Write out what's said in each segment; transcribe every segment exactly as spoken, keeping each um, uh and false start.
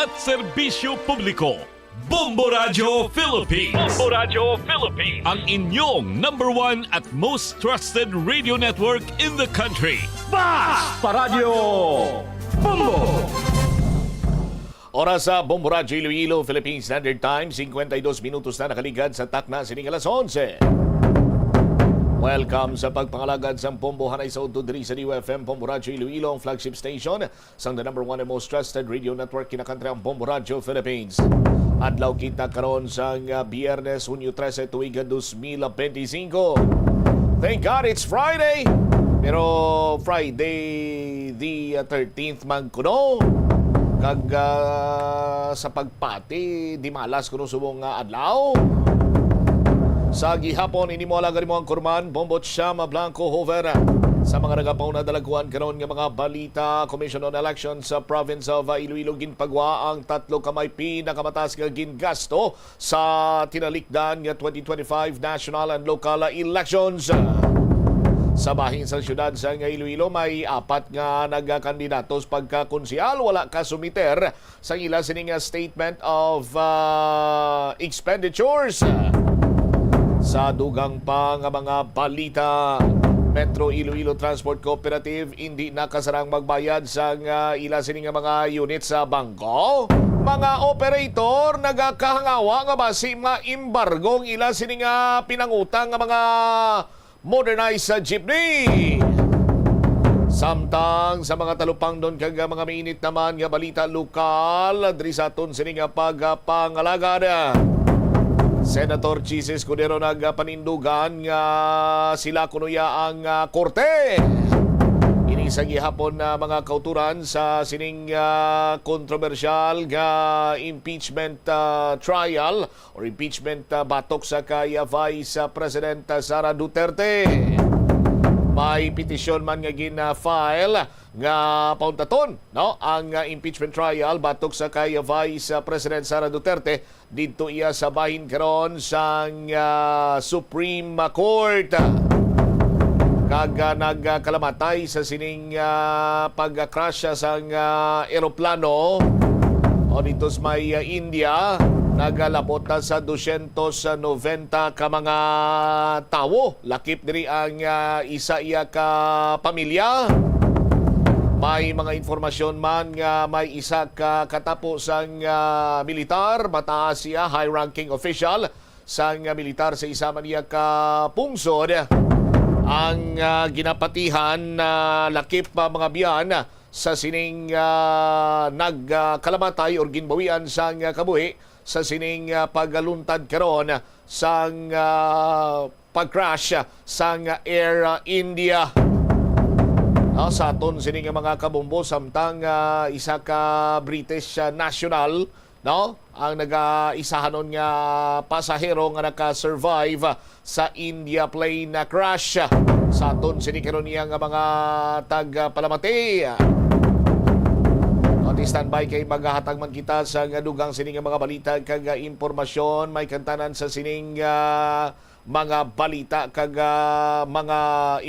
at serbisyo publiko. Bombo Radyo Philippines. Bombo Radyo Philippines. Ang inyong number one at most trusted radio network in the country. Bas Paradyo Bombo! Oras sa Bombo Radyo Iloilo, Philippine Standard Time, cincuenta y dos minutos na nakaligad sa takna sining alas onse. Welcome sa pagpangalagad sang Bombo, hanay sa udto diri sa D U F M Bombo Radyo Iloilo, ang flagship station sang the number one and most trusted radio network kinakantri, ang Bombo Radyo Philippines. Adlaw kita karon sang, ah, Biyernes, Hunyo trese, tuig dos mil benti singko. Thank God it's Friday! Pero Friday the, ah, thirteenth man kuno. Kag, ah, sa pagpati, di malas kuno subong nga adlaw. Sa gihapon, ini mo alagad mo ang kurman, Bombo Chama Blanco Hover. Sa mga nagapauna, dalaguan karon nga mga balita, Commission on Elections sa province of, ah, Iloilo, ginpagwa ang tatlo ka may pinakamataas nga gingasto sa tinalikdan nga twenty twenty-five national and local elections. Sa bahin sang siyudad sang Iloilo, may apat nga nagakandidato sa pagkakonsehal, wala ka sumiter sang ila sini nga statement of, ah, expenditures. Sa dugang pa nga mga balita, Metro Iloilo Transport Cooperative indi na kasarang magbayad sang, ah, ila sini nga mga unit sa bangko. Mga operator nagakahangawa nga basi maembargo ang ila sini nga pinangutang nga mga modernized sa jeepney. Samtang sa mga talupangdon kag mga mainit naman nga balita lokal, diri sa aton sini nga pagpangalagad, Senator Chiz Escudero nagpanindugan nga sila kuno ya ang, ah, korte. Ini sa gihapon na mga kauturan sa sining, ah, kontrobersyal nga impeachment, ah, trial or impeachment, ah, batok sa kay, ah, Vice, ah, President, ah, Sara Duterte. May petisyon man nga gin-file nga pauntaton, no, ang, ah, impeachment trial batok sa kay, ah, Vice, ah, President Sara Duterte didto iya sa bahin karon sang, ah, Supreme Court. Kag, ah, nagkalamatay sa sining, ah, pag-crash sang, ah, eroplano o dito sa may, ah, India, nagalabot na sa dosyentos noventa ka mga tawo. Lakip diri ang, ah, isa iya ka pamilya. May mga informasyon man nga may isa ka katapo sang, ah, militar, mataas siya, high-ranking official sang, ah, militar sa isa man iya ka pungsod, ang, ah, ginapatihan na lakip pa mga biyan sa sining, ah, nagkalamatay or ginbawian sang, ah, kabuhi sa sining, ah, pagluntad karon sang, ah, pag-crash sang Air India. No, sa aton sini nga mga kabombo, samtang, ah, isa ka British, ah, national, no, ang nagaisahanon nga pasahero nga naka-survive sa India plane na crash. Sa aton sini karon iya nga mga tagpalamati. O, di standby kay magahatag man kita sa nga dugang sini nga mga balita kag, ah, impormasyon. May kantanan sa sining, ah, mga balita kag, ah, mga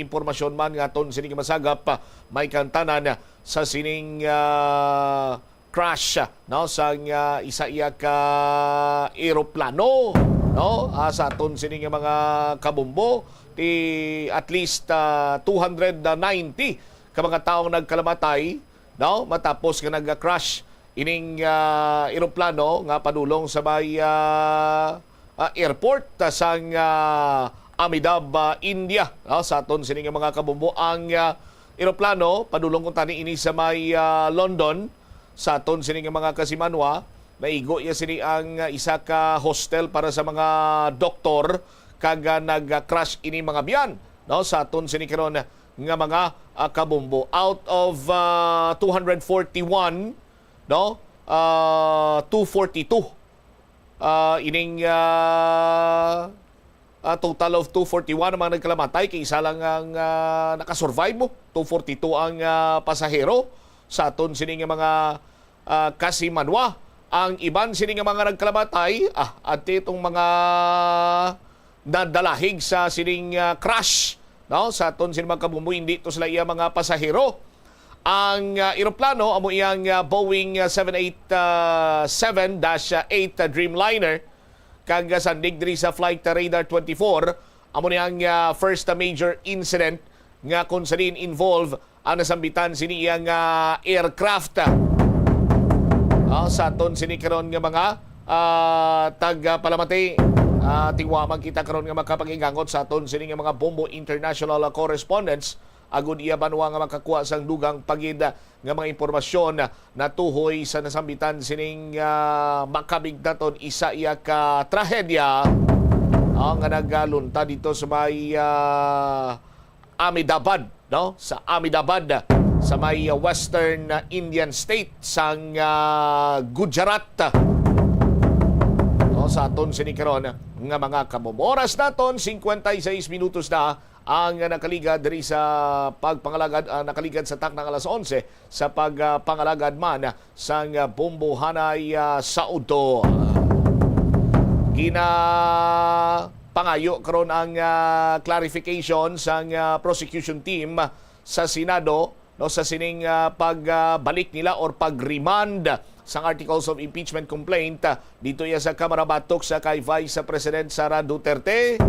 impormasyon man nga aton sini nga masagap. May kantanan sa sining, ah, crash, no, sang, ah, isa iya ka eroplano, no? Ah, sa aton sini nga mga kabombo, ti at least, ah, two hundred ninety ka mga tawo ang nagkalamatay, no, matapos nga nag-crash ining, ah, eroplano nga padulong sa may, ah, ah, airport, ah, sang, ah, Ahmedabad, ah, India, no? Sa aton sini nga mga kabombo, ang, ah, eroplano padulong kuntani ini sa may, ah, London. Sa aton sini nga mga kasimanwa, naigo iya sini ang, ah, isa ka hostel para sa mga doktor, kag, ah, nag-crash ini mga biyan, no? Sa aton sini karon nga mga, ah, kabombo. Out of, ah, two hundred forty-one, no? Ah, two forty-two, ah, ining, ah, ah, total of two forty-one ang mga nagkalamatay, kay isa lang ang, ah, nakasurvive mo. Two forty-two ang, ah, pasahero sa aton sini nga mga, ah, kasimanwa. Ang iban sini nga mga nagkalamatay, ah, ati itong mga nadalahig sa sining, ah, crash, no? Sa aton sini mga kabombo, hindi to sila iya mga pasahero. Ang, ah, eroplano amo iyang, ah, Boeing, ah, seven eight, ah, seven dash eight, ah, Dreamliner, kag, ah, sandig diri sa Flight Radar twenty-four, amo ni ang, ah, first, ah, major incident nga kung sa diin involve ang nasambitan sini iyang, ah, aircraft. Ah, sa aton sini karon nga mga, ah, tag, ah, palamati, ah, tingwa man kita karon nga makapag-igangot sa aton sini nga mga Bombo International, ah, correspondents agud iya banwa nga makakuha sang dugang pa gid nga mga impormasyon natuhoy sa nasambitan sining, ah, makabigtaton isa iya ka trahedya, ah, nga nagalunta dito sa may, ah, Ahmedabad, no? Sa Ahmedabad, sa may, ah, Western, ah, Indian State sang, ah, Gujarat. No, sa aton sini karon nga mga kamomoras naton, cincuenta y seis minutos na ang nakaligad diri sa pagpangalagad, ah, nakaligad sa taknang alas onse sa pag, ah, pangalagad man sang, ah, bombohanay, ah, sa udto. Ginapangayo karon ang, ah, clarification sang, ah, prosecution team sa Senado, no, sa sining, ah, pag, ah, balik nila or pag-remand sang articles of impeachment complaint, ah, dito iya sa Kamara batok sa kay Vice President Sara Duterte.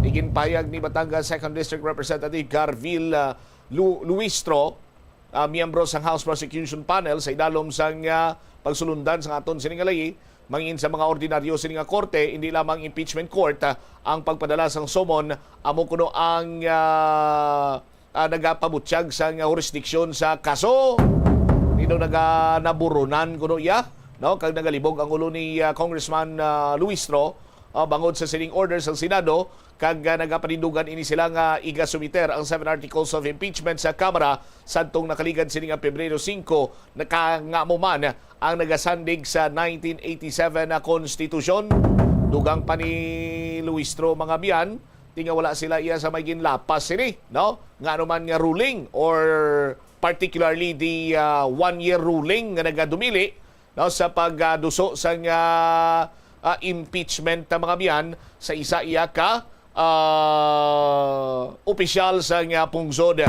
Iginpahayag ni Batangas Second District Representative Garville, ah, Lu-, Luistro, ah, miyembro sang House Prosecution Panel sa idalom sang, ah, pagsulundan sang aton sini nga layi, mangin sa mga ordinaryo sini nga korte, hindi lamang impeachment court, ah, ang pagpadala sang summon, amo kuno ang, ah, ah, nagapabutyag sang jurisdiction sa kaso. Dito naga-, naburunan kuno iya, no? Kag nagalibog ang ulo ni, ah, Congressman, ah, Luistro, ah, bangod sa sining order sang Senado, kag, ah, nagapanindugan ini sila nga igasumiter ang seven articles of impeachment sa Kamara sadtong nakaligad sini nga Pebrero singko, naka-, nga amo man ang nagasandig sa nineteen eighty-seven na konstitusyon. Dugang pa ni Luistro, mga abyan, ti nga wala sila iya sa may ginlapas sini, no? Nga anuman nga ruling, or particularly the, ah, one-year ruling nga nagadumili, no, sa pagduso sang, ah, ah, impeachment, ah, mga abyan, sa isa iya ka, ah, opisyal sang, ah, pungsod.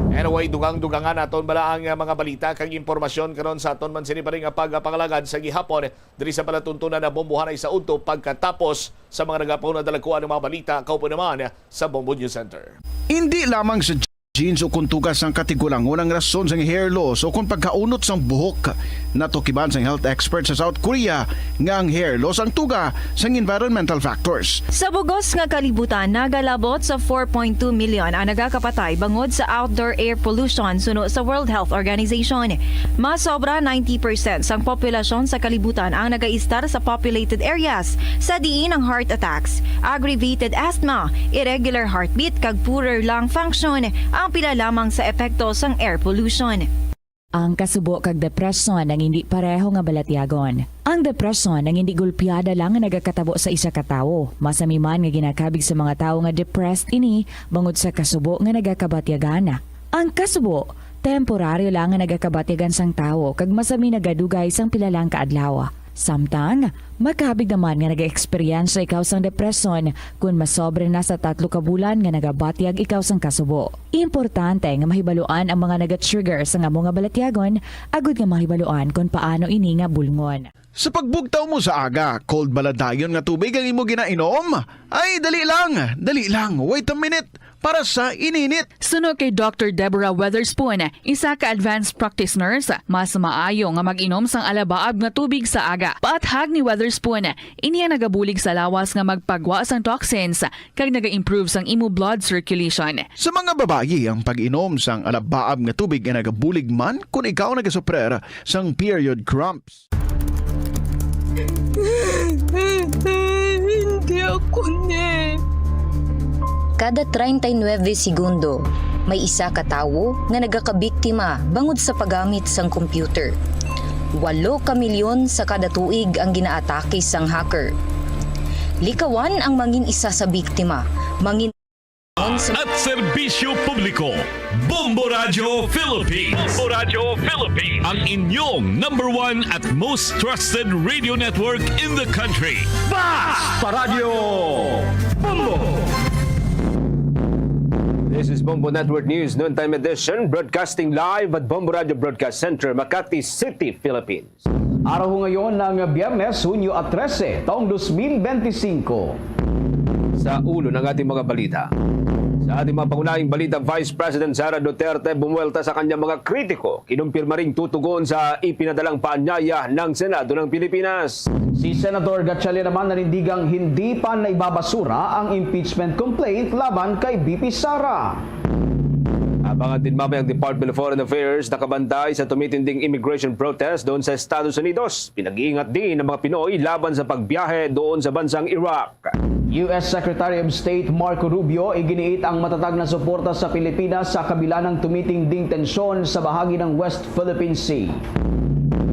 Anyway, dugang-dugangan naton bala ang, ah, mga balita kag impormasyon karon sa aton man sini pa rin nga pagpangalagad sa gihapon diri sa palatuntunan na bombohanay sa udto pagkatapos sa mga nagapahuna dalakuan ng mga balita. Kaupo naman sa Bombo News Center. Hindi lamang sa jeans o kung tugas sang katigulangon ang rason sang hair loss o kung pagkaunot sang buhok. Natukiban sang health expert sa South Korea nga ang hair loss ang tuga sang environmental factors. Sa bugos nga kalibutan, nagalabot sa four point two million ang nagakapatay bangod sa outdoor air pollution, suno sa World Health Organization. Mas sobra ninety percent sang populasyon sa kalibutan ang nagaistar sa populated areas, sa diin ang heart attacks, aggravated asthma, irregular heartbeat, kag poorer lung function ang pila lamang sa epekto sang air pollution. Ang kasubo kag depresyon ang hindi pareho nga balatyagon. Ang depresyon ang hindi gulpiada lang nga nagakatabo sa isa ka tawo. Masami man nga ginakabig sa mga tawo nga depressed ini bangod sa kasubo nga nagakabatyagan. Ang kasubo, temporaryo lang nga nagakabatyagan sang tawo kag masami nagadugay sang pila lang ka adlaw. Samtang, makabig naman nga nag-eksperyensya ikaw sang depresyon kon masobra na sa tatlo ka bulan nga nagabatyag ikaw sang kasubo. Importante nga mahibaluan ang mga naga-trigger sang amo nga balatyagon agud nga mahibaluan kon paano ini nga bulngon. Sa pagbugtaw mo sa aga, cold bala dayon nga tubig ang imo ginainom? Ay, dali lang, dali lang, wait a minute, para sa ininit. Suno kay Doctor Deborah Weatherspoon, isa ka advanced practice nurse, mas maayo nga mag-inom sang alabaab nga tubig sa aga. Paathag ni Weatherspoon, ini ang nagabulig sa lawas nga magpagwa sang toxins kag naga-improve sang imo blood circulation. Sa mga babayi, ang pag-inom sang alabaab nga tubig ay nagabulig man kon ikaw nagasuprer sang period cramps. Hindi ako ni. Kada treinta y nueve segundo, may isa ka tawo nga nagakabiktima bangod sa paggamit sang computer. Walo ka milyon sa kada tuig ang ginaatake sang hacker. Likawan ang mangin isa sa biktima. Mangin at serbisyo publiko. Bombo Radyo Philippines. Bombo Radyo Philippines. Ang inyong number one at most trusted radio network in the country. Basta Radyo Bombo! This is Bombo Network News, noontime edition, broadcasting live at Bombo Radio Broadcast Center, Makati City, Philippines. Araw ho ngayon ng Biyernes, Hunyo trese, taong dos mil benti singko. Sa ulo ng ating mga balita. Sa ating mga pangunahing balita, Vice President Sara Duterte bumuwelta sa kanyang mga kritiko, kinumpirma ring tutugon sa ipinadalang paanyaya ng Senado ng Pilipinas. Si Senator Gatchalian naman nanindigang hindi pa naibabasura ang impeachment complaint laban kay V P Sara. Abangan din mamaya ang Department of Foreign Affairs nakabantay sa tumitinding immigration protest doon sa Estados Unidos. Pinag-iingat din ang mga Pinoy laban sa pagbiyahe doon sa bansang Iraq. U S Secretary of State Marco Rubio iginiit ang matatag na suporta sa Pilipinas sa kabila ng tumitinding tensyon sa bahagi ng West Philippine Sea.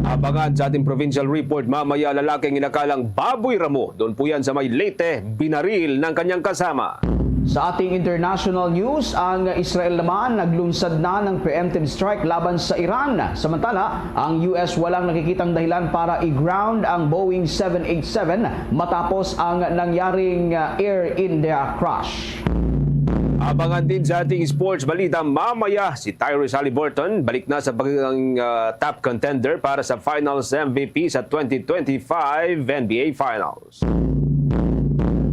Abangan sa ating provincial report mamaya, lalaking inakalang baboy ramo. Doon po yan sa may Leyte, binaril ng kanyang kasama. Sa ating international news, ang Israel naman naglunsad na ng preemptive strike laban sa Iran. Samantala, ang U S walang nakikitang dahilan para i-ground ang Boeing seven eight seven matapos ang nangyaring, uh, Air India crash. Abangan din sa ating sports balita mamaya, si Tyrese Haliburton balik na sa pagiging, uh, top contender para sa Finals M V P sa twenty twenty-five N B A Finals.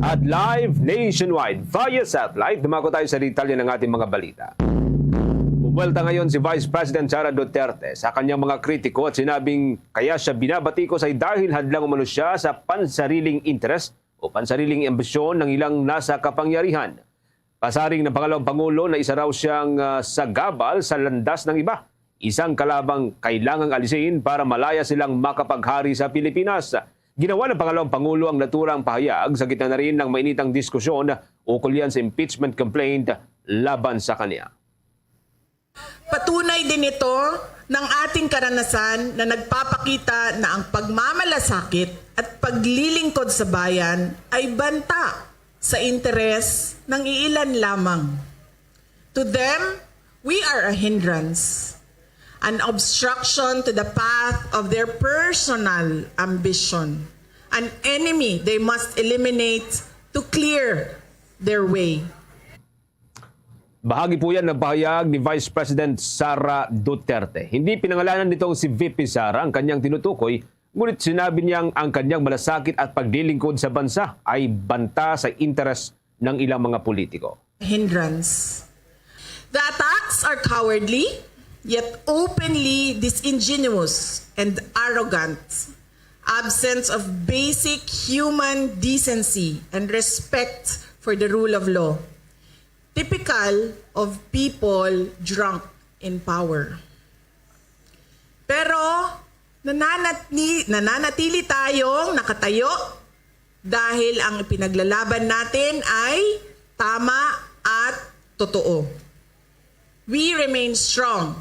At live nationwide via satellite, dumako tayo sa detalye ng ating mga balita. Bumuwelta ngayon si Vice President Sara Duterte sa kanyang mga kritiko at sinabing kaya siya binabatikos ay dahil hadlang umano siya sa pansariling interes o pansariling ambisyon ng ilang nasa kapangyarihan. Pasaring ng pangalawang pangulo na isa raw siyang, ah, sagabal sa landas ng iba, isang kalabang kailangang alisin para malaya silang makapaghari sa Pilipinas. Ginawa ng pangalawang pangulo ang naturang pahayag sa gitna na rin ng mainitang diskusyon ukol yan sa impeachment complaint laban sa kanya. Patunay din ito ng ating karanasan na nagpapakita na ang pagmamalasakit at paglilingkod sa bayan ay banta sa interes ng iilan lamang. To them, we are a hindrance, an obstruction to the path of their personal ambition, an enemy they must eliminate to clear their way. Bahagi po yan ng pahayag ni Vice President Sara Duterte. Hindi pinangalanan nitong si V P Sara ang kanyang tinutukoy, ngunit sinabi niyang ang kanyang malasakit at paglilingkod sa bansa ay banta sa interes ng ilang mga politiko. Hindrance. The attacks are cowardly, yet openly disingenuous and arrogant. Absence of basic human decency and respect for the rule of law. Typical of people drunk in power. Pero nananatni-, nananatili tayong nakatayo dahil ang ipinaglalaban natin ay tama at totoo. We remain strong,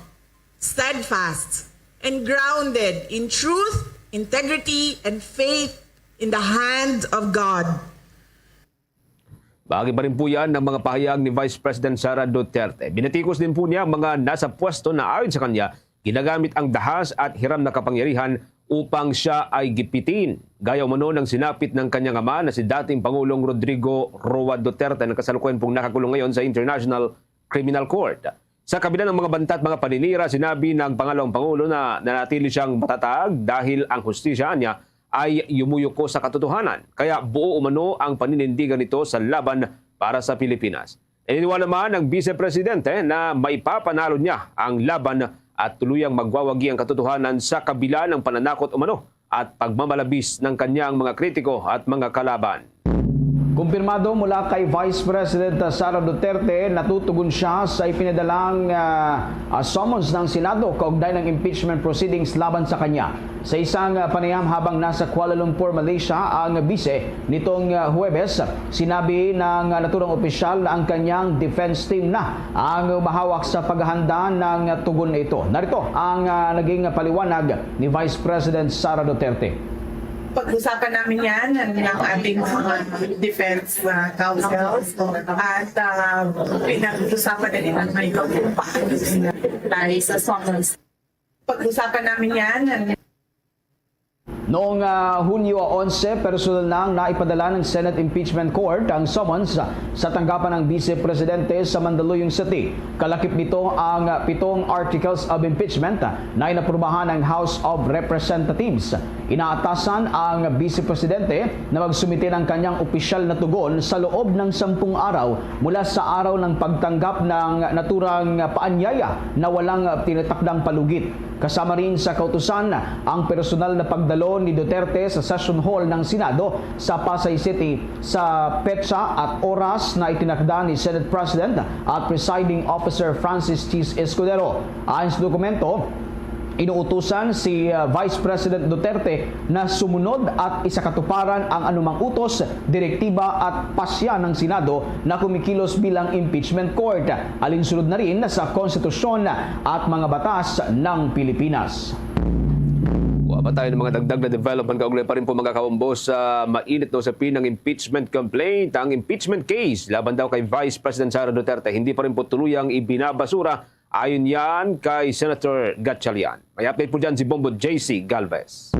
steadfast, and grounded in truth, integrity, and faith in the hand of God. Bahagi pa rin po yan ng mga pahayag ni Vice President Sara Duterte. Binatikos din po niya ang mga nasa pwesto na ayon sa kanya, ginagamit ang dahas at hiram na kapangyarihan upang siya ay gipitin. Gaya umano ng sinapit ng kanyang ama na si dating Pangulong Rodrigo Roa Duterte na kasalukuyan pong nakakulong ngayon sa International Criminal Court. Sa kabila ng mga banta at mga paninira, sinabi ng pangalawang pangulo na nanatili siyang matatag dahil ang hustisya niya ay yumuyuko sa katotohanan, kaya buo umano ang paninindigan nito sa laban para sa Pilipinas. Naniniwala man ang Vice Presidente na maipapanalo niya ang laban at tuluyang magwawagi ang katotohanan sa kabila ng pananakot umano at pagmamalabis ng kanyang mga kritiko at mga kalaban. Kumpirmado mula kay Vice President Sara Duterte, natutugon siya sa ipinadalang, ah, ah, summons ng Senado kaugnay ng impeachment proceedings laban sa kanya. Sa isang, ah, panayam habang nasa Kuala Lumpur, Malaysia, ang bise nitong, ah, Huwebes, sinabi ng, ah, naturang opisyal na ang kanyang defense team na ang humahawak sa paghahanda ng tugon na ito. Narito ang, ah, naging paliwanag ni Vice President Sara Duterte. Pag-usapan namin yan ng, ng ating mga defense, ah, counsel. At, ah, pinag-usapan na rin ang may pagpapahagis na tayo sa summons. Pag-usapan namin yan ng Noong, ah, Hunyo onse, personal nang naipadala ng Senate Impeachment Court ang summons sa tanggapan ng Vice Presidente sa Mandaluyong City. Kalakip nito ang pitong articles of impeachment na inaprubahan ng House of Representatives. Inaatasan ang Vice Presidente na magsumite ng kanyang opisyal na tugon sa loob ng sampung araw mula sa araw ng pagtanggap ng naturang paanyaya na walang tinatakdang palugit. Kasama rin sa kautusan ang personal na pagdalo ni Duterte sa session hall ng Senado sa Pasay City sa petsa at oras na itinakda ni Senate President at Presiding Officer Francis Chiz Escudero. Ayon sa dokumento, inuutusan si, uh, Vice President Duterte na sumunod at isakatuparan ang anumang utos, direktiba at pasya ng Senado na kumikilos bilang impeachment court, alinsunod na rin sa konstitusyon at mga batas ng Pilipinas. Kuha pa tayo ng mga dagdag na development kaugnay pa rin po, mga kaumbo, sa mainit na usapin ng impeachment complaint, ang impeachment case laban daw kay Vice President Sara Duterte. Hindi pa rin po tuluyang ibinabasura. Ayon yan kay Senator Gatchalian. May update po dyan si Bombo J C Galvez.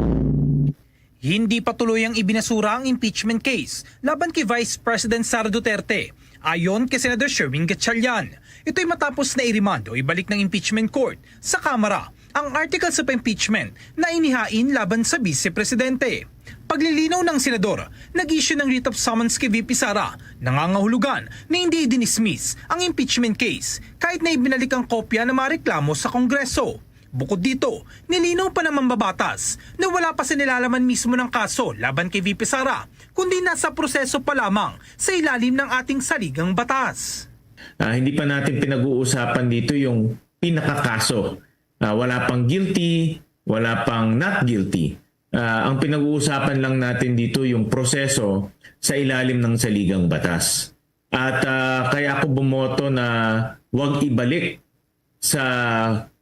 Hindi pa tuluyang ibinasura ang impeachment case laban kay Vice President Sara Duterte, ayon kay Senator Sherwin Gatchalian. Ito'y matapos na i-remand o ibalik ng impeachment court sa Kamara ang articles of impeachment na inihain laban sa Vice Presidente. Paglilinaw ng Senador, nag-issue ng writ of summons kay V P Sara, nangangahulugan na hindi i-dismiss ang impeachment case kahit na ibinalik ang kopya ng mga reklamo sa Kongreso. Bukod dito, nilinaw pa ng mambabatas na wala pa sa nilalaman mismo ng kaso laban kay V P Sara, kundi nasa proseso pa lamang sa ilalim ng ating saligang batas. Ah, hindi pa natin pinag-uusapan dito yung pinakakaso. Ah, wala pang guilty, wala pang not guilty. Ah, ang pinag-uusapan lang natin dito yung proseso sa ilalim ng saligang batas. At ah, kaya ako bumoto na wag ibalik sa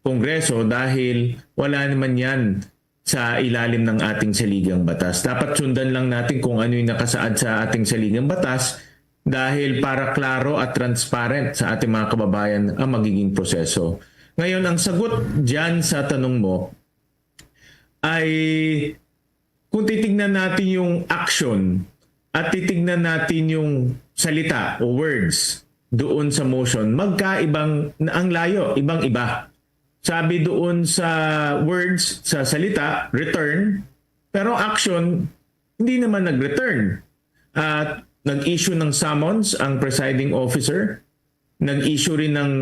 Kongreso dahil wala naman yan sa ilalim ng ating saligang batas. Dapat sundan lang natin kung ano yung nakasaad sa ating saligang batas dahil para klaro at transparent sa ating mga kababayan ang magiging proseso. Ngayon, ang sagot dyan sa tanong mo ay kung titignan natin yung action at titignan natin yung salita o words doon sa motion, magkaibang ang layo, ibang-iba. Sabi doon sa words, sa salita, return, pero action, hindi naman nag-return. At nag-issue ng summons ang presiding officer, nag-issue rin ng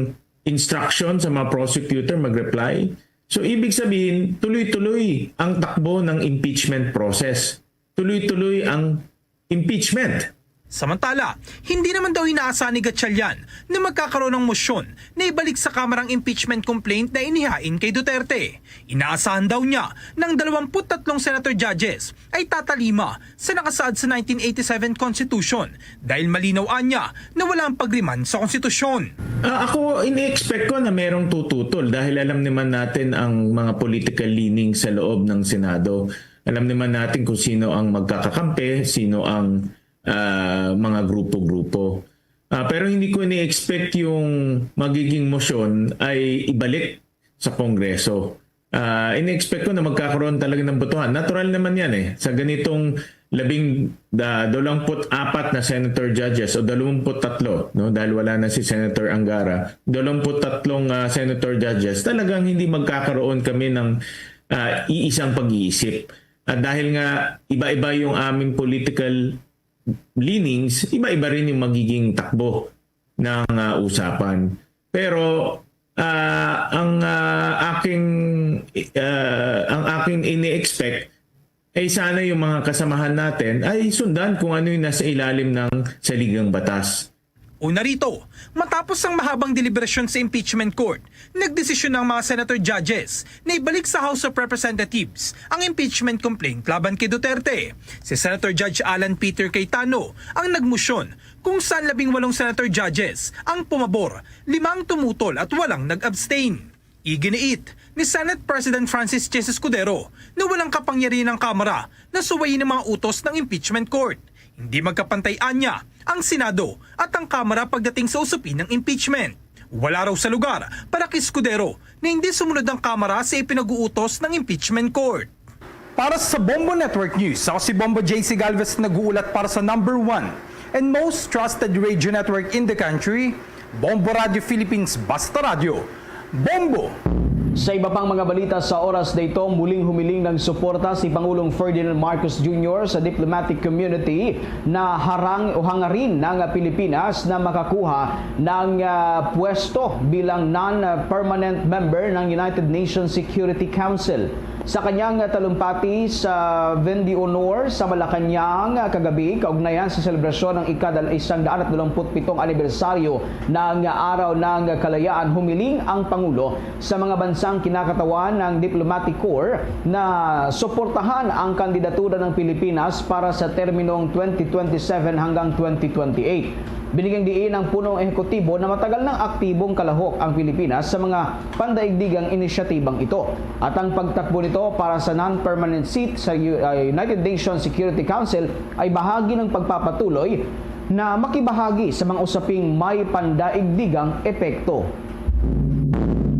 instruction sa mga prosecutor mag-reply. So, ibig sabihin, tuloy-tuloy ang takbo ng impeachment process. Tuloy-tuloy ang impeachment. Samantala, hindi naman daw inaasahan ni Gatchalian na magkakaroon ng motion na ibalik sa Kamara ang impeachment complaint na inihain kay Duterte. Inaasahan daw niya na ang dalawampu't tatlong senator judges ay tatalima sa nakasaad sa nineteen eighty-seven Constitution dahil malinaw anya na wala ang pag-remand sa Konstitusyon. Ah, ako, ini-expect ko na merong tututol dahil alam naman natin ang mga political leaning sa loob ng Senado. Alam naman natin kung sino ang magkakakampi, sino ang ah, mga grupo-grupo. Ah, pero hindi ko ini-expect yung magiging motion ay ibalik sa Kongreso. Ah, ini-expect ko na magkakaroon talaga ng botohan. Natural naman yan eh. Sa ganitong labing, da, dalawampu't apat na senator judges o dalawampu't tatlo, no, dahil wala na si Senator Angara, dalawampu't tatlong ah, senator judges, talagang hindi magkakaroon kami ng ah, iisang pag-iisip. At dahil nga iba-iba yung aming political leanings, iba-iba rin yung magiging takbo ng ah, usapan. Pero ah, ang ah, aking ah, ang aking ini-expect ay sana yung mga kasamahan natin ay sundan kung ano yung nasa ilalim ng saligang batas. Una rito, matapos ang mahabang deliberasyon sa impeachment court, nagdesisyon ang mga senator judges na ibalik sa House of Representatives ang impeachment complaint laban kay Duterte. Si Senator Judge Alan Peter Cayetano ang nagmotion, kung saan labing walong senator judges ang pumabor, lima ang tumutol at walang nag-abstain. Iginiit ni Senate President Francis Chiz Escudero na walang kapangyarihan ng Kamara na suwayin ang mga utos ng impeachment court. Hindi magkapantay anya ang Senado at ang Kamara pagdating sa usapin ng impeachment. Wala raw sa lugar para kay Escudero na hindi sumunod ang Kamara sa ipinag-uutos ng impeachment court. Para sa Bombo Network News, ako si Bombo J C Galvez, nag-uulat para sa number one and most trusted radio network in the country, Bombo Radio Philippines, Basta Radio. Bombo! Sa iba pang mga balita sa oras na ito, muling humiling ng suporta si Pangulong Ferdinand Marcos Junior sa diplomatic community na harang o hangarin ng Pilipinas na makakuha ng, ah, pwesto bilang non-permanent member ng United Nations Security Council. Sa kanyang talumpati sa Vende Honor sa Malacañang kagabi, kaugnayan sa selebrasyon ng ikadal-, isang daan at dalawampu't pitong anibersaryo ng Araw ng Kalayaan, humiling ang Pangulo sa mga bansang kinakatawan ng Diplomatic Corps na suportahan ang kandidatura ng Pilipinas para sa terminong twenty twenty-seven hanggang twenty twenty-eight. Binigyang diin ang punong ehekutibo na matagal nang aktibong kalahok ang Pilipinas sa mga pandaigdigang inisyatibang ito, at ang pagtakbo nito para sa non-permanent seat sa U-, uh, United Nations Security Council ay bahagi ng pagpapatuloy na makibahagi sa mga usaping may pandaigdigang epekto.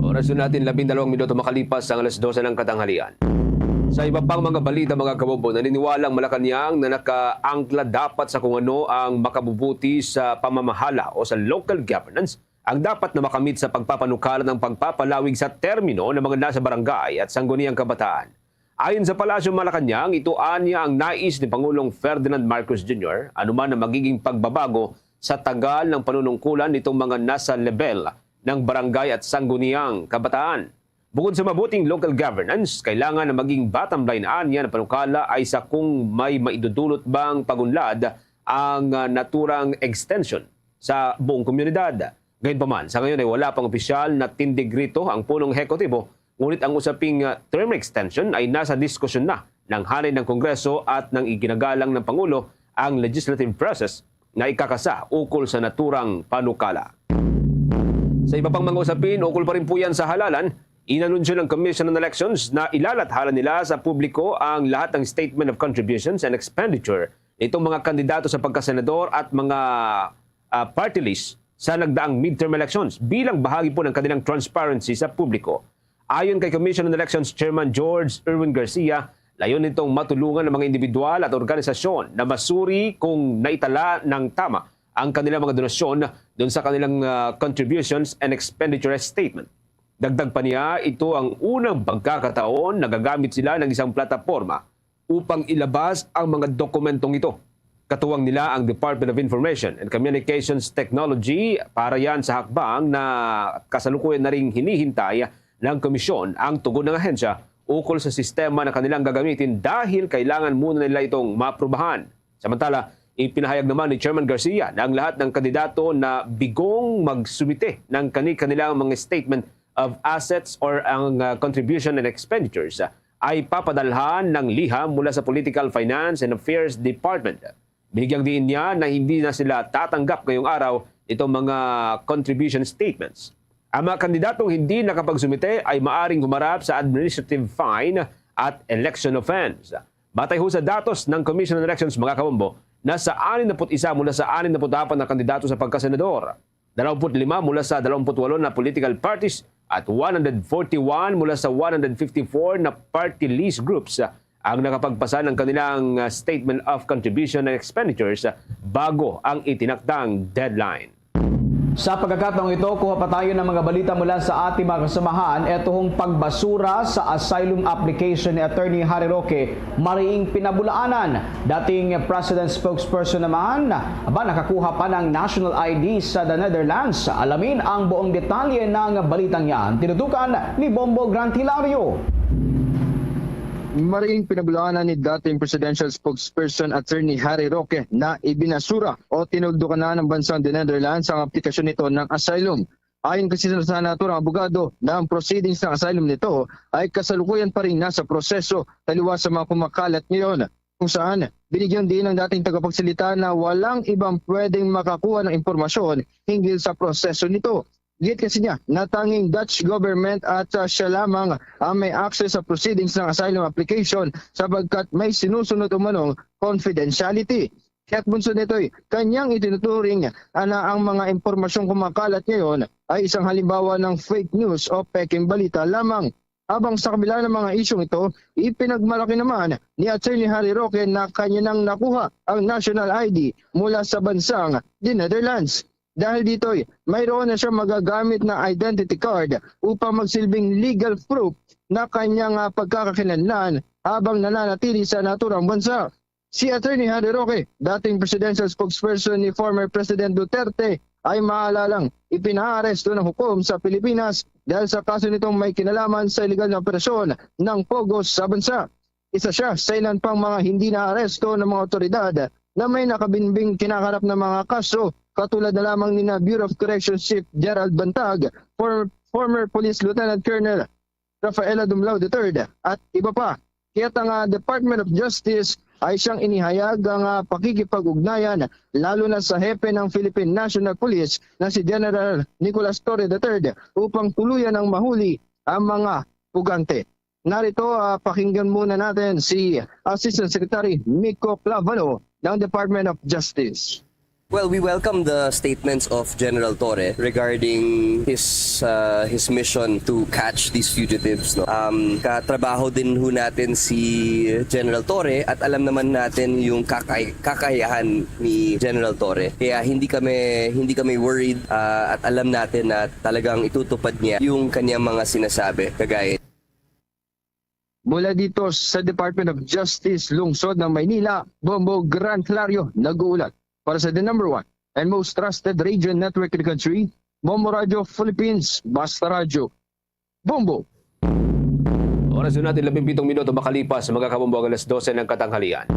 Oras na natin, labing dalawang minuto makalipas ang alas dose ng katanghalian. Sa iba pang mga balita, mga kabombo, naniniwala ang Malacañang na nakaangkla dapat sa kung ano ang makabubuti sa pamamahala o sa local governance ang dapat na makamit sa pagpapanukala ng pagpapalawig sa termino ng mga nasa barangay at sangguniang kabataan. Ayon sa Palasyo Malacañang, ito anya ang nais ni Pangulong Ferdinand Marcos Junior, anuman ang magiging pagbabago sa tagal ng panunungkulan nitong mga nasa lebel ng barangay at sangguniang kabataan. Bukod sa mabuting local governance, kailangan na maging bottom line anya na panukala ay sa kung may maidudulot bang pagunlad ang, ah, naturang extension sa buong komunidad. Gayunpaman, sa ngayon ay wala pang opisyal na tindig rito ang punong ehekutibo, ngunit ang usaping, ah, term extension ay nasa diskusyon na ng hanay ng Kongreso at ng iginagalang ng Pangulo ang legislative process na ikakasa ukol sa naturang panukala. Sa iba pang mga usapin, ukol pa rin po yan sa halalan, inanunsyo ng Commission on Elections na ilalathala nila sa publiko ang lahat ng statement of contributions and expenditure nitong mga kandidato sa pagkasenador at mga, ah, party list sa nagdaang midterm elections bilang bahagi po ng kanilang transparency sa publiko. Ayon kay Commission on Elections Chairman George Erwin Garcia, layunin nitong matulungan ang mga individual at organisasyon na masuri kung naitala ng tama ang kanilang mga donasyon dun sa kanilang, ah, contributions and expenditure statement. Dagdag pa niya, ito ang unang pagkakataon na gagamit sila ng isang plataporma upang ilabas ang mga dokumentong ito. Katuwang nila ang Department of Information and Communications Technology para yan sa hakbang na kasalukuyan na ring hinihintay ng komisyon ang tugon ng ahensya ukol sa sistema na kanilang gagamitin dahil kailangan muna nila itong maaprubahan. Samantala, ipinahayag naman ni Chairman Garcia na ang lahat ng kandidato na bigong magsumite ng kani-kanilang mga statement of assets or ang, ah, contribution and expenditures, ah, ay papadalhan ng liham mula sa Political, Finance and Affairs Department. Binigyang diin niya na hindi na sila tatanggap ngayong araw nitong mga contribution statements. Ang mga kandidatong hindi nakapagsumite ay maaring humarap sa administrative fine at election offense. Batay ho sa datos ng Commission on Elections, mga kabombo, nasa anim na put isa mula sa anim na put apat na kandidato sa pagkasenador, dalawampu't lima mula sa dalawampu't walo na political parties at one hundred forty-one mula sa one hundred fifty-four na party list groups ang nakapagpasa ng kanilang, ah, Statement of Contribution and Expenditures, ah, bago ang itinakdang deadline. Sa pagkakataong ito, kuha pa tayo ng mga balita mula sa ating mga kasamahan. Ito hong pagbasura sa asylum application ni Attorney Harry Roque, mariing pinabulaanan. Dating president spokesperson naman, aba, nakakuha pa ng national I D sa the Netherlands. Alamin ang buong detalye ng balitang yan. Tinutukan ni Bombo Grant Hilario. Mariing pinabulaanan ni dating presidential spokesperson Attorney Harry Roque na ibinasura o tinuldukan na ng bansang the Netherlands ang aplikasyon nito ng asylum. Ayon kasi sa senator, ang abogado, na ang proceedings ng asylum nito ay kasalukuyan pa rin nasa proseso taliwas sa mga kumakalat ngayon, kung saan binigyan din ng dating tagapagsalita na walang ibang pwedeng makakuha ng impormasyon hinggil sa proseso nito. Git kasi niya na tanging Dutch government at, ah, siya lamang ang may access sa proceedings ng asylum application sapagkat may sinusunod umanong confidentiality. Kaya't bunso nito'y kanyang itinuturing na ang mga impormasyong kumakalat ngayon ay isang halimbawa ng fake news o peking balita lamang. Habang sa kabila ng mga isyung ito, ipinagmalaki naman ni Attorney Harry Roque na kanya nang nakuha ang national I D mula sa bansang the Netherlands. Dahil dito'y mayroon na siya magagamit na identity card upang magsilbing legal proof na kanyang, ah, pagkakakilanlan habang nananatili sa naturang bansa. Si Attorney Harry Roque, dating presidential spokesperson ni former President Duterte, ay maalalang ipinaaresto ng hukom sa Pilipinas dahil sa kaso nitong may kinalaman sa iligal na operasyon ng POGO sa bansa. Isa siya sa ilan pang mga hindi naaresto ng mga otoridad na may nakabinbing kinaharap na mga kaso, katulad na lamang nina Bureau of Corrections Chief Gerald Bantag, for, former Police Lieutenant Colonel Rafaela Dumlao the third, at iba pa. Kaya't ang, ah, Department of Justice ay siyang inihayag ang, ah, pakikipag-ugnayan, lalo na sa hepe ng Philippine National Police na si General Nicolas Torre the third, upang tuluyan ang mahuli ang mga pugante. Narito, ah, pakinggan muna natin si Assistant Secretary Miko Clavano ng Department of Justice. Well, we welcome the statements of General Torre regarding his, uh, his mission to catch these fugitives, no? Um, katrabaho din ho natin si General Torre at alam naman natin yung kakay-, kakayahan ni General Torre. Kaya hindi kami, hindi kami worried, uh, at alam natin na talagang itutupad niya yung kanyang mga sinasabi. Kagaya Mula dito sa Department of Justice, Lungsod ng Maynila, Bombo Gran Hilario nag-uulat para sa the number one and most trusted radio network in the country, Bombo Radio Philippines, Basta Radyo. Bombo! Oras na natin, labing pitong minuto makalipas, mga kabombo, ang alas dose ng katanghalian.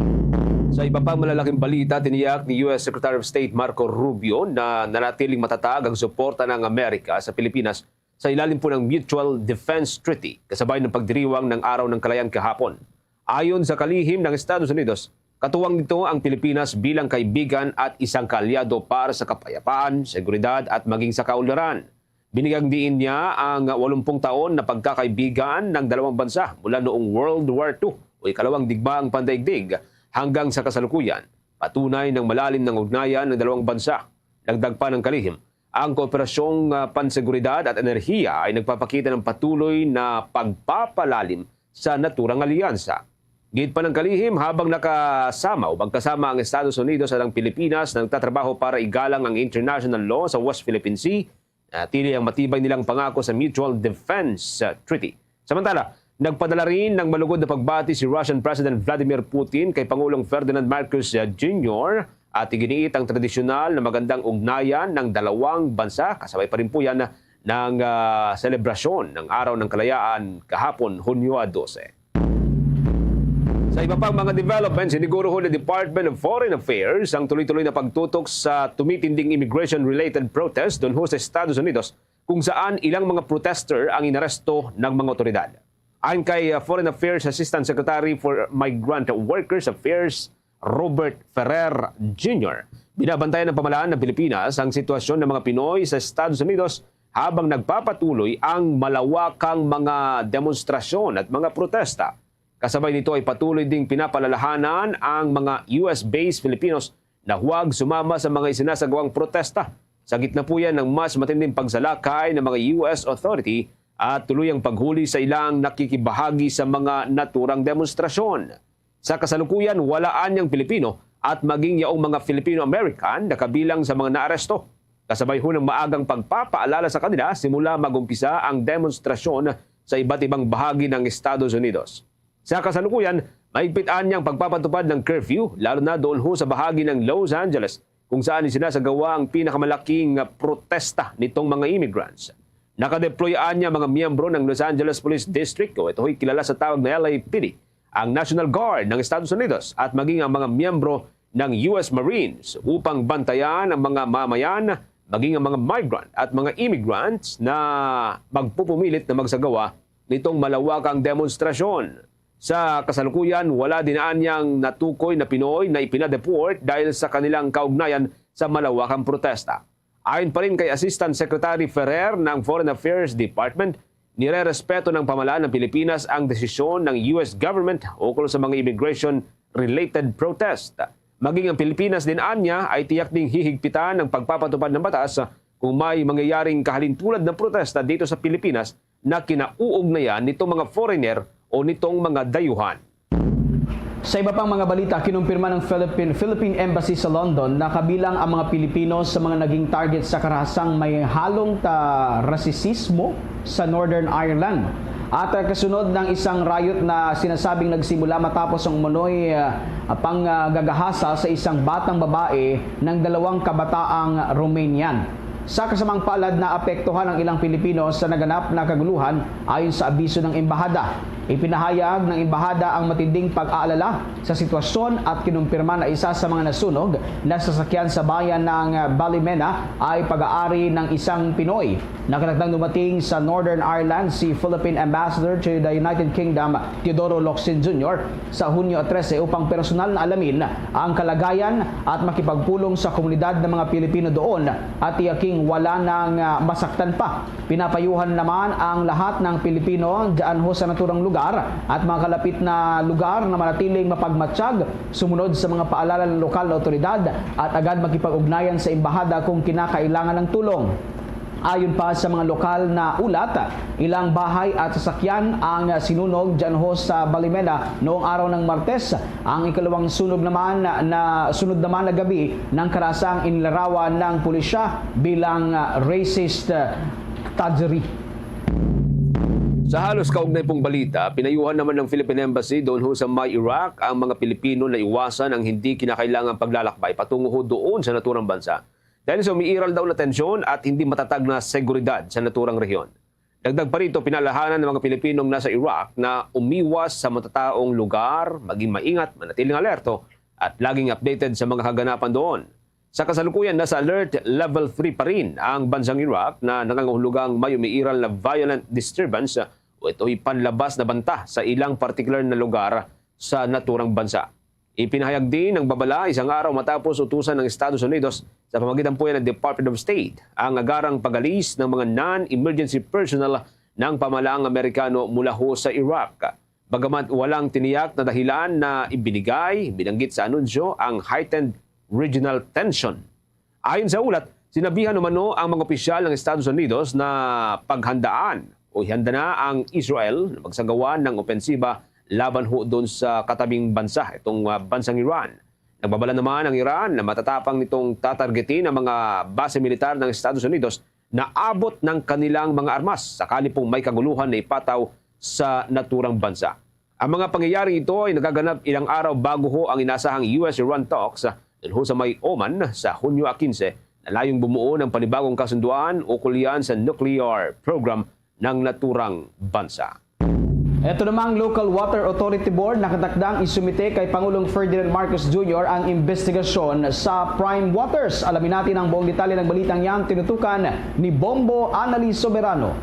Sa iba pang malalaking balita, tiniyak ni U S Secretary of State Marco Rubio na nanatiling matatag ang suporta ng Amerika sa Pilipinas sa ilalim po ng Mutual Defense Treaty, kasabay ng pagdiriwang ng Araw ng Kalayaan kahapon. Ayon sa kalihim ng Estados Unidos, katuwang nito ang Pilipinas bilang kaibigan at isang kaalyado para sa kapayapaan, seguridad at maging sa kaunlaran. Binigyang diin niya ang walumpung taon na pagkakaibigan ng dalawang bansa mula noong World War Two o ikalawang digmaang pandaigdig hanggang sa kasalukuyan. Patunay ng malalim ng ugnayan ng dalawang bansa. Dagdag pa ng kalihim, ang kooperasyong, ah, panseguridad at enerhiya ay nagpapakita ng patuloy na pagpapalalim sa naturang alyansa. Gid pa ng kalihim, habang nakasama o magkasama ang Estados Unidos at ang Pilipinas na nagtatrabaho para igalang ang international law sa West Philippine Sea, natili ang matibay nilang pangako sa Mutual Defense, ah, Treaty. Samantala, nagpadala rin ng malugod na pagbati si Russian President Vladimir Putin kay Pangulong Ferdinand Marcos, ah, Junior at iginiit ang tradisyonal na magandang ugnayan ng dalawang bansa, kasabay pa rin po yan ng, ah, selebrasyon ng Araw ng Kalayaan kahapon, Hunyo dose. Sa iba pang mga developments, siniguruhon ng Department of Foreign Affairs ang tuloy-tuloy na pagtutok sa tumitinding immigration-related protest dunho sa Estados Unidos, kung saan ilang mga protester ang inaresto ng mga otoridad. Ayon kay, uh, Foreign Affairs Assistant Secretary for Migrant Workers Affairs, Robert Ferrer Junior, binabantayan ng pamahalaan ng Pilipinas ang sitwasyon ng mga Pinoy sa Estados Unidos habang nagpapatuloy ang malawakang mga demonstrasyon at mga protesta. Kasabay nito ay patuloy ding pinapalalahanan ang mga U S-based Filipinos na huwag sumama sa mga isinasagawang protesta. Sa gitna po yan ng mas matinding pagsalakay ng mga U S authority at tuluyang paghuli sa ilang nakikibahagi sa mga naturang demonstrasyon. Sa kasalukuyan, wala anyang Pilipino at maging yaong mga Filipino-American na kabilang sa mga naaresto. Kasabay ho ng maagang pagpapaalala sa kanila simula mag-umpisa ang demonstrasyon sa iba't ibang bahagi ng Estados Unidos. Sa kasalukuyan, mahigpit anyang pagpapatupad ng curfew, lalo na doon ho sa bahagi ng Los Angeles, kung saan isinasagawa ang pinakamalaking protesta nitong mga immigrants. Nakadeploy anya mga miyembro ng Los Angeles Police District, o ito ho'y kilala sa tawag na L A P D, ang National Guard ng Estados Unidos at maging ang mga miyembro ng U S Marines upang bantayan ang mga mamayan, maging ang mga migrant at mga immigrants na magpupumilit na magsagawa nitong malawakang demonstrasyon. Sa kasalukuyan, wala din anyang natukoy na Pinoy na ipinadeport dahil sa kanilang kaugnayan sa malawakang protesta. Ayon pa rin kay Assistant Secretary Ferrer ng Foreign Affairs Department, nirerespeto ng pamahalaan ng Pilipinas ang desisyon ng U S government ukol sa mga immigration-related protest. Maging ang Pilipinas din anya ay tiyak ding hihigpitan ang pagpapatupad ng batas kung may mangyayaring kahalintulad na protesta dito sa Pilipinas na kinauugnayan nitong mga foreigner o nitong mga dayuhan. Sa iba pang mga balita, kinumpirma ng Philippine, Philippine Embassy sa London na kabilang ang mga Pilipino sa mga naging target sa karahasang may halong ta rasisismo sa Northern Ireland. At, ah, kasunod ng isang riot na sinasabing nagsimula matapos ang umano'y, ah, panggagahasa sa isang batang babae ng dalawang kabataang Romanian. Sa kasamang palad, naapektuhan ang ilang Pilipino sa naganap na kaguluhan, ayon sa abiso ng embahada. Ipinahayag ng embahada ang matinding pag-aalala sa sitwasyon at kinumpirma na isa sa mga nasunog na sasakyan sa bayan ng Ballymena ay pag-aari ng isang Pinoy. Nakatakdang dumating sa Northern Ireland si Philippine Ambassador to the United Kingdom, Teodoro Locsin Junior, sa Hunyo trese upang personal na alamin ang kalagayan at makipagpulong sa komunidad ng mga Pilipino doon at tiyaking wala nang, ah, masaktan pa. Pinapayuhan naman ang lahat ng Pilipino dyan ho sa naturang lugar at mga kalapit na lugar na manatiling mapagmatsyag, sumunod sa mga paalala ng lokal na otoridad at agad makipag-ugnayan sa embahada kung kinakailangan ng tulong. Ayon pa sa mga lokal na ulat, ilang bahay at sasakyan ang sinunog dyan ho sa Ballymena noong araw ng Martes. Ang ikalawang sunog naman na, sunod naman na gabi ng karasang inilarawan ng pulisya bilang, ah, racist, ah, thuggery. Sa halos kaugnay pong balita, pinayuhan naman ng Philippine Embassy doon ho sa may Iraq ang mga Pilipino na iwasan ang hindi kinakailangang paglalakbay patungo ho doon sa naturang bansa dahil sa umiiral daw na tensyon at hindi matatag na seguridad sa naturang rehiyon. Dagdag pa rito, pinalahanan ng mga Pilipinong nasa Iraq na umiwas sa matataong lugar, maging maingat, manatiling alerto, at laging updated sa mga kaganapan doon. Sa kasalukuyan, nasa alert level three pa rin ang bansang Iraq na nangangahulugang may umiiral na violent disturbance o ito'y panlabas na banta sa ilang partikular na lugar sa naturang bansa. Ipinahayag din ang babala isang araw matapos utusan ng Estados Unidos sa pamamagitan po yan ng Department of State ang agarang pag-alis ng mga non-emergency personnel ng pamahalaang Amerikano mula ho sa Iraq. Bagamat walang tiniyak na dahilan na ibinigay, binanggit sa anunsyo ang heightened regional tension. Ayon sa ulat, sinabihan umano ang mga opisyal ng Estados Unidos na paghandaan o ihanda na ang Israel na magsagawa ng opensiba laban ho doon sa katabing bansa, itong, ah, bansang Iran. Nagbabala naman ang Iran na matatapang nitong tatargetin ang mga base militar ng Estados Unidos na abot ng kanilang mga armas sakali pong may kaguluhan na ipataw sa naturang bansa. Ang mga pangyayaring ito ay nagaganap ilang araw bago ho ang inasahang U S Iran talks, ah, dun ho sa may Oman sa Hunyo quince, na layong bumuo ng panibagong kasunduan ukol yan sa nuclear program ng naturang bansa. Ito namang Local Water Authority Board nakatakdang isumite kay Pangulong Ferdinand Marcos Junior ang investigasyon sa Prime Waters. Alamin natin ang buong detalye ng balitang yan, tinutukan ni Bombo Annalyn Soberano.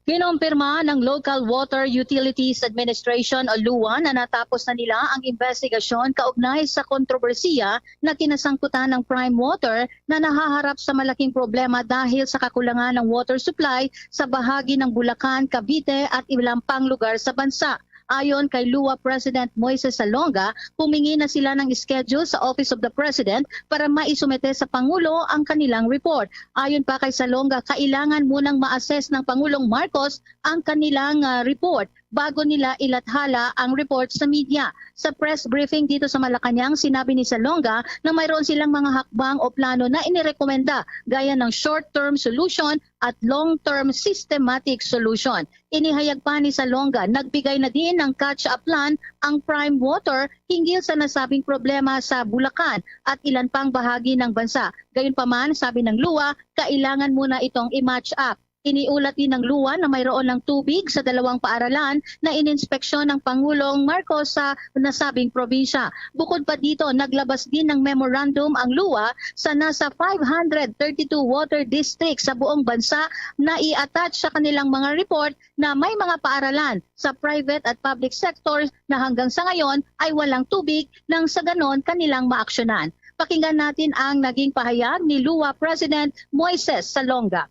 Kinumpirma ng Local Water Utilities Administration o luwa na natapos na nila ang investigasyon kaugnay sa kontrobersiya na kinasangkutan ng Prime Water na nahaharap sa malaking problema dahil sa kakulangan ng water supply sa bahagi ng Bulacan, Cavite at ilang pang lugar sa bansa. Ayon kay luwa President Moises Salonga, humingi na sila ng schedule sa Office of the President para maisumite sa Pangulo ang kanilang report. Ayon pa kay Salonga, kailangan munang ma-assess ng Pangulong Marcos ang kanilang, ah, report bago nila ilathala ang report sa media. Sa press briefing dito sa Malacañang, sinabi ni Salonga na mayroon silang mga hakbang o plano na inirekomenda, gaya ng short-term solution at long-term systematic solution. Inihayag pa ni Salonga, nagbigay na din ng catch-up plan ang Prime Water hinggil sa nasabing problema sa Bulacan at ilan pang bahagi ng bansa. Gayunpaman, sabi ng luwa, kailangan muna itong i-match up. Iniulat din ng luwa na mayroon ng tubig sa dalawang paaralan na ininspeksyon ng Pangulong Marcos sa nasabing probinsya. Bukod pa dito, naglabas din ng memorandum ang luwa sa nasa five hundred thirty-two water districts sa buong bansa na i-attach sa kanilang mga report na may mga paaralan sa private at public sectors na hanggang sa ngayon ay walang tubig nang sa ganon kanilang maaksyonan. Pakinggan natin ang naging pahayag ni luwa President Moises Salonga.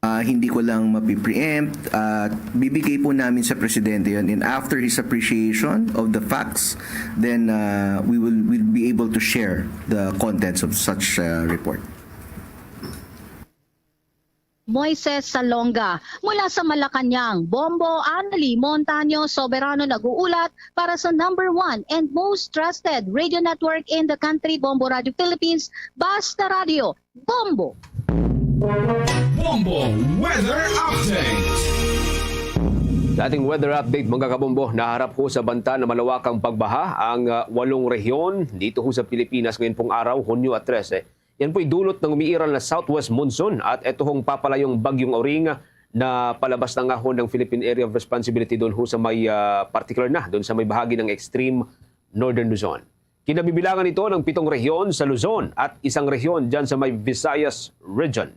Ah, hindi ko lang mapipreempt at bibigay po namin sa Presidente yon, and after his appreciation of the facts, then ah, we will, will be able to share the contents of such ah, report. Moises Salonga. Mula sa Malacañang, Bombo Annalie Montaño Soberano nag-uulat para sa number one and most trusted radio network in the country, Bombo Radio Philippines, Basta Radio, Bombo! Bombo Weather Update. Sa ating weather update, mga kabombo, naharap ho sa banta na malawakang pagbaha ang ah, walong rehiyon dito ho sa Pilipinas ngayon pong araw, Hunyo at trese. Yan po'y dulot ng umiiral na southwest monsoon at ito hong papalayong bagyong Auring na palabas na nga ho ng Philippine Area of Responsibility doon ho sa may ah, particular na doon sa may bahagi ng extreme northern Luzon. Kinabibilangan ito ng pitong rehiyon sa Luzon at isang rehiyon dyan sa may Visayas region.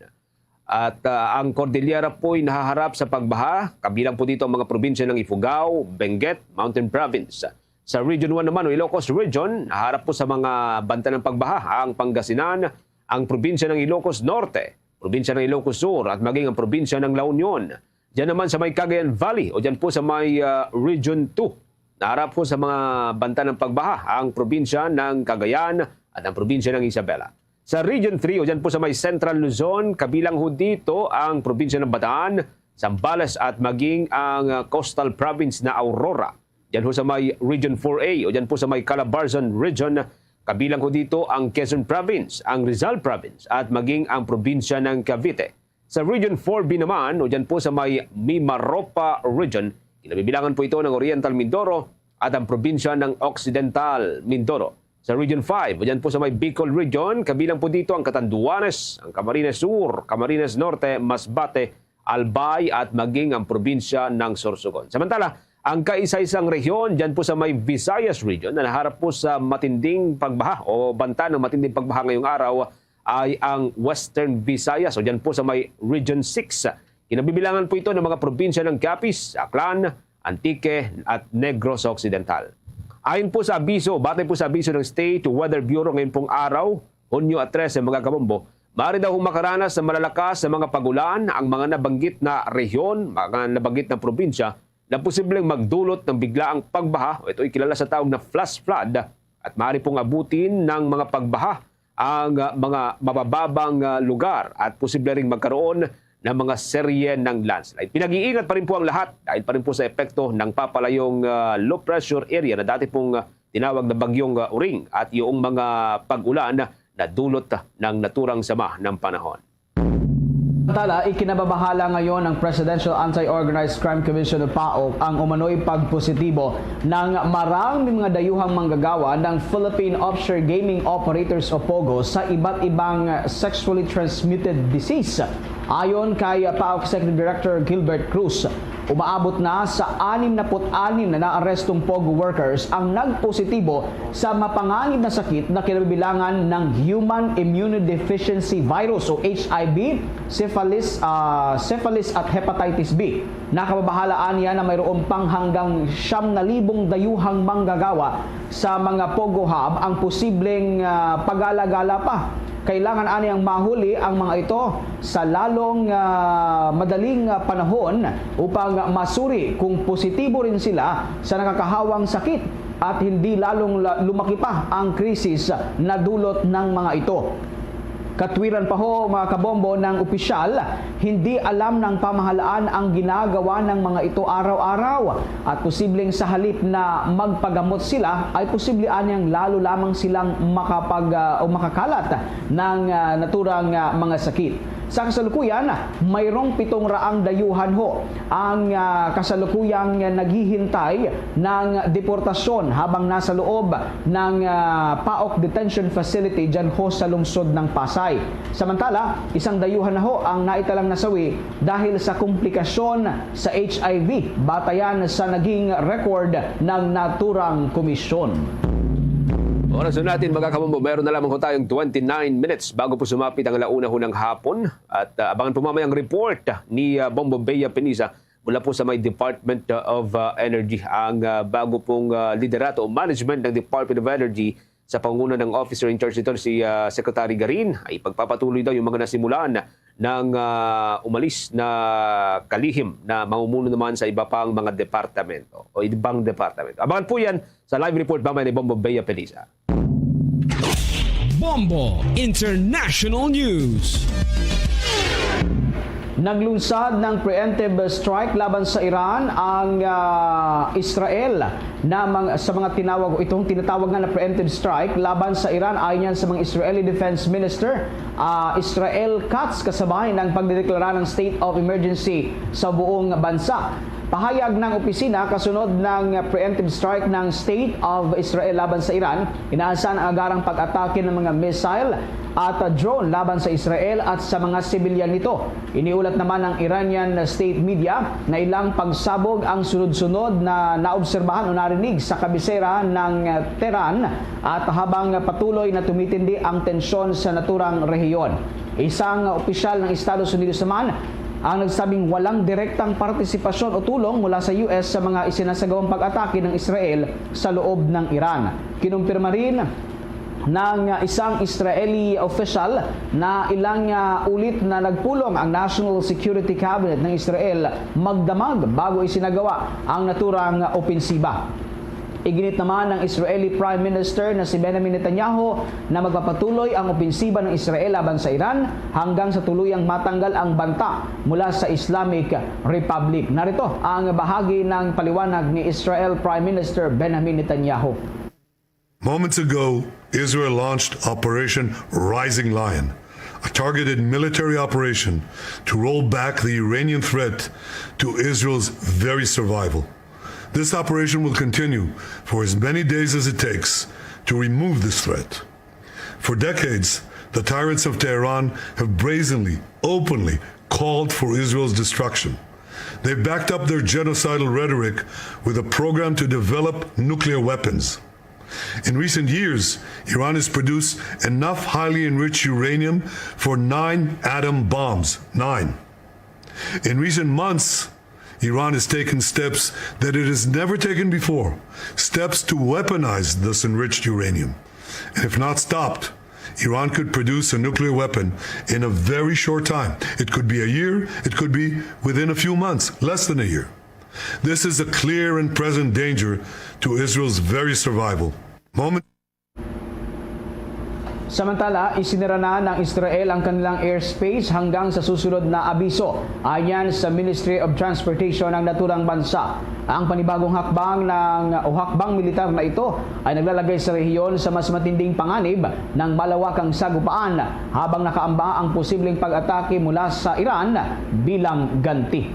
At ah, ang Cordillera po'y nahaharap sa pagbaha, kabilang po dito ang mga probinsya ng Ifugao, Benguet, Mountain Province. Sa Region one naman o Ilocos Region, naharap po sa mga banta ng pagbaha ang Pangasinan, ang probinsya ng Ilocos Norte, probinsya ng Ilocos Sur at maging ang probinsya ng La Union. Diyan naman sa may Cagayan Valley o diyan po sa may ah, Region two, naharap po sa mga banta ng pagbaha ang probinsya ng Cagayan at ang probinsya ng Isabela. Sa Region three o diyan po sa may Central Luzon, kabilang ho dito ang probinsya ng Bataan, Zambales at maging ang ah, coastal province na Aurora. Diyan ho sa may Region four A o diyan po sa may Calabarzon Region, kabilang ho dito ang Quezon Province, ang Rizal Province at maging ang probinsya ng Cavite. Sa Region four B naman o diyan po sa may Mimaropa Region, kinabibilangan po ito ng Oriental Mindoro at ang probinsya ng Occidental Mindoro. Sa Region five o diyan po sa may Bicol Region, kabilang po dito ang Catanduanes, ang Camarines Sur, Camarines Norte, Masbate, Albay at maging ang probinsya ng Sorsogon. Samantala, ang kaisa-isang rehiyon diyan po sa may Visayas Region na naharap po sa matinding pagbaha o banta ng matinding pagbaha ngayong araw ay ang Western Visayas o diyan po sa may Region six. Kinabibilangan po ito ng mga probinsya ng Capiz, Aklan, Antique at Negros Occidental. Ayon po sa abiso, batay po sa abiso ng State Weather Bureau ngayon pong araw, Hunyo at trese, mga kabombo, maaari daw makaranas sa malalakas sa mga pag-ulan ang mga nabanggit na rehiyon, mga nabanggit na probinsya na posibleng magdulot ng biglaang pagbaha o ito'y kilala sa tawag na flash flood at maaari pong abutin ng mga pagbaha ang ah, mga mabababang ah, lugar at posible ring magkaroon ng mga serye ng landslide. Pinag-iingat pa rin po ang lahat dahil pa rin po sa epekto ng papalayong ah, low pressure area na dati pong ah, tinawag na Bagyong ah, Uring at yung mga pag-ulan na dulot ng naturang sama ng panahon. Samantala, ikinababahala ngayon ng Presidential Anti-Organized Crime Commission o PAOC ang umano'y pagpositibo ng maraming mga dayuhang manggagawa ng Philippine Offshore Gaming Operators o POGO sa iba't ibang sexually transmitted disease. Ayon kay PAOC Executive Director Gilbert Cruz, umaabot na sa anim na put anim na naarestong POGO workers ang nagpositibo sa mapanganib na sakit na kinabibilangan ng Human Immunodeficiency Virus o H I V, syphilis, ah, syphilis at hepatitis B. Nakababahala aniya na mayroon pang hanggang siyam na libong dayuhang manggagawa sa mga POGO hub ang posibleng ah, pag-alagala pa. Kailangan aniyang mahuli ang mga ito sa lalong ah, madaling ah, panahon upang masuri kung positibo rin sila sa nakakahawang sakit at hindi lalong la- lumaki pa ang krisis na dulot ng mga ito. Katwiran pa ho, mga kabombo, ng opisyal, hindi alam ng pamahalaan ang ginagawa ng mga ito araw-araw at posibleng sa halip na magpagamot sila ay posible anyang lalo lamang silang makapag ah, o makakalat ng ah, naturang ah, mga sakit. Sa kasalukuyan, mayroong pitong raang dayuhan ho ang ah, kasalukuyang naghihintay ng deportasyon habang nasa loob ng ah, PAOC Detention Facility dyan ho sa lungsod ng Pasay. Samantala, isang dayuhan na ho ang naitalang nasawi dahil sa komplikasyon sa H I V, batayan sa naging record ng naturang komisyon. Oras na natin, mga kabombo, meron na lamang ho tayong twenty-nine minutes bago po sumapit ang alauna ho ng hapon. At ah, abangan po mamaya ang report ni ah, Bombo Bea Peniza mula po sa may Department of ah, Energy. Ang ah, bago pong ah, liderato o management ng Department of Energy sa pangunguna ng officer in charge nito, si ah, Secretary Garin, ay pagpapatuloy daw yung mga nasimulan ng ah, umalis na kalihim na mamumuno naman sa iba pang mga departamento o ibang departamento. Abangan po yan sa live report mamaya ni Bombo Bea Peniza. Bombo International News. Naglunsad ng preemptive strike laban sa Iran ang, ah, Israel na mang-, sa mga tinawag o itong tinatawag nga na preemptive strike laban sa Iran, ayon sa mga Israeli Defense Minister, ah, Israel Katz, kasabay ng pagdedeklara ng state of emergency sa buong bansa. Pahayag ng opisina kasunod ng preemptive strike ng State of Israel laban sa Iran, inaasahan ang agarang pag-atake ng mga missile at drone laban sa Israel at sa mga sibilyan nito. Iniulat naman ng Iranian state media na ilang pagsabog ang sunod-sunod na naobserbahan o narinig sa kabisera ng Tehran, at habang patuloy na tumitindi ang tensyon sa naturang rehiyon. Isang opisyal ng Estados Unidos naman ang nagsabing walang direktang partisipasyon o tulong mula sa U S sa mga isinasagawang pag-atake ng Israel sa loob ng Iran. Kinumpirma rin ng isang Israeli official na ilang, ah, ulit na nagpulong ang National Security Cabinet ng Israel magdamag bago isinagawa ang naturang opensiba. Iginit naman ng Israeli Prime Minister na si Benjamin Netanyahu na magpapatuloy ang opensiba ng Israel laban sa Iran hanggang sa tuluyang matanggal ang banta mula sa Islamic Republic. Narito ang bahagi ng paliwanag ni Israel Prime Minister Benjamin Netanyahu. Moments ago, Israel launched Operation Rising Lion, a targeted military operation to roll back the Iranian threat to Israel's very survival. This operation will continue for as many days as it takes to remove this threat. For decades, the tyrants of Tehran have brazenly, openly called for Israel's destruction. They've backed up their genocidal rhetoric with a program to develop nuclear weapons. In recent years, Iran has produced enough highly enriched uranium for nine atom bombs. Nine. In recent months, Iran has taken steps that it has never taken before, steps to weaponize this enriched uranium. And if not stopped, Iran could produce a nuclear weapon in a very short time. It could be a year, it could be within a few months, less than a year. This is a clear and present danger to Israel's very survival. Moment Samantala, isinira na ng Israel ang kanilang airspace hanggang sa susunod na abiso, ayan sa Ministry of Transportation ng naturang bansa. Ang panibagong hakbang ng, o hakbang militar na ito ay naglalagay sa rehiyon sa mas matinding panganib ng malawakang sagupaan, habang nakaamba ang posibleng pag-atake mula sa Iran bilang ganti.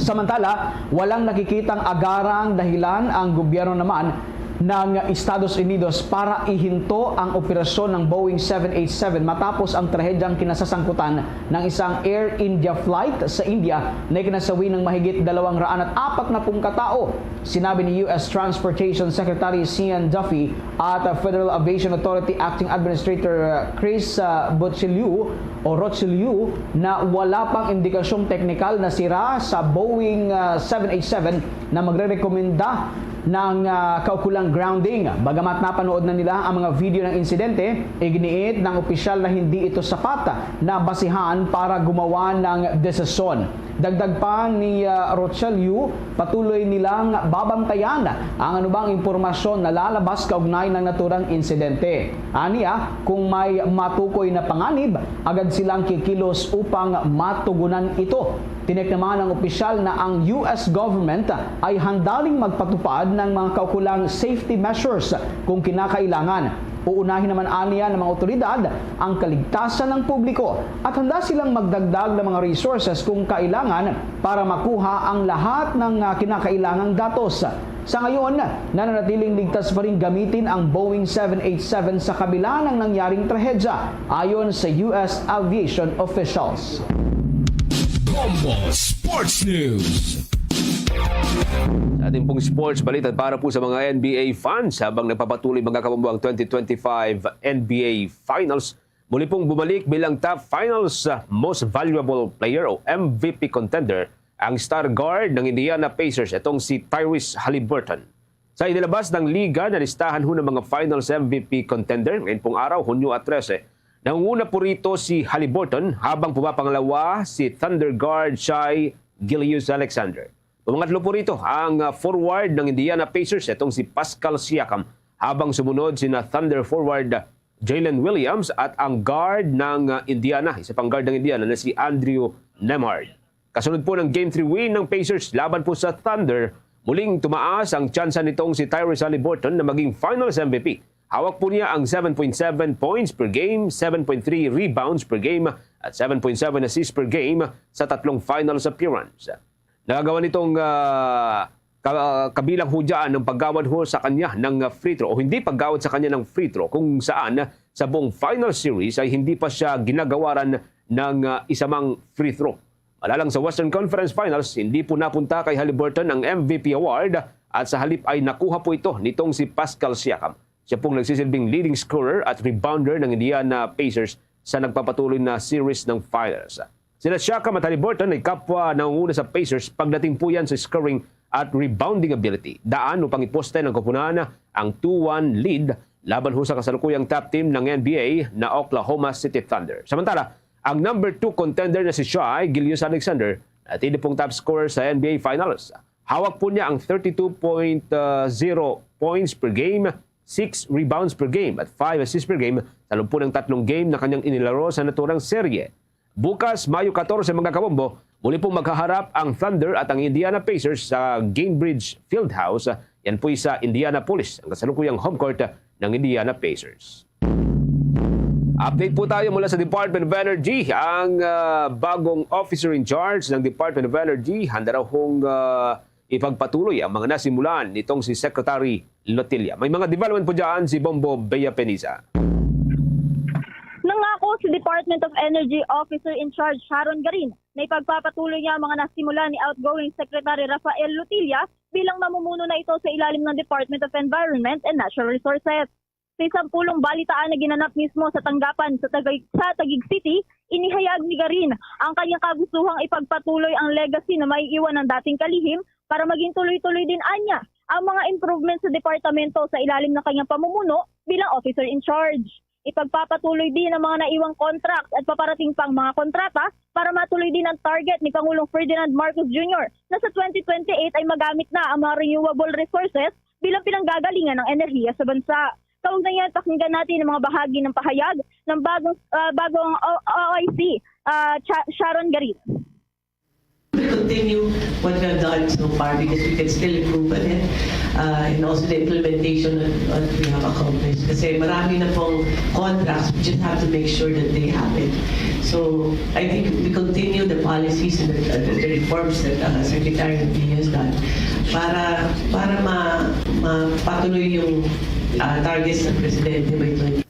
Samantala, walang nakikitang agarang dahilan ang gobyerno naman ng Estados Unidos para ihinto ang operasyon ng Boeing seven eight seven matapos ang trahedyang kinasasangkutan ng isang Air India flight sa India na ikinasawi ng mahigit dalawang raan at apat na pung katao. Sinabi ni U S Transportation Secretary Sean Duffy at Federal Aviation Authority Acting Administrator Chris, uh, Bocheliu o Rocheliu na wala pang indikasyong teknikal na sira sa Boeing, uh, seven eight seven na magrerekomenda ng, ah, kaukulang grounding. Bagamat napanood na nila ang mga video ng insidente, iginiit ng opisyal na hindi ito sapat na basihan para gumawa ng desisyon. Dagdag pa ni, ah, Rochelle Yu, patuloy nilang babantayan ang anumang impormasyon na lalabas kaugnay ng naturang insidente. Aniya, kung may matukoy na panganib, agad silang kikilos upang matugunan ito. Tinek naman ng opisyal na ang U S government ay handa ring magpatupad ng mga kaukulang safety measures kung kinakailangan. Uunahin naman aniya ng mga otoridad ang kaligtasan ng publiko at handa silang magdagdag ng mga resources kung kailangan para makuha ang lahat ng, ah, kinakailangang datos. Sa ngayon, nananatiling ligtas pa rin gamitin ang Boeing seven eight seven sa kabila ng nangyaring trahedya, ayon sa U S aviation officials. Bombo Sports News. Sa ating pong sports balita, para po sa mga N B A fans, habang nagpapatuloy, mga kabombo, ang twenty twenty-five N B A Finals, muli pong bumalik bilang top Finals, uh, Most Valuable Player o M V P contender ang star guard ng Indiana Pacers, itong si Tyrese Haliburton. Sa inilabas ng liga na listahan ho ng mga Finals M V P contender, ngayon pong araw, Hunyo trese, nangunguna po rito si Haliburton, habang pumapangalawa si Thunder guard Shai Gilgeous-Alexander. Pumangatlo po rito ang, ah, forward ng Indiana Pacers, itong si Pascal Siakam, habang sumunod sina Thunder forward Jalen Williams at ang guard ng, ah, Indiana, isa pang guard ng Indiana na si Andrew Nembhard. Kasunod po ng Game three win ng Pacers laban po sa Thunder, muling tumaas ang tsansa nitong si Tyrese Haliburton na maging Finals M V P. Hawak po niya ang seven point seven points per game, seven point three rebounds per game, at seven point seven assists per game sa tatlong Finals appearance. Nagagawa nitong, ah, ka-, kabilang ho dyan ang paggawad ho sa kanya ng, ah, free throw o hindi paggawad sa kanya ng free throw, kung saan sa buong final series ay hindi pa siya ginagawaran ng, ah, isa mang free throw. Malalang sa Western Conference Finals, hindi po napunta kay Haliburton ang M V P award at sa halip ay nakuha po ito nitong si Pascal Siakam. Siya pong nagsisilbing leading scorer at rebounder ng Indiana Pacers sa nagpapatuloy na series ng finals. Sina Siakam at Haliburton ay kapwa nangunguna sa Pacers pagdating po yan sa scoring at rebounding ability. Daan upang iposte ng koponan ang two one lead laban ho sa kasalukuyang top team ng N B A na Oklahoma City Thunder. Samantala, ang number two contender na si Shai Gilgeous-Alexander, natili pong top scorer sa N B A Finals. Hawak po niya ang thirty-two point zero points per game, six rebounds per game, at five assists per game sa loob po ng tatlong game na kanyang inilaro sa naturang serye. Bukas, Mayo katorse, mga kabombo, muli pong maghaharap ang Thunder at ang Indiana Pacers sa Gainbridge Fieldhouse. Yan po'y sa Indianapolis, ang kasalukuyang home court ng Indiana Pacers. Update po tayo mula sa Department of Energy. Ang, ah, bagong officer in charge ng Department of Energy, handa raw hong, ah, ipagpatuloy ang mga nasimulan nitong si Secretary Lotilla. May mga development po dyan si Bombo Bea Peniza. Nangako si Department of Energy Officer in Charge Sharon Garin na ipagpapatuloy niya ang mga nasimulan ni outgoing Secretary Rafael Lotilla bilang mamumuno na ito sa ilalim ng Department of Environment and Natural Resources. Sa isang pulong balitaan na ginanap mismo sa tanggapan sa Taguig, sa Taguig City, inihayag ni Garin ang kanyang kagustuhang ipagpatuloy ang legacy na maiiwan ng dating kalihim para maging tuloy-tuloy din anya ang mga improvements sa departamento sa ilalim ng kanyang pamumuno bilang officer in charge. Ipagpapatuloy din ang mga naiwang contracts at paparating pang mga kontrata para matuloy din ang target ni Pangulong Ferdinand Marcos Junior na sa twenty twenty-eight ay magamit na ang mga renewable resources bilang pinanggagalingan ng enerhiya sa bansa. Kaugnay niyan, pakinggan natin ang mga bahagi ng pahayag ng bagong, ah, bagong O-, O I C, ah, Cha-, Sharon Garin. We continue what we have done so far because we can still improve on it. Uh, and also the implementation of what we have accomplished. Kasi marami na pong contracts, we just have to make sure that they happen. So, I think we continue the policies and the, uh, the reforms that, uh, Secretary Lotilla has done para, para ma-, mapatuloy yung, uh, targets ng Presidente by twenty.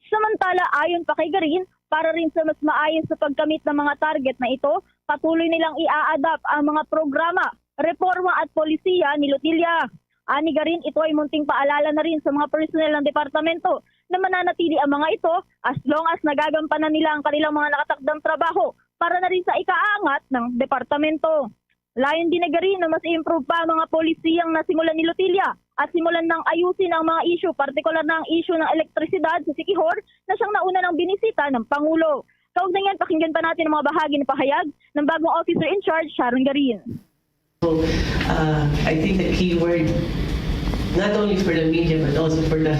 Samantala, ayon pa kay Garin, para rin sa mas maayos sa pagkamit ng mga target na ito, patuloy nilang i-a-adapt ang mga programa, reforma at polisiya ni Lotilla. Ani Garin, ito ay munting paalala na rin sa mga personnel ng departamento na mananatili ang mga ito as long as nagagampanan nila ang kanilang mga nakatakdang trabaho para na rin sa ikaangat ng departamento. Layon din ni Garin na mas i-improve pa ang mga polisiyang nasimulan ni Lotilla at simulan nang ayusin ang mga issue, partikular na ang issue ng elektrisidad sa Siquijor na siyang nauna ng binisita ng Pangulo. Kaugnay niyan, pakinggan pa natin ang mga bahagi ng pahayag ng bagong officer in charge, Sharon Garin. So, uh, I think the key word, not only for the media, but also for the,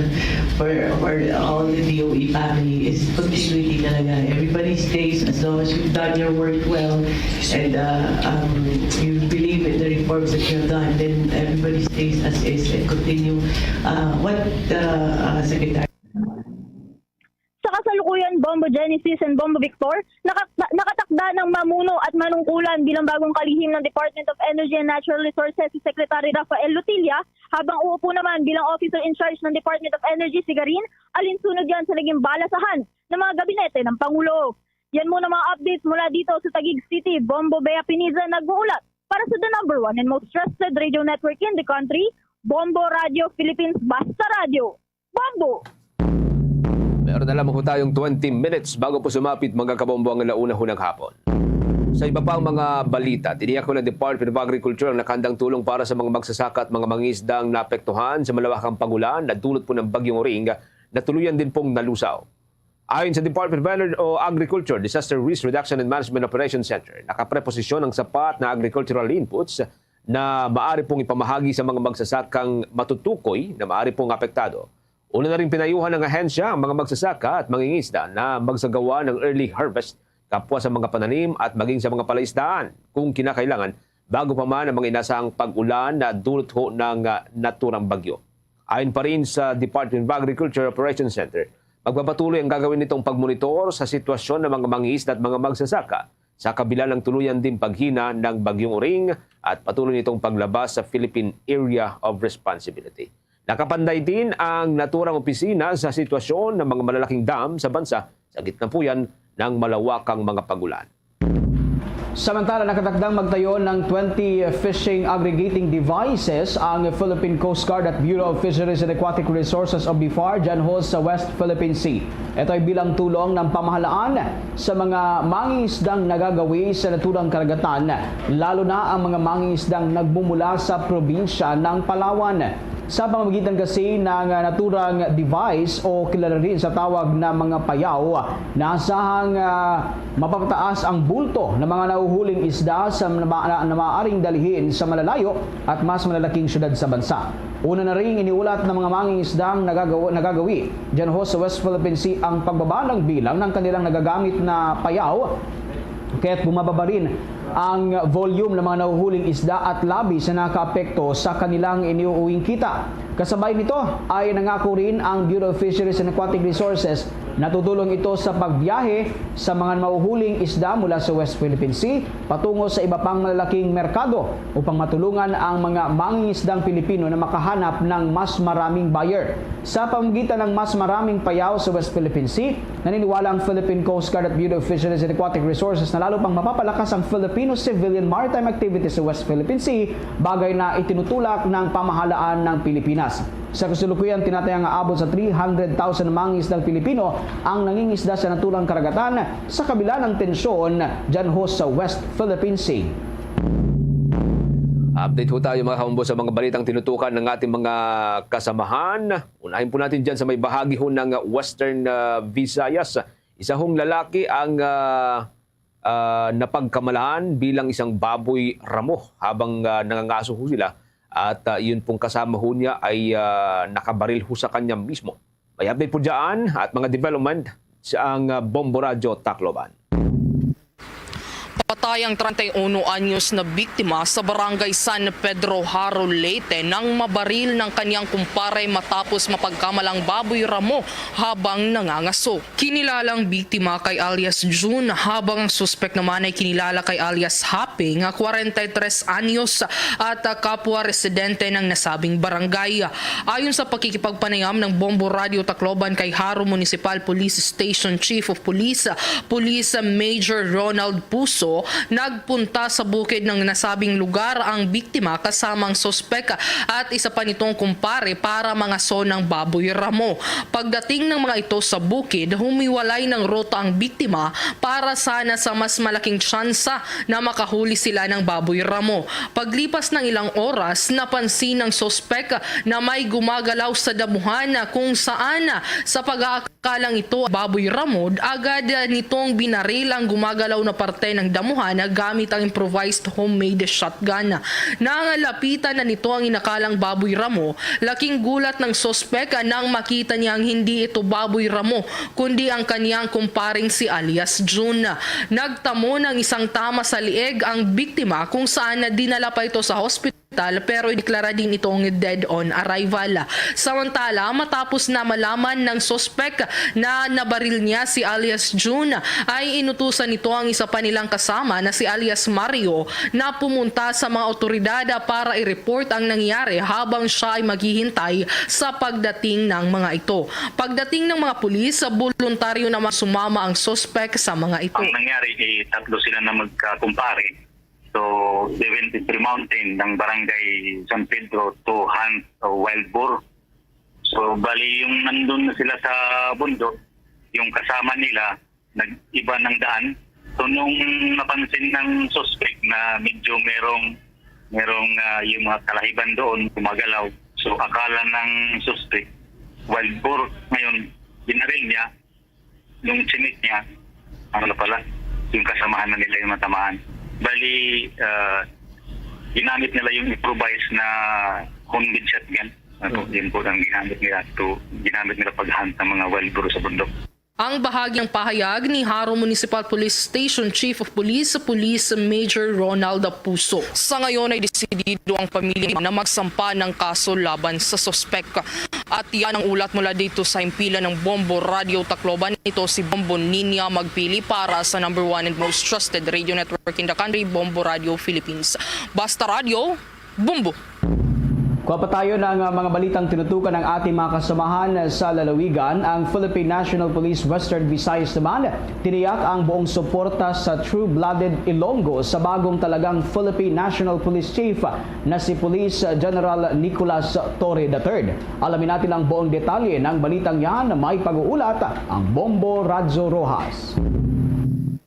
for, for all the D O E family, is continuity talaga. Everybody stays as long as you've done your work well, and, uh, um, you believe in the reforms that you have done, then everybody stays as is and continue, uh, what, uh, uh, Secretary. Sa kasalukuyan, Bombo Genesis and Bombo Victor, naka-, nakatakda ng mamuno at manungkulan bilang bagong kalihim ng Department of Energy and Natural Resources si Secretary Rafael Lotilla, habang uupo naman bilang officer in charge ng Department of Energy si Garin, alinsunod yan sa naging balasahan ng mga gabinete ng Pangulo. Yan muna mga updates mula dito sa Taguig City. Bombo Bea Piniza nag-uulat para sa the number one and most trusted radio network in the country, Bombo Radio Philippines, Basta Radio. Bombo! Meron na lamang po tayong twenty minutes bago po sumapit, mga kabombo, ang alauna ho ng hapon. Sa iba pang mga balita, tiniyak ko na Department of Agriculture ang nakahandang tulong para sa mga magsasaka at mga mangisdang naapektuhan sa malawakang pag-ulan na dulot po ng Bagyong Oring na tuluyan din pong nalusaw. Ayon sa Department of Ener-, o Agriculture, Disaster Risk Reduction and Management Operations Center, nakapreposisyon ang sapat na agricultural inputs na maaari pong ipamahagi sa mga magsasakang matutukoy na maaari pong apektado. Una na ring pinayuhan ng ahensya ang mga magsasaka at mangingisda na magsagawa ng early harvest kapwa sa mga pananim at maging sa mga palaisdaan kung kinakailangan, bago pa man ang mga inasahang pag-ulan na dulot ho ng, ah, naturang bagyo. Ayon pa rin sa Department of Agriculture Operations Center, magpapatuloy ang gagawin nitong pagmonitor sa sitwasyon ng mga mangingisda at mga magsasaka sa kabila ng tuluyan din paghina ng Bagyong Uring at patuloy nitong paglabas sa Philippine Area of Responsibility. Nakapanday din ang naturang opisina sa sitwasyon ng mga malalaking dam sa bansa sa gitna po yan ng malawakang mga pagulan. Samantala, nakatakdang magtayo ng twenty fishing aggregating devices ang Philippine Coast Guard at Bureau of Fisheries and Aquatic Resources o bifar dyan ho sa West Philippine Sea. Ito ay bilang tulong ng pamahalaan sa mga mangingisdang nagagawi sa naturang karagatan, lalo na ang mga mangingisdang nagmumula sa probinsya ng Palawan. Sa pamamagitan kasi ng, ah, naturang device o kilala rin sa tawag na mga payaw, naasahang, ah, mapapataas ang bulto ng mga nahuhuling isda sa na, na, na maaaring dalhin sa malalayo at mas malalaking syudad sa bansa. Una na ring iniulat ng mga mangingisdang nagagawa, nagagawi dyan ho sa West Philippine Sea ang pagbaba ng bilang ng kanilang nagagamit na payaw, kaya't bumababa rin ang volume ng mga nahuhuling isda at labi sa nakaapekto sa kanilang iniuuwing kita. Kasabay nito ay nangako rin ang Bureau of Fisheries and Aquatic Resources na tutulong ito sa pagbiyahe sa mga mahuhuling isda mula sa West Philippine Sea patungo sa iba pang malalaking merkado upang matulungan ang mga mangingisdang Pilipino na makahanap ng mas maraming buyer. Sa pamamagitan ng mas maraming payaw sa West Philippine Sea, naniniwala ang Philippine Coast Guard at Bureau of Fisheries and Aquatic Resources na lalo pang mapapalakas ang Filipino civilian maritime activities sa West Philippine Sea, bagay na itinutulak ng pamahalaan ng Pilipinas. Sa kasalukuyan, tinatayang aabot sa three hundred thousand mangingisdang Pilipino ang nangingisda sa naturang karagatan sa kabila ng tensyon dyan ho sa West Philippine Sea. Update ho tayo, mga kaumbo, sa mga balitang tinutukan ng ating mga kasamahan. Unahin po natin dyan sa may bahagi ho ng Western, ah, Visayas. Isa hong lalaki ang, ah, ah, napagkamalan bilang isang baboy ramo habang, ah, nangangaso ho sila. At, ah, yun pong kasama ho niya ay, ah, nakabaril ho sa kanya mismo. May update po dyan at mga development sa ang, ah, Bombo Radyo Tacloban. Patay ang treinta y uno anyos na biktima sa Barangay San Pedro, Jaro, Leyte, nang mabaril ng kanyang kumpare matapos mapagkamalang baboy ramo habang nangangaso. Kinilalang biktima kay alias Jun, habang ang suspek naman ay kinilala kay alias Happy, nga kwarenta y tres anyos at, ah, kapwa residente ng nasabing barangay. Ayon sa pakikipagpanayam ng Bombo Radio Tacloban kay Jaro Municipal Police Station Chief of Police, Police Major Ronald Puso, nagpunta sa bukid ng nasabing lugar ang biktima kasama ang suspek at isa pa nitong kumpare para mangaso ng baboy ramo. Pagdating ng mga ito sa bukid, humiwalay ng ruta ang biktima para sana sa mas malaking tsansa na makahuli sila ng baboy ramo. Paglipas ng ilang oras, napansin ng suspek na may gumagalaw sa damuhan na kung saan sa pag-aakalang ito baboy ramo, agad nitong binaril ang gumagalaw na parte ng damuhan gamit ang improvised homemade shotgun. Nang lapitan na nito ang inakalang baboy ramo, laking gulat ng suspek nang makita niyang hindi ito baboy ramo, kundi ang kanyang kumparing si alias Jun. Nagtamo ng isang tama sa lieg ang biktima kung saan na dinala pa ito sa hospital, pero ideklara din itong dead on arrival. Samantala, matapos na malaman ng suspek na nabaril niya si alias Jun, ay inutusan nito ang isa pa nilang kasama na si alias Mario na pumunta sa mga otoridad para i-report ang nangyari habang siya ay maghihintay sa pagdating ng mga ito. Pagdating ng mga pulis, voluntaryo naman sumama ang suspek sa mga ito. Ang nangyari, eh, tatlo sila na magkakumpare. So, they went to Three Mountain, ng Barangay San Pedro, to hunt a wild boar. So, bali, yung nandun na sila sa bundok, yung kasama nila, nag-iba ng daan. So, nung napansin ng suspect na medyo merong, merong, ah, yung mga kalahiban doon, gumagalaw. So, akala ng suspect, wild boar. Ngayon, binaril niya. Nung chinik niya, ano pala, yung kasamahan na nila yung natamaan. Bali, ah, ginamit nila yung improvised na homemade shotgun. Ato din po ang ginamit nila to, ginamit nila pag-hunt ng mga wild boar sa bundok. Ang bahagi ng pahayag ni Jaro Municipal Police Station Chief of Police, Police Major Ronald Puso. Sa ngayon ay desidido ang pamilya na magsampa ng kaso laban sa suspek. At yan ang ulat mula dito sa himpilan ng Bombo Radyo Tacloban. Ito si Bombo Ninia Magpili para sa number one and most trusted radio network in the country, Bombo Radyo Philippines. Basta Radyo, Bombo! Kuha pa tayo ng, ah, mga balitang tinutukan ng ating mga kasamahan sa lalawigan. Ang Philippine National Police Western Visayas naman, tiniyak ang buong suporta sa True-Blooded Ilonggo sa bagong talagang Philippine National Police Chief na si Police General Nicolas Torre the third. Alamin natin ang buong detalye ng balitang yan. May pag-uulat ang Bombo Radyo Rojas.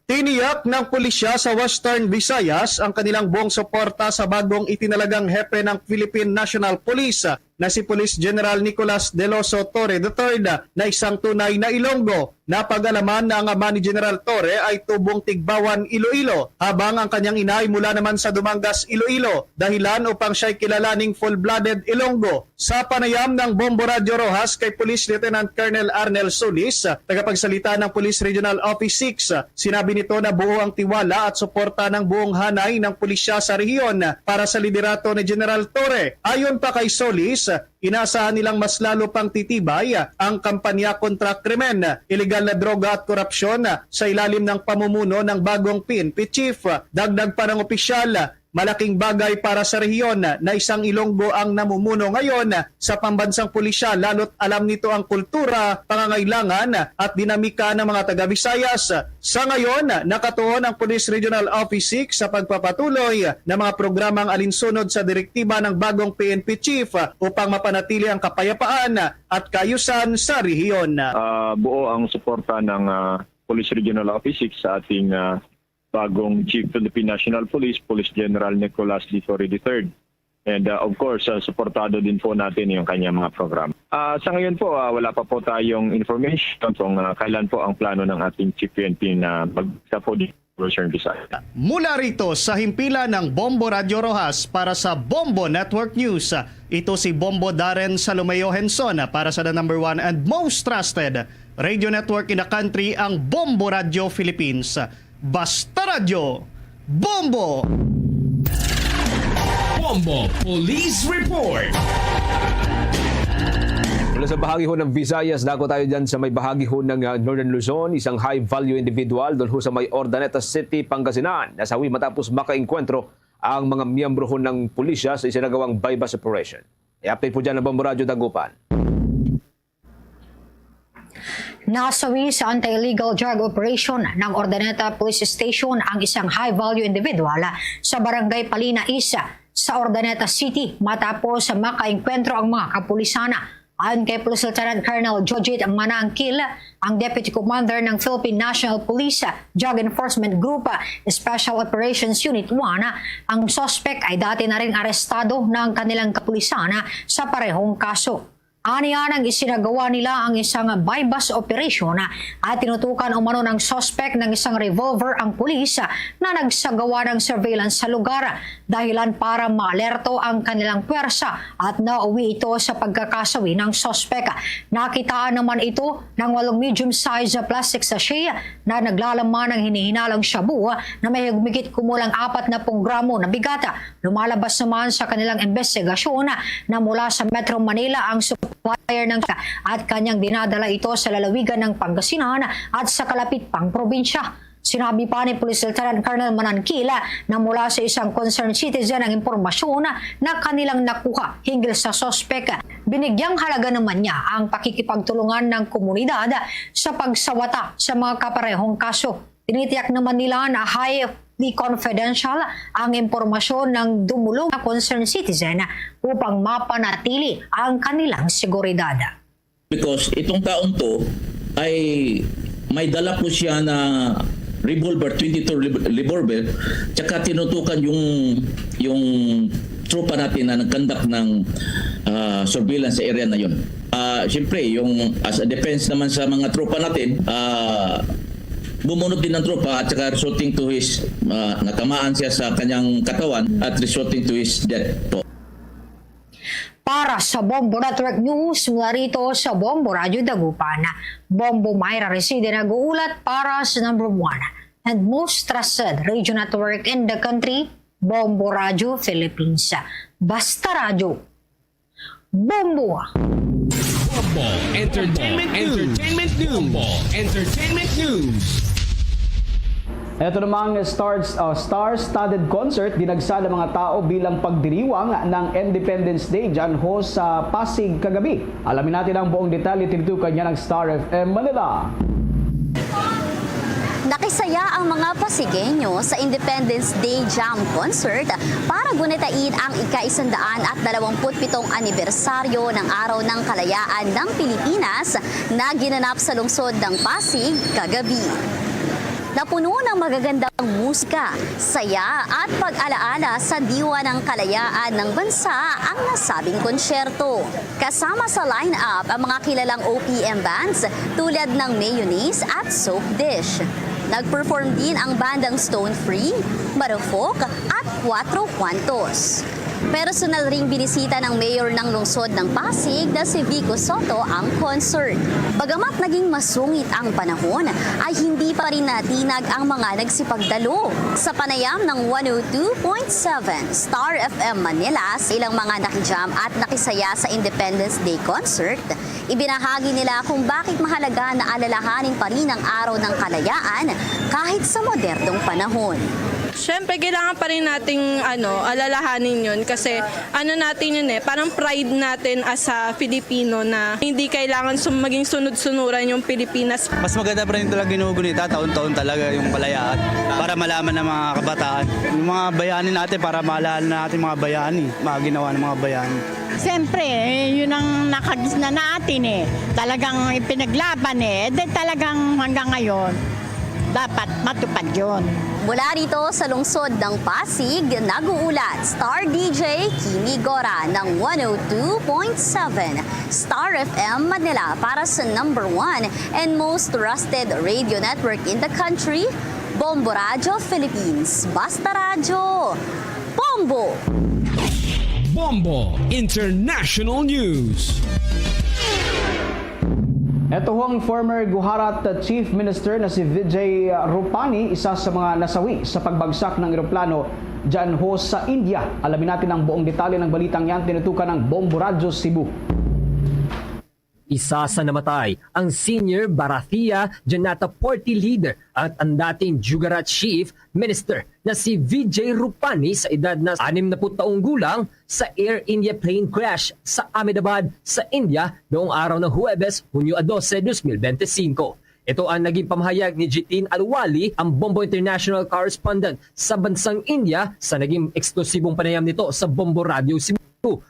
Tiniyak ng pulisya sa Western Visayas ang kanilang buong suporta sa bagong itinalagang hepe ng Philippine National Police na si Police General Nicolas Deloso Torre the third na isang tunay na Ilonggo. Napag-alaman na ang ama ni General Torre ay tubong Tigbawan, Iloilo, habang ang kanyang ina ay mula naman sa Dumangas, Iloilo, dahilan upang siya'y kilalaning full-blooded Ilonggo. Sa panayam ng Bombo Radyo Rojas kay Police Lieutenant Colonel Arnel Solis, tagapagsalita ng Police Regional Office six, sinabi nito na buo ang tiwala at suporta ng buong hanay ng pulisya sa rehiyon para sa liderato ni General Torre. Ayon pa kay Solis, inaasahan nilang mas lalo pang titibay ang kampanya kontra krimen, ilegal na droga at korupsyon sa ilalim ng pamumuno ng bagong P N P chief. Dagdag pa ng opisyal, malaking bagay para sa rehiyon na isang Ilonggo ang namumuno ngayon sa pambansang pulisya, lalo't alam nito ang kultura, pangangailangan at dinamika ng mga taga-Visayas. Sa ngayon, nakatuon ang Police Regional Office six sa pagpapatuloy ng mga programang alinsunod sa direktiba ng bagong P N P chief upang mapanatili ang kapayapaan at kaayusan sa rehiyon. Ah, buo ang suporta ng, ah, Police Regional Office six sa ating, ah, bagong Chief Philippine National Police, Police General Nicolas D. Torre the third. And, uh, of course, uh, suportado din po natin yung kanyang mga programa. Ah, sa ngayon po, ah, wala pa po tayong information kung, ah, kailan po ang plano ng ating Chief P N P na magpunta po dito sa Luzon, Visayas. Mula rito sa himpilan ng Bombo Radyo Rojas para sa Bombo Network News, ito si Bombo Darren Salomeo Henson para sa the number one and most trusted radio network in the country, ang Bombo Radyo Philippines. Basta Radyo, Bombo! Bombo Police Report. Mula sa bahagi ho ng Visayas, dako tayo dyan sa may bahagi ho ng, ah, Northern Luzon. Isang high-value individual doon ho sa may Urdaneta City, Pangasinan, nasawi matapos makaengkwentro ang mga miyembro ho ng pulisya sa isinagawang buy-bust operation. I-update po dyan ang Bombo Radyo Dagupan. Nasawi sa anti-illegal drug operation ng Urdaneta Police Station ang isang high-value individual sa Barangay Palina East sa Urdaneta City matapos makaengkwentro ang mga kapulisan. Ayon kay Police Lieutenant Colonel Jojit Manangkil, ang Deputy Commander ng Philippine National Police Drug Enforcement Group Special Operations Unit one, ang suspect ay dati na ring arestado ng kanilang kapulisan sa parehong kaso. Aniya nang isinagawa nila ang isang buy-bust operation at tinutukan umano ng suspect ng isang revolver ang pulis na nagsagawa ng surveillance sa lugar, dahilan para maalerto ang kanilang pwersa at nauwi ito sa pagkakasawi ng suspect. Nakitaan naman ito ng walong medium-sized plastic sachet na naglalaman ng hinihinalang shabu na may humigit kumulang apat na pung gramo na bigat. Lumalabas naman sa kanilang imbestigasyon na mula sa Metro Manila ang supplier ng at kanyang dinadala ito sa lalawigan ng Pangasinan at sa kalapit pang probinsya. Sinabi pa ni Police Lieutenant Colonel Manangkil na mula sa isang concerned citizen ang impormasyon na kanilang nakuha hinggil sa suspek. Binigyang halaga naman niya ang pakikipagtulungan ng komunidad sa pagsawata sa mga kaparehong kaso. Tinitiyak naman nila na highly confidential ang impormasyon ng dumulog na concerned citizen upang mapanatili ang kanilang seguridad. Because itong taong to ay may dala po siya na revolver, twenty-two rev-, revolver, tsaka tinutukan yung, yung tropa natin na nag-conduct ng, ah, surveillance sa area na yun. Ah, siyempre, yung as a defense naman sa mga tropa natin, ah, bumunot din ang tropa at saka resulting to his, ah, natamaan siya sa kanyang katawan at resulting to his death po. Para sa Bombo Network News, mula rito sa Bombo Radyo Dagupan, Bombo Myra Reside nag-uulat para sa number one and most trusted radio network in the country, Bombo Radyo Philippines. Basta Radyo, Bombo! Bombo Entertainment News. Entertainment News. Bombo Entertainment News. Ito namang star, uh, star-studded concert dinagsa ng mga tao bilang pagdiriwang ng Independence Day dyan ho sa Pasig kagabi. Alamin natin ang buong detalye, tinutukan niya ng Star F M Manila. Nakisaya ang mga Pasigenyo sa Independence Day Jam Concert para gunitain ang ika-isandaan at dalawampu't pitong anibersaryo ng Araw ng Kalayaan ng Pilipinas na ginanap sa lungsod ng Pasig kagabi. Napuno ng magagandang musika, saya at pag-alaala sa diwa ng kalayaan ng bansa ang nasabing konsyerto. Kasama sa line-up ang mga kilalang O P M bands tulad ng Mayonnaise at Soap Dish. Nag-perform din ang bandang Stone Free, Marufok at Cuatro Cuantos. Personal ring binisita ng mayor ng lungsod ng Pasig na si Vico Sotto ang concert. Bagamat naging masungit ang panahon, ay hindi pa rin natinag ang mga nagsipagdalo. Sa panayam ng one oh two point seven Star F M Manila sa ilang mga nakijam at nakisaya sa Independence Day Concert, ibinahagi nila kung bakit mahalaga na alalahanin pa rin ang Araw ng Kalayaan kahit sa modernong panahon. Siyempre, kailangan pa rin nating ano, alalahanin yun kasi ano natin yun eh, parang pride natin as a Filipino na hindi kailangan sum- maging sunod-sunuran yung Pilipinas. Mas maganda pa rin talaga ginugunita taon-taon talaga yung kalayaan para malaman ng mga kabataan. Yung mga bayani natin, para maalala natin mga bayani, mga ginawa ng mga bayani. Siyempre, eh, yun ang nakagisna natin eh. Talagang ipinaglaban eh. Eh, di talagang hanggang ngayon, dapat matupad yun. Mula rito sa lungsod ng Pasig, nag-uulat Star D J Kimi Gora ng one oh two point seven Star F M Manila para sa number one and most trusted radio network in the country, Bombo Radyo Philippines. Basta Radyo, Bombo! Bombo International News. Ito ho ang former Gujarat Chief Minister na si Vijay Rupani, isa sa mga nasawi sa pagbagsak ng eroplano dyan ho sa India. Alamin natin ang buong detalye ng balitang yan, tinutukan ng Bombo Radyo Cebu. Isa sa namatay ang senior Bharatiya Janata Party leader at ang dating Gujarat Chief Minister na si Vijay Rupani sa edad na anim na put taong gulang sa Air India plane crash sa Ahmedabad sa India noong araw ng Huwebes, Hunyo dose, dos mil bente singko. Ito ang naging pamahayag ni Jitin Aluwali, ang Bombo International correspondent sa bansang India, sa naging eksklusibong panayam nito sa Bombo Radio Cebu.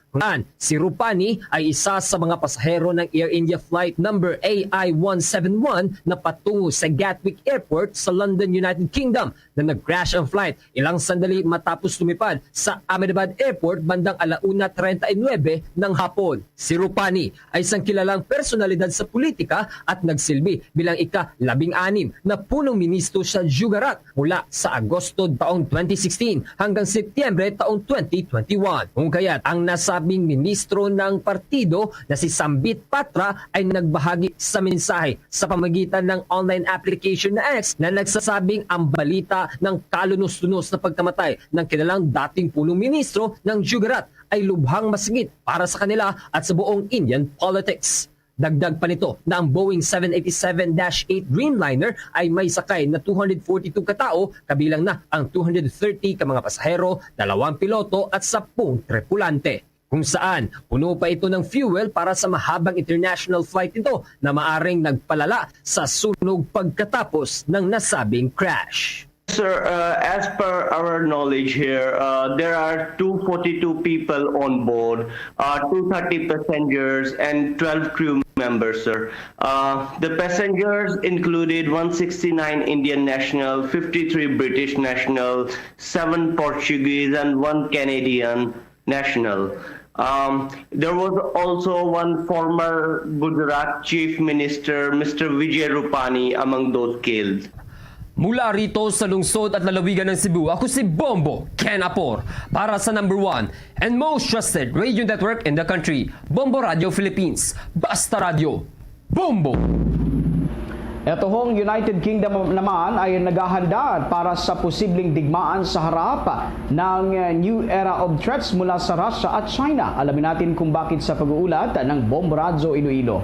Kung saan, si Rupani ay isa sa mga pasahero ng Air India Flight Number A I one seven one na patungo sa Gatwick Airport sa London, United Kingdom, na nag-crash ang flight ilang sandali matapos lumipad sa Ahmedabad Airport bandang ala una treinta y nuebe ng hapon. Si Rupani ay isang kilalang personalidad sa politika at nagsilbi bilang ika-labing-anim na punong ministro sa Gujarat mula sa Agosto taong twenty sixteen hanggang Setyembre taong twenty twenty-one. Kung kaya't ang nasabing ministro ng partido na si Sambit Patra ay nagbahagi sa mensahe sa pamagitan ng online application na X na nagsasabing ang balita ng kalunos-lunos na pagkamatay ng kilalang dating punong ministro ng Gujarat ay lubhang masakit para sa kanila at sa buong Indian politics. Dagdag pa nito na ang Boeing seven eighty-seven dash eight Dreamliner ay may sakay na two hundred forty-two katao, kabilang na ang two hundred thirty ka mga pasahero, dalawang piloto at sapung tripulante, kung saan puno pa ito ng fuel para sa mahabang international flight nito na maaring nagpalala sa sunog pagkatapos ng nasabing crash. Sir, uh, as per our knowledge here, uh, there are two forty-two people on board, uh, two thirty passengers, and twelve crew members, sir. Uh, the passengers included one sixty-nine Indian national, fifty-three British national, seven Portuguese, and one Canadian national. Um, there was also one former Gujarat Chief Minister, Mister Vijay Rupani, among those killed. Mula rito sa lungsod at lalawigan ng Cebu, ako si Bombo Ken Apor para sa number one and most trusted radio network in the country, Bombo Radio Philippines. Basta Radio, Bombo! Eto hong United Kingdom naman ay naghahanda para sa posibleng digmaan sa harap ng new era of threats mula sa Russia at China. Alamin natin kung bakit sa pag-uulat ng Bombo Radyo Iloilo.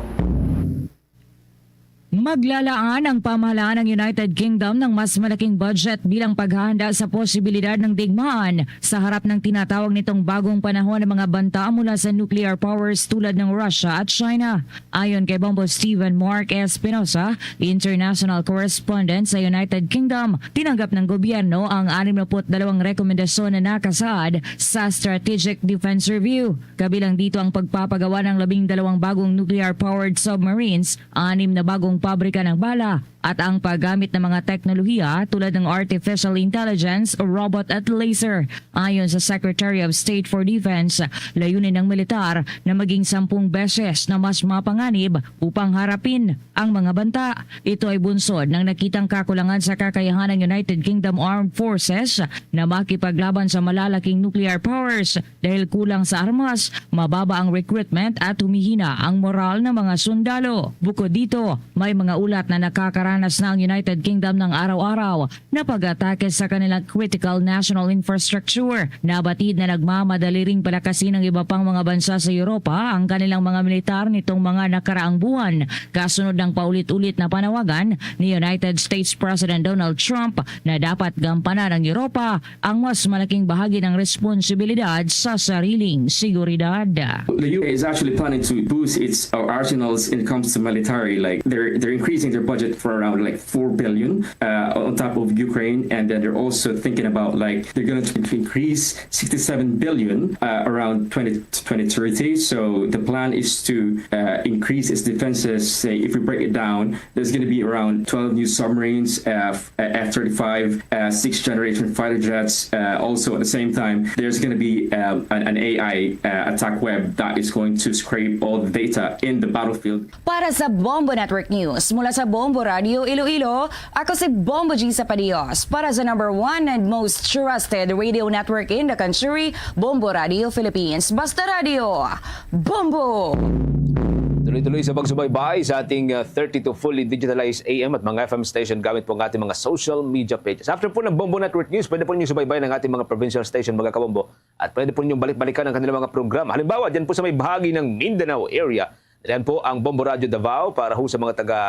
Maglalaan ang pamahalaan ng United Kingdom ng mas malaking budget bilang paghahanda sa posibilidad ng digmaan sa harap ng tinatawag nitong bagong panahon ng mga banta mula sa nuclear powers tulad ng Russia at China. Ayon kay Bombo Steven Mark Espinosa, international correspondent sa United Kingdom, tinanggap ng gobyerno ang anim na put dalawang rekomendasyon na nakasaad sa Strategic Defense Review. Kabilang dito ang pagpapagawa ng labing dalawang bagong nuclear-powered submarines, anim na bagong pabrika ng bala, at ang paggamit ng mga teknolohiya tulad ng artificial intelligence, robot at laser. Ayon sa Secretary of State for Defense, layunin ng militar na maging sampung beses na mas mapanganib upang harapin ang mga banta. Ito ay bunsod ng nakitang kakulangan sa kakayahan ng United Kingdom Armed Forces na makipaglaban sa malalaking nuclear powers dahil kulang sa armas, mababa ang recruitment at humihina ang moral ng mga sundalo. Bukod dito, may mga ulat na nakakaranas na ang United Kingdom ng araw-araw na pag-atake sa kanilang critical national infrastructure. Nabatid na nagmamadali ring palakasin ng iba pang mga bansa sa Europa ang kanilang mga militar nitong mga nakaraang buwan, kasunod ng paulit-ulit na panawagan ni United States President Donald Trump na dapat gampanan ng Europa ang mas malaking bahagi ng responsibilidad sa sariling seguridad. The U K is actually planning to boost its uh, arsenals in it comes to military. Like they're they're increasing their budget for around like four billion uh, on top of Ukraine, and then they're also thinking about like they're going to increase sixty-seven billion uh, around twenty twenty thirty. So the plan is to uh, increase its defenses. Say if we break it down, there's going to be around twelve new submarines, uh, F thirty-five, uh, sixth generation fighter jets. Uh, also, at the same time, there's going to be uh, an, an A I uh, attack web that is going to scrape all the data in the battlefield. Para sa Bombo Network News, mula sa Bombo Radio Iloilo, ako si Bombo G Sapadios. Para sa number one and most trusted radio network in the country, Bombo Radio Philippines. Basta Radio, Bombo! Tuloy-tuloy sa pagsubaybay sa ating uh, thirty-two fully digitalized A M at mga F M station gamit po ang ating mga social media pages. After po ng Bombo Network News, pwede po ninyo subaybayan ang ating mga provincial station, mga kabombo. At pwede po ninyong balik-balikan ang kanilang mga programa. Halimbawa, dyan po sa may bahagi ng Mindanao area, yan po ang Bombo Radyo Davao para ho sa mga taga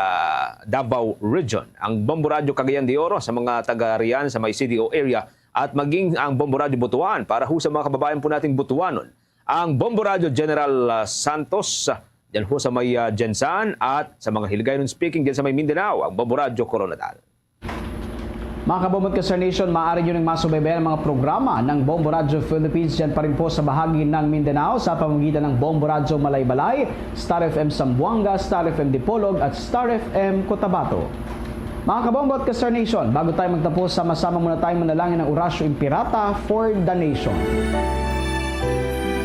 Davao Region. Ang Bombo Radyo Cagayan de Oro sa mga taga riyan sa may C D O area. At maging ang Bombo Radyo Butuan para ho sa mga kababayan po nating Butuanon. Ang Bombo Radyo General uh, Santos, uh, dyan ho sa may uh, Gensan at sa mga Hiligaynon speaking dyan sa may Mindanao, ang Bombo Radyo Coronadal. Mga kabombo at ka-Star Nation, maaari nyo nang masubaybayan ang mga programa ng Bombo Radyo Philippines dyan pa rin po sa bahagi ng Mindanao sa pamamagitan ng Bombo Radyo Malaybalay, Star F M Zamboanga, Star F M Dipolog at Star F M Cotabato. Mga kabombo at ka-Star Nation, bago tayo magtapos, sama-sama muna tayong manalangin ng Orasyo Imperata for the Nation.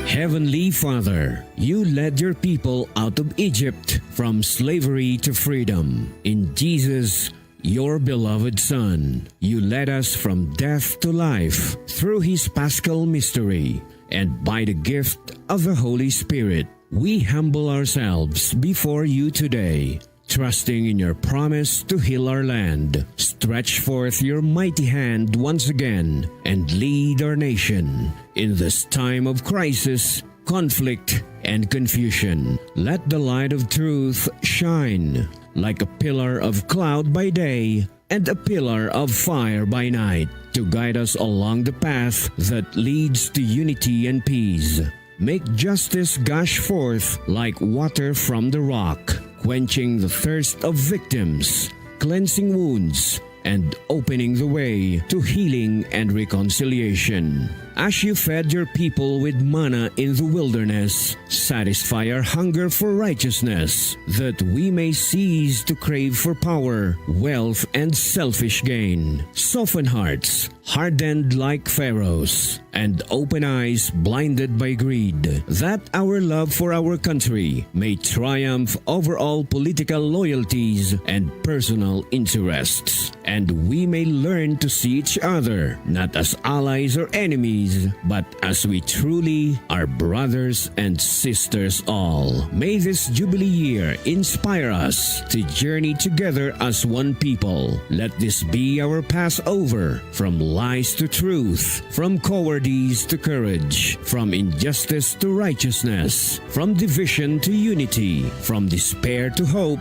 Heavenly Father, you led your people out of Egypt from slavery to freedom. In Jesus, your beloved Son, you led us from death to life through his Paschal mystery, and by the gift of the Holy Spirit, we humble ourselves before you today, trusting in your promise to heal our land. Stretch forth your mighty hand once again and lead our nation in this time of crisis, conflict, and confusion. Let the light of truth shine like a pillar of cloud by day and a pillar of fire by night to guide us along the path that leads to unity and peace. Make justice gush forth like water from the rock, quenching the thirst of victims, cleansing wounds, and opening the way to healing and reconciliation. As you fed your people with manna in the wilderness, satisfy our hunger for righteousness, that we may cease to crave for power, wealth, and selfish gain. Soften hearts, hardened like Pharaoh's, and open eyes blinded by greed, that our love for our country may triumph over all political loyalties and personal interests, and we may learn to see each other not as allies or enemies, but as we truly are brothers and sisters all. May this Jubilee year inspire us to journey together as one people. Let this be our Passover, from lies to truth, from cowardice to courage, from injustice to righteousness, from division to unity, from despair to hope,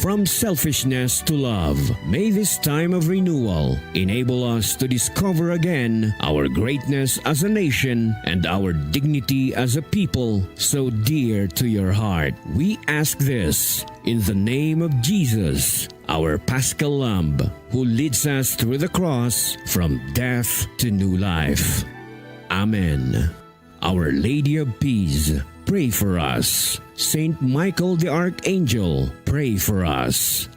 from selfishness to love. May this time of renewal enable us to discover again our greatness as a nation and our dignity as a people so dear to your heart. We ask this in the name of Jesus, our Paschal Lamb, who leads us through the cross from death to new life. Amen. Our Lady of Peace, pray for us. Saint Michael the Archangel, pray for us.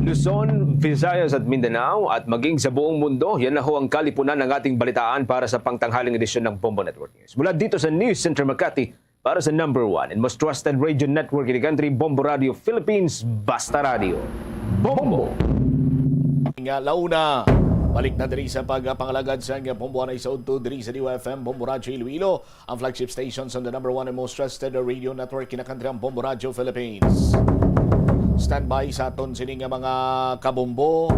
Luzon, Visayas at Mindanao at maging sa buong mundo, yan na ho ang kalipunan ng ating balitaan para sa pangtanghaling edisyon ng Bombo Network News. Mula dito sa News Center Makati, para sa number one and most trusted radio network in the country, Bombo Radio Philippines, Basta Radio. Bombo! Nga launa, balik na diri sa pagpangalagad sa Bombo Anay sa Udto diri sa D Y F M, Bombo Radyo Iloilo, ang flagship station sa the number one and most trusted radio network in the country, ang Bombo Radyo Philippines. Standby sa aton sini nga mga kabombo.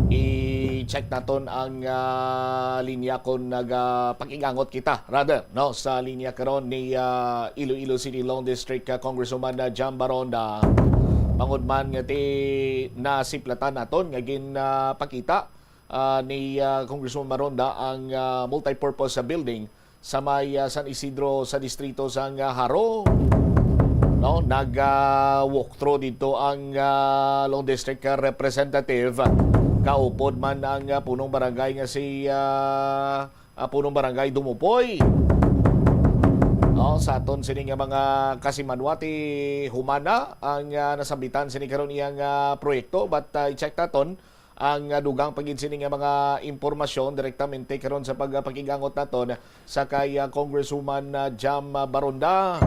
I-check naton ang, ah, linya kung nagapakig-angot kita, rather, no, sa linya karon ni, ah, Iloilo City Long District, ah, Congresswoman, ah, Jam Baronda. Bangod man nga ti nasiplatan naton nga gin, ah, pakita, ah, ni, ah, Congresswoman Baronda ang, ah, multipurpose, ah, building sa may, ah, San Isidro sa distrito sang, ah, Jaro. No, nag, ah, walkthrough dito ang, ah, Long District, ah, Representative. Kaupod man ang, ah, punong barangay nga si, ah, ah, punong barangay Dumupoy. No, sa aton sini nga mga kasimanwa, ti humana ang, ah, nasambitan sini karon iyang, ah, proyekto, but, ah, i-check naton ang, ah, dugang pa gid sini nga mga impormasyon direktamente karon sa pagpakig-angot naton sa kay, ah, Congresswoman, ah, Jam, ah, Baronda.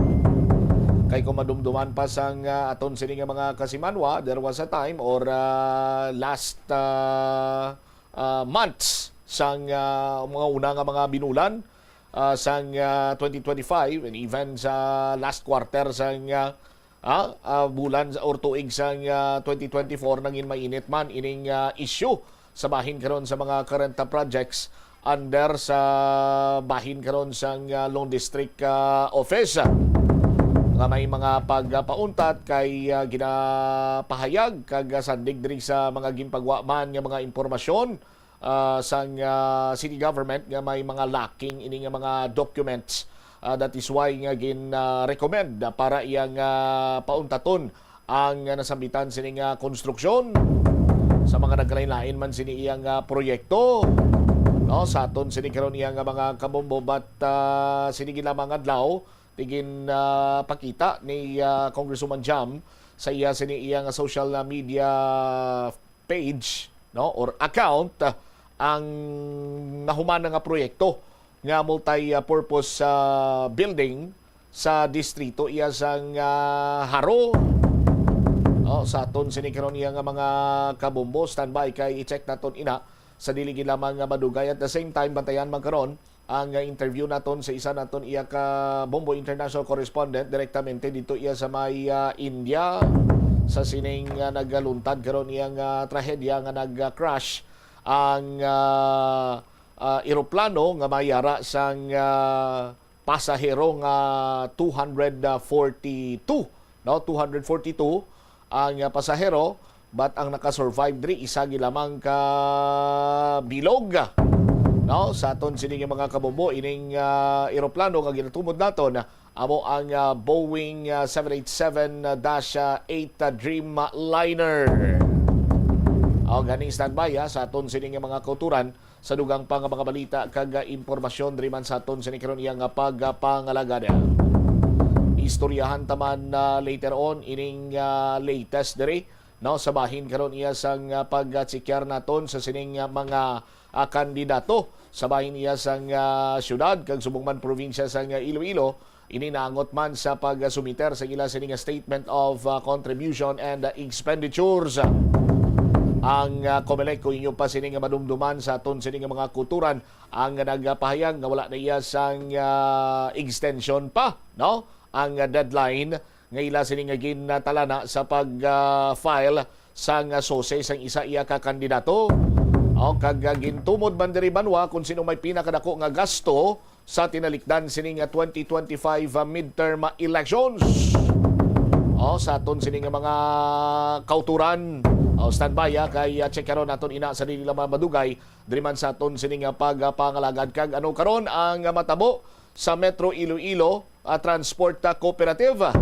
Kay kung madumduman pa sang, ah, aton sini nga mga kasimanwa, there was a time or, ah, last, ah, ah, months sang, ah, mga una nga mga binulan, ah, sang, ah, twenty twenty-five and even sa last quarter sang, ah, ah, ah, bulan or tuig sang, ah, twenty twenty-four, nangin mainit man ining, ah, issue sa bahin karon sa mga current, ah, projects under sa bahin karon sang, ah, Long District, ah, Office, ah, nga may mga pagpauntat kay, ah, ginapahayag kag, ah, sandig diri sa mga ginpagwa man nga mga impormasyon, ah, sang, ah, city government nga may mga lacking ini nga mga documents. Ah, that is why nga gin, ah, recommend, ah, para iyang, ah, pauntaton ang, ah, nasambitan sini nga konstruksyon sa mga nagkalain-lain man sini iyang, ah, proyekto. No, sa aton sini karon iyang, ah, mga kabombo, but, ah, sini gid lamang adlaw, tigin, ah, pakita ni, ah, Congresswoman Jam sa iya sini iyang social media page, no, or account, ah, ang nahuman na nga proyekto nga multi-purpose, ah, building sa distrito iya sang, ah, Jaro. No, sa aton sini karon iya nga mga kabombo, standby kay i-check naton ina sa dili gid lamang nga madugay. At the same time, bantayan man karon ang, ah, interview naton sa isa naton iya ka Bombo International Correspondent, direktamente dito iya sa may, ah, India, sa sining, ah, nagaluntad karon iyang, ah, trahedya nga nag-crash ang, ah, ah, eroplano nga may ara sang, ah, pasahero nga two hundred forty-two, no? Two hundred forty-two ang, ah, pasahero, but ang nakasurvive diri isa gid lamang ka bilog, no? Sa aton sini nga mga kabombo, ining, ah, eroplano nga ginatumod naton amo ang, ah, Boeing, ah, seven eight seven dash eight, ah, Dreamliner. O, ganing standby, ha, sa aton sini nga mga kauturan sa dugang pa nga mga balita kag, ah, impormasyon diri man sa aton sini karon iya nga pagpangalagad. Istoryahan ta man, ah, later on ining, ah, latest diri, no, sa bahin karon iya sang, ah, pagtsikar naton sa sining, ah, mga, ah, kandidato sa bahin iya sang, ah, syudad kag subong man probinsya sang, ah, Iloilo. Ini naangot man sa pagsumiter sa ila sini nga statement of, ah, contribution and, ah, expenditures. Ang, ah, Comelec, kung inyo pa sini nga madumduman sa aton sini nga mga kuturan, ang nagapahayag nga wala na iya sang, ah, extension pa, no? Ang, ah, deadline nga ila sini nga gintalana sa pag, ah, file sang, ah, sose sang isa iya ka kandidato. O, kag, ah, gintumod man diri banwa kung sino may pinakadako nga gasto sa tinalikdan sini nga twenty twenty-five, ah, midterm elections. O, sa aton sini nga mga kauturan, o, standby, ah, kay, ah, check karon naton ina sa dili lamang madugay diri man sa aton sini nga pagpangalagad. Kag ano karon ang matabo sa Metro Iloilo, ah, Transport, ah, Cooperative?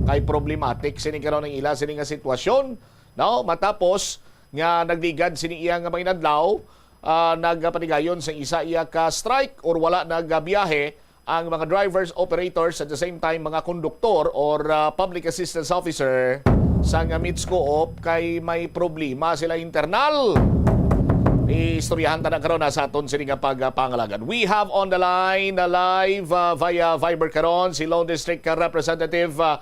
Kay problematic sini karon ang ila sini nga sitwasyon, no? Matapos nga nagligad sini iya nga mga inadlaw, ah, nagapatigayon sa isa iya ka strike or wala nagabiyahe ang mga drivers, operators, at the same time mga konduktor or, ah, public assistance officer sa nga MITS Co-op kay may problema sila internal. Istoryahan ta na karon, ah, sa aton sini nga pagpangalagad. We have on the line, ah, live, ah, via Viber karon si Lone District Representative, ah,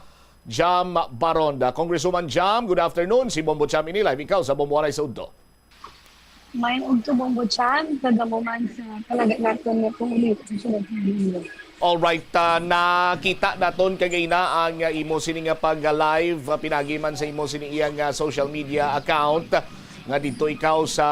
Jam Baronda. Congresswoman Jam, good afternoon. Si Bombo Jam ini live. Ikaw sa Bombo Walay sa Udto. May ugto, Bombo Chan, kag amo man sa palangga naton nga kung uli sa sunod nga video. Alright, ah, nakita naton kagina ang, ah, imo sini nga pag-live, ah, pinagi man sa imo sini iyang, ah, social media account nga didto ikaw sa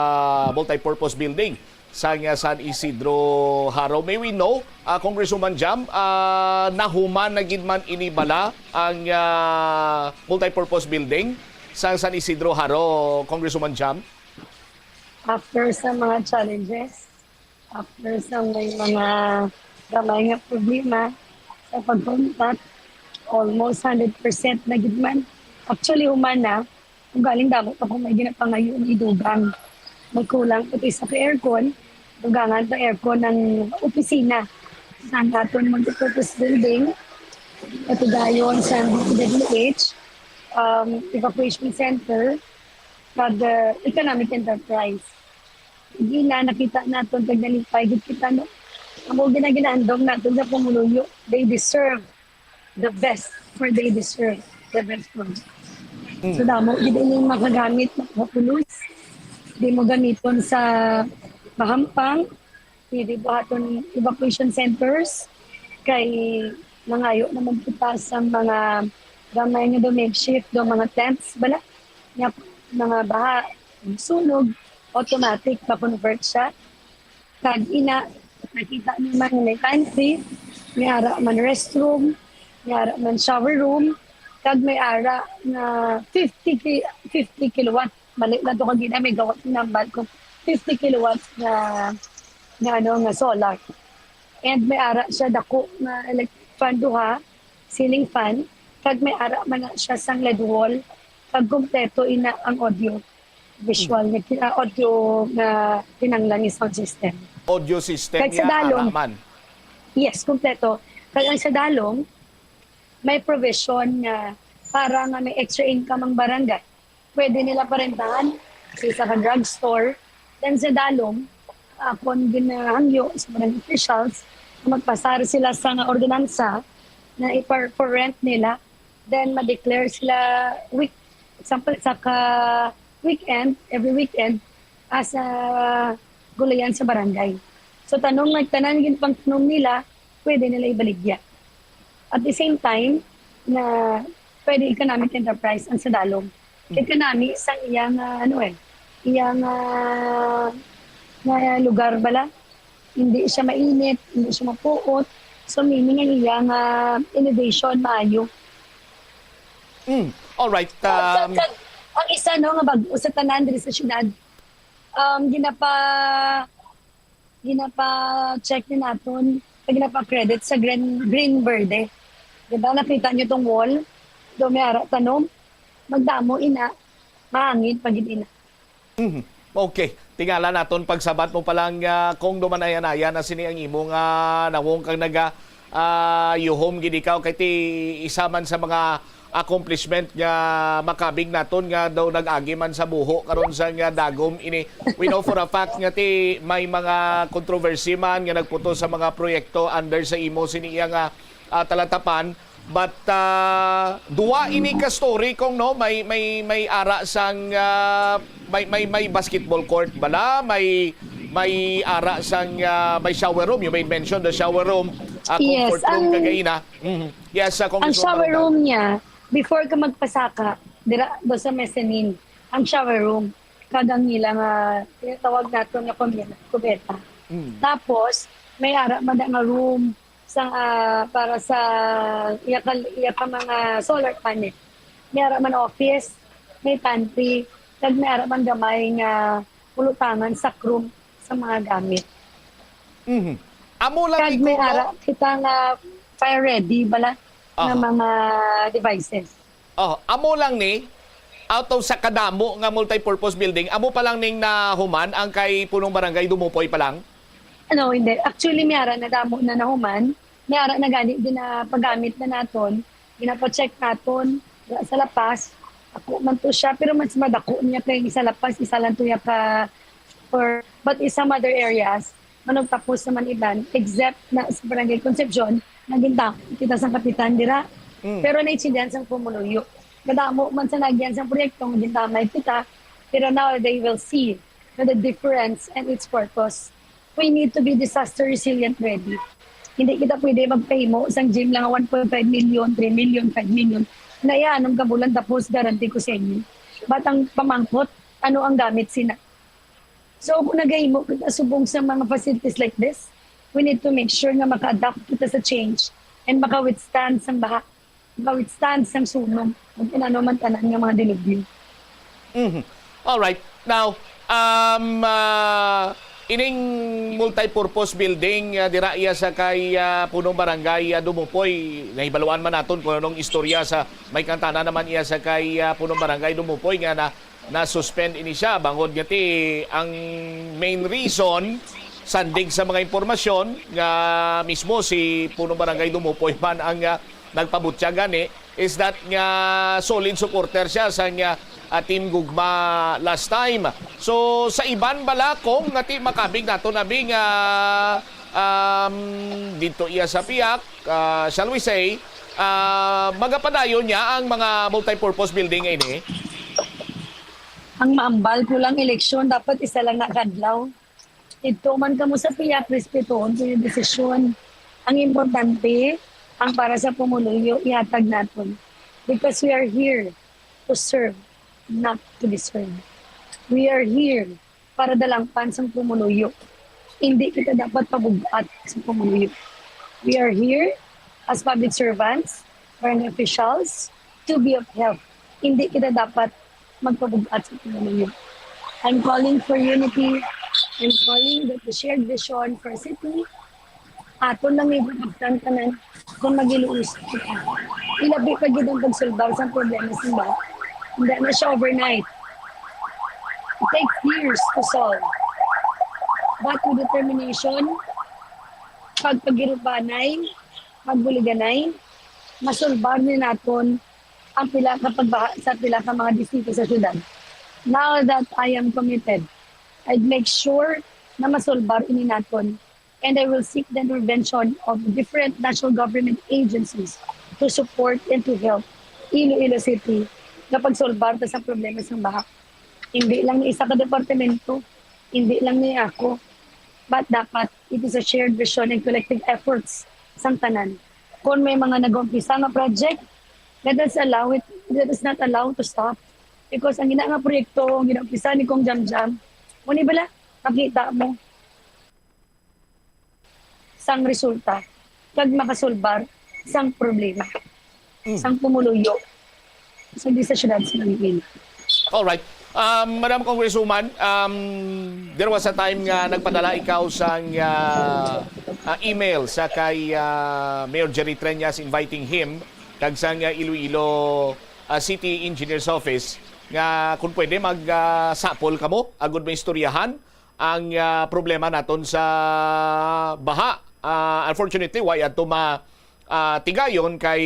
multipurpose building sa nga San Isidro Jaro. May we know, ah, Congresswoman Jam, ah, nahuman na gid man ini bala ang, ah, multipurpose building sa San Isidro Jaro, Congresswoman Jam? After sa mga challenges, after sa may mga gamay nga problema sa pag-contact, almost hundred percent na gid man. Actually, human na. Kung galing damo pa kung may ginapangayo nga idugang. May kulang pati sa aircon. Dugangan pa aircon ang opisina sa aton multipurpose building. Pati dayon sa D P W H, um, evacuation center, kag, uh, economic enterprise. Gina, nakita naton kag nalipay gid kita, no? Amo gid ang ginahandom naton sa pumuluyo. They deserve the best, for they deserve the best one. Mm. So, damo gid ining makagamit, makapulos. Di mo gamiton sa mahampang, pwede buhaton evacuation centers. Kay nangayo naman kita sa mga gamay nga domestic, do mga tents, bala, nga mga baha, sunog, automatic, ma-convert siya. Kag ina, nakita niyo man nga may pantry, may ara man restroom, may ara man shower room, kag may ara nga fifty ki-, fifty kilowatt. Mali lang to kag ina, may gawat ng nambal ko. Fifty kilowatt nga, nga, ano, nga solar. And may ara siya dako nga electric fan duha, ceiling fan, kag may ara man na siya sang L E D wall, kag kompleto ina ang audio visual nga ki-, ah, audio nga kinahanglan ni sound system. Audio system. Kag sa niya, dalom, ara man. Yes, kompleto. Kag ang sa dalom, may provision nga para nga may extra income ang barangay, pwede nila parentahan sa isa ka drugstore. Then sa dalom, akon ginahangyo sa barangay officials na magpasar sila sa nga ordinansa na ipar-, for rent nila. Then ma-declare sila week, example, sa ka weekend, every weekend, as a gulayan sa barangay. So, tanom nga tanan gid pangtanom nila, pwede nila ibaligya. At the same time, na pwede economic enterprise ang sa dalom. Kay kanami sa iyang, ah, ano eh, iyang, ah, nga lugar bala. Hindi siya mainit, hindi siya mapuot. So, meaning ang iyang, ah, innovation maayo. Mm. All right. Kag, kag, um, kag, ang isa, no, nga bag-o sa tanan diri sa syudad, um, ginapa-, ginapa-check ni naton, kag ginapa-credit sa Green, Green Verde. Di ba, nakita nyo tong wall? Do may ara tanom. Magdamo ina, mahangin pag ina. Mhm. Okay. Tingala naton pagsabat mo pa lang, ah, kung duman ayan-ayan na sini ang imo nga nawong kang naga, ah, yuhom gid ikaw kay ti isa man sa mga accomplishment nga makabig naton nga daw nag-agi man sa buho karon sa nga dagom ini. We know for a fact nga ti may mga controversy man nga nagputo sa mga proyekto under sa imo sini iya nga, ah, talatapan. But, ah, duwa ini ka story kung no, may, may, may ara sang, ah, may, may, may basketball court bala, may, may ara sang, ah, may shower room. You may mention the shower room, ah, Yes, comfort room ang, kagaina. Mhm. Yes, ah, ang Congresswoman shower Barangay. Room niya, before ka magpasaka, dira do sa mezzanine, ang shower room, kag ang ila nga, tinatawag nato nga kume-, kubeta. Mm. Tapos, may ara man nga room sa, ah, para sa iya ka, iya ka mga solar panel. May ara man office, may pantry, kag may ara man gamay nga pulutangan, stock room sa mga gamit. Mhm. Amo lang Kag ni may Kuno? Ara kita nga fire ready bala nga Aha. mga devices. Oh, amo lang ni, out of sa kadamo nga multi-purpose building, amo pa lang ning nahuman ang kay punong barangay Dumupoy pa lang? Ano, hindi. Actually, may ara na damo na nahuman. May ara na gani din na paggamit na naton. Ginapacheck naton. Wala sa La Paz. Ako man to siya, pero mas madako niya kay sa La Paz, isa lang to ya ka, or, but is some other areas, manugtapos naman iban, except na sa Barangay Concepcion, naging kita sa kapitan dira. Mm. Pero naitsindihan sa pumuluyo. Kadamo man sa nagyan sa proyekto, gintamay kita, pero now they will see na the difference and its purpose. We need to be disaster resilient ready. Hindi kita pwede magpahimo sang gym lang one point five million, three million, five million. Na iya, anong kabulan tapos guarantee ko sa inyo. But ang pamangkot, ano ang gamit sina? So, kung nagahimo kita subong sa mga facilities like this, we need to make sure nga maka-adapt kita sa change and maka-withstand sang baha, maka-withstand sang sunog, ug kung ano man tanan nga mga dilubyo. Mhm. All right. Now, um, ah, ining multi-purpose building, ah, dira iya sa kay, ah, Punong Barangay, ah, Dumupoy, nahibaluan man naton kung anong istorya sa may kantana naman iya sa kay, ah, Punong Barangay Dumupoy nga na, na-suspend ini siya. Bangod nga ti ang main reason, sandig sa mga impormasyon nga mismo si Punong Barangay Dumupoy man ang, ah, nagpabutyag gani, is that nga solid supporter siya sa nga, ah, Team Gugma last time. So, sa iban bala, kung nga ti makabig nato na bi nga, um, dito iya sa piyak, ah, shall we say, ah, magapadayon niya ang mga multipurpose building nga ini? Ang maambal ko lang eleksyon, dapat isa lang na kadlaw. Didto man kamo sa piyak, respetohon ko yung desisyon. Ang importante, ang para sa pumuluyo, ihatag naton. Because we are here to serve, not to be served. We are here para dalangpan sang pumuluyo. Hindi kita dapat pabug-at sa pumuluyo. We are here as public servants, barangay officials, to be of help. Hindi kita dapat magpabug-at sa pumuluyo. I'm calling for unity. I'm calling that the shared vision for city, aton lang ni ang tanan kung mag-iluusap kita. Ilabi pa gid ang pagsulbar sa problema sa baha. Hindi na siya overnight. It takes years to solve. But with determination, pagpagirubanay, pagbuliganay, masulbar ni naton ang pila ka pagbaha sa pila ka mga distrito sa syudad. Now that I am committed, I'd make sure na masulbar ini naton, and I will seek the intervention of different national government agencies to support and to help Iloilo City nga pagsolbar ta sa problema sa baha. Hindi lang ni isa ka departamento, hindi lang ni ako, but dapat it is a shared vision and collective efforts sang tanan. Kung may mga nag-umpisa nga project, let us allow it, let us not allow to stop. Because ang ina nga proyekto, ang ginaumpisa ni Kong Jam Jam, mo ni bala, makita mo sang resulta kag makasulbar sang problema, Mm. sang pumuluyo sa, di sa syudad sa Iloilo. Alright. Um, Madam Congresswoman, um, there was a time nga nagpadala ikaw sang, ah, ah, email sa kay, ah, Mayor Jerry Treñas inviting him kag sang, ah, Iloilo, ah, City Engineer's Office nga kung pwede mag, ah, sapol kamo agud maistoryahan ang, ah, problema naton sa baha. Ah, unfortunately, wa ato ma, ah, tigayon kay,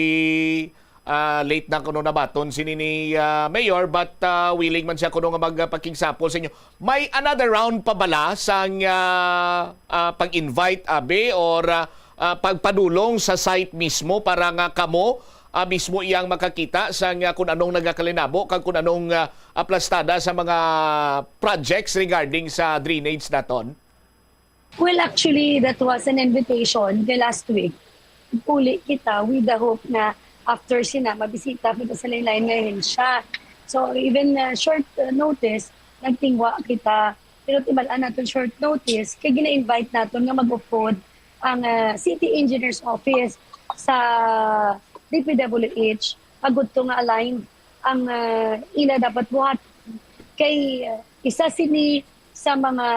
ah, late na kuno nabaton sini ni, ah, Mayor, but, ah, willing man siya kuno nga magpakigsapol sa inyo. May another round pa bala sang, ah, ah, pag-invite, abi, or, ah, ah, pagpadulong sa site mismo para nga kamo, ah, mismo iyang makakita sang, ah, kung anong nagakalinabo kag kung anong, ah, aplastada sa mga projects regarding sa drainage naton? Well, actually, that was an invitation the last week. Uli kita with the hope na after sina, mabisita kita sa lain-lain nga ahensya. So, even, uh, short, uh, notice, nagtingwa kita. Pero timalan naton short notice, kay gina-invite naton nga mag-upod ang, uh, City Engineer's Office sa D P W H. Agud to nga align ang, uh, ila dapat buhat. Kay, uh, isa sini sa mga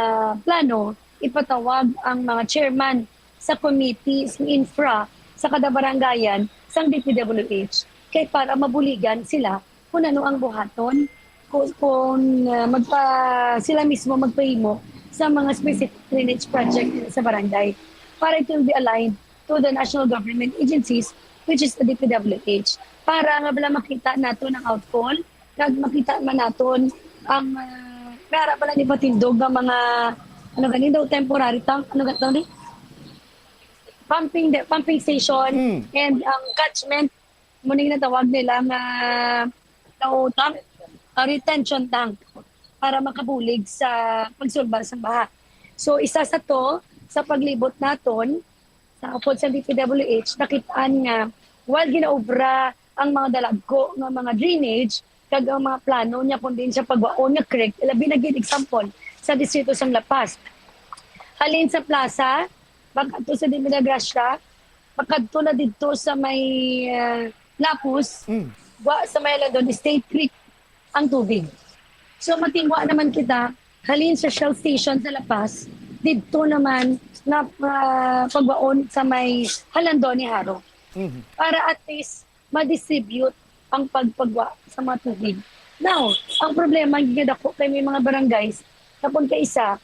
plano, ipatawag ang mga chairman sa committee sa infra sa kada barangayan sang D P W H, kay para mabuligan sila kung ano ang buhaton, kung, kung, ah, magpa-, sila mismo magpahimo sa mga specific drainage project sa barangay, para it will be aligned to the national government agencies, which is the D P W H, para nga bala makita naton ang outfall, kag makita man naton ang, ah, may ara pala ni patindog nga mga, ano gani daw, temporary tank, ano gani daw ni? Pumping, de-, pumping station Mm. and ang catchment, mo ning natawag nila nga, no, tank, ah, retention tank para makabulig sa pagsulbar sa baha. So, isa sa to, sa paglibot naton, sa upod sa D P W H, nakitaan nga while ginaobra ang mga dalagko nga mga drainage, kag ang mga plano niya kung diin siya pagwaon nga creek, labi na gid example sa distrito sang La Paz. Halin sa plaza, pagkadto sa Dime de Gracia, pagkadto na didto sa may, ah, Lapus, Mm. wa sa may Landon Estate Creek ang tubig. So, matingwa naman kita, halin sa Shell Station sa La Paz, didto naman na, ah, pagwaon sa may Halandon ni Haro. Mhm. Para at least ma-distribute ang pagpagwa sa mga tubig. Now, ang problema, ang ginadako kay may mga barangays, kapon kay isa,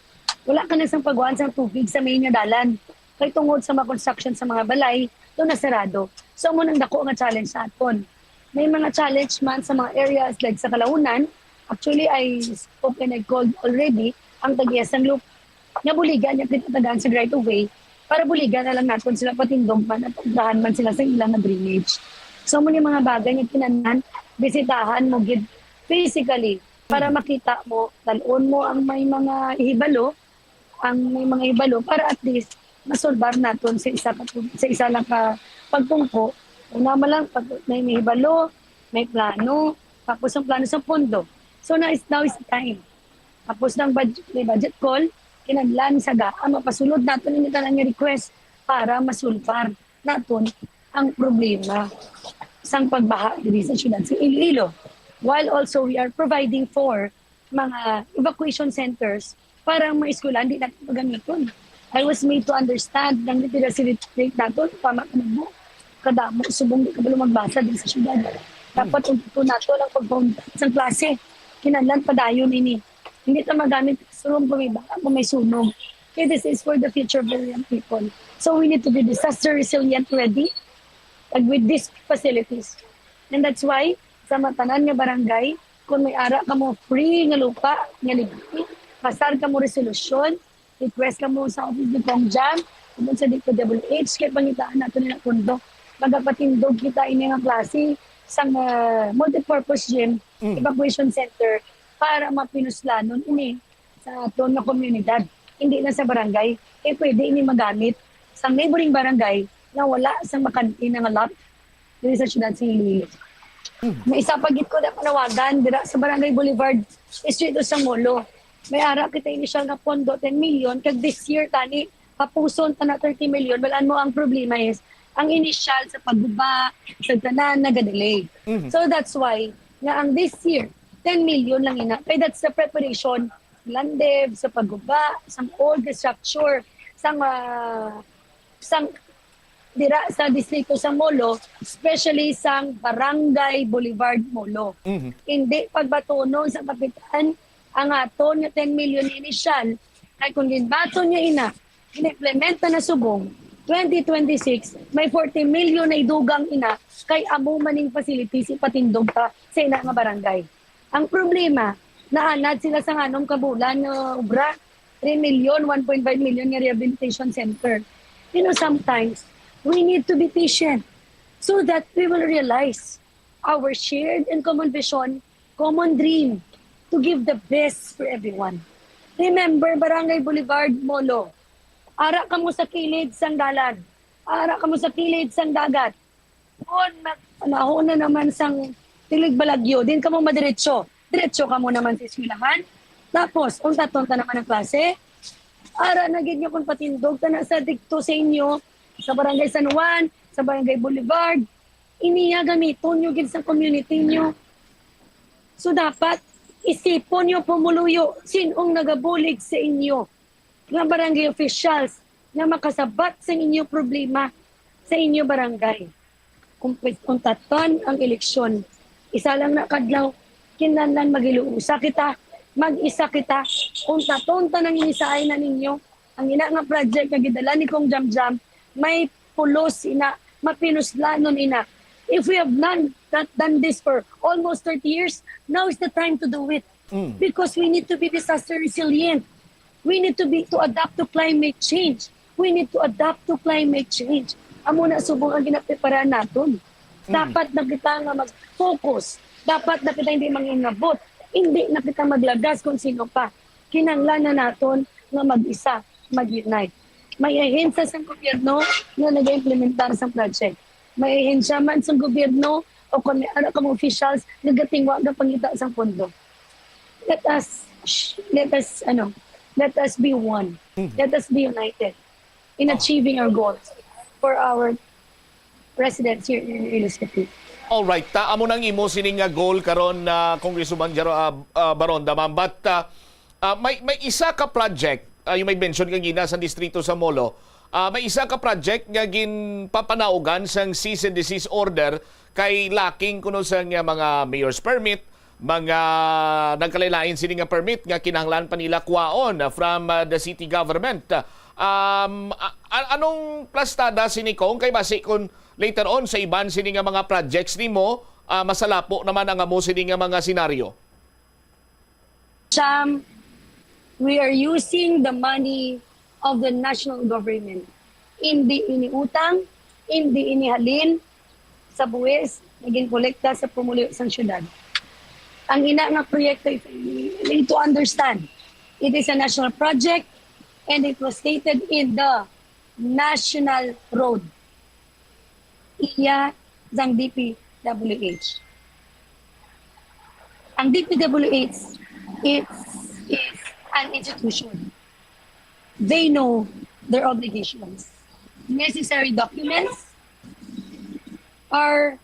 wala ka na sang pagwaan sang tubig sa main nga dalan. Kay tungod sa mga construction sa mga balay, to nasarado. So, amo nang dako nga challenge sa aton. May mga challenge man sa mga areas like sa Kalaunan. Actually, I spoke and I called already ang tag-iya sang Lupa nga buligan niya pinatagaan sa right of way para buligan na lang naton sila patindog man at ubrahan man sila sa ilang nga drainage. So, amo ni mga bagay nga kinahanglan bisitahan mo gid physically para Mm. makita mo, talon mo ang may mga hibalo, ang may mga hibalo para at least masulbar naton sa isa ka, sa isa lang ka pagpungko. Una man lang, pag may, may hibalo, may plano, tapos ang plano sa pondo. So, now is, now is the time. Tapos ng budget, may budget call, kinahanglan sa gaa mapasulod naton ini tanan nga request para masulbar naton ang problema sang pagbaha diri sa siyudad sa Iloilo. While also we are providing for mga evacuation centers para ang mga eskwelahan di natin pagamiton. I was made to understand ng literacy rate naton, tama ka mo, kadamo, subong di kabalo magbasa din sa syudad. Dapat unto nato lang pagpauntat sa klase. Kinahanglan padayon ini. Hindi ta magamit sa room kung may baha, kung may sunog. Kaya this is for the future of the young people. So we need to be disaster resilient ready, like, with these facilities. And that's why, sa matanan nga barangay, kung may ara kamo free nga lupa, nga libre, pasar kamo resolusyon, request kamo sa office ni Cong Jam, kamo sa D P W H, kay pangitaan nato nila pondo. Magapatindog kita ini nga klase sang, ah, multipurpose gym, Mm. evacuation center, para mapinuslanon ini sa aton nga komunidad. Hindi na sa barangay, kay pwede ini magamit sa neighboring barangay na wala sang bakante na nga lot diri sa siyudad sa Iloilo. Mm. May isa pa gid ko na panawagan dira sa Barangay Boulevard, Distrito sa Molo. May ara kita initial nga pondo, ten million, kag this year tani, hapuson ta na thirty million. Balaan mo, ang problema is, ang initial sa pagguba, sa tanan, nagadelay. Mhm. So that's why, nga ang this year, ten million lang ina. Kay that's the preparation, land dev, sa pagguba, sa old structure, sa, ah, sa dira sa distrito sa Molo, especially sang Barangay Boulevard Molo. Mhm. Hindi pagbatunon sa kapitan ang aton nga ten million initial, kay kung ginbaton niya ina, gin-implementa na subong twenty twenty-six, may forty million na idugang ina, kay amo maning facilities ipatindog ta sa ina nga barangay. Ang problema, naanad sila sa nganom ka bulan nga obra, three million, one point five million nga rehabilitation center. You know, sometimes, we need to be patient so that we will realize our shared and common vision, common dream to give the best for everyone. Remember, Barangay Boulevard, Molo. Ara kamo sa kilid sang dalan. Ara kamo sa kilid sang dagat. Kung mag-, panahon na naman sang tilig balagyo, din kamo madiretso. Diretso kamo naman sa eskwelahan. Tapos, untaton ta naman ang klase. Ara na gid nyo kung patindog ta na sa dikto sa inyo, sa Barangay San Juan, sa Barangay Boulevard. Iniya gamiton nyo gid sa community nyo. So, dapat isipon nyo, pumuluyo, sin-ong nagabulig sa inyo nga barangay officials nga makasabat sa inyo problema sa inyo barangay. Kung pwes-, kung tatan ang eleksyon, isa lang na kadlaw, kinahanglan magiluusa kita, mag-isa kita. Kung taton tanang inisaay na ninyo, ang ina nga project nga gidala ni Kong Jamjam, may pulos ina, mapinuslanon ina. If we have not, not done this for almost thirty years, now is the time to do it. Mm. Because we need to be disaster resilient. We need to be, to adapt to climate change. We need to adapt to climate change. Amo na subong ang ginaprepara naton. Mm. Dapat na kita nga mag-focus. Dapat na kita hindi mangingabot. Hindi na kita maglagas kung sino pa. Kinahanglan na naton nga mag-isa, mag-unite. May ahensya sang gobyerno nga nag-implementar sang project. May ahensya man sang gobyerno o kung may ara ka mga officials, nagatingwa ka pangita sang pondo. Let us, sh-, let us, ano, let us be one. Mhm. Let us be united in Oh. achieving our goals for our residents here in Iloilo City. All right. Ta, amo nang imo sini nga goal karon, ah, Congresswoman Jaro-, ah, ah, Baronda, ma'am. But, ah, ah, may, may isa ka project, ah, yung may mention kagina sa distrito sa Molo. Ah, may isa ka project nga ginpapanaugan sang cease and desist order kay lacking kuno sang, ah, mga mayor's permit, mga nagkalain-lain sini nga permit nga kinahanglan pa nila kwaon, ah, from, ah, the city government. Um, a-, a-, anong plastada sini, Kong? Kay basi kung later on sa iban sini nga mga projects nimo, ah, masalapo naman ang amo sini nga mga senaryo. Jam, we are using the money of the national government. Hindi ini utang, hindi ini halin sa buwis nga ginkolekta sa pumuluyo sang syudad. Ang ina nga proyekto, if you need to understand, it is a national project and it was stated in the national road. Iya sang D P W H. Ang D P W H is, is an institution. They know their obligations. Necessary documents are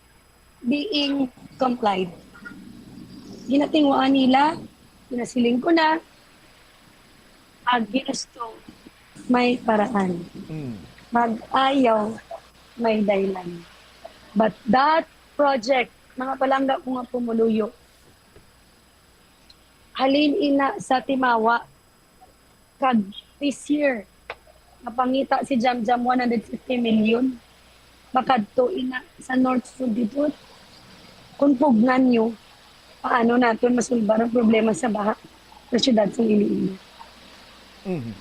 being complied. Ginatingwaan nila, ginasiling ko na, pag ginusto, may paraan. Mm. Pag ayaw, may dahilan. But that project, mga palangga ko nga pumuluyo, halin ina sa Timawa, kag this year, napangita si Jamjam one hundred fifty million. Makadto ina sa North Sud dito. Kung pugnan nyo, paano naton masulbar ang problema sa baha sa syudad sa Iloilo? Mhm.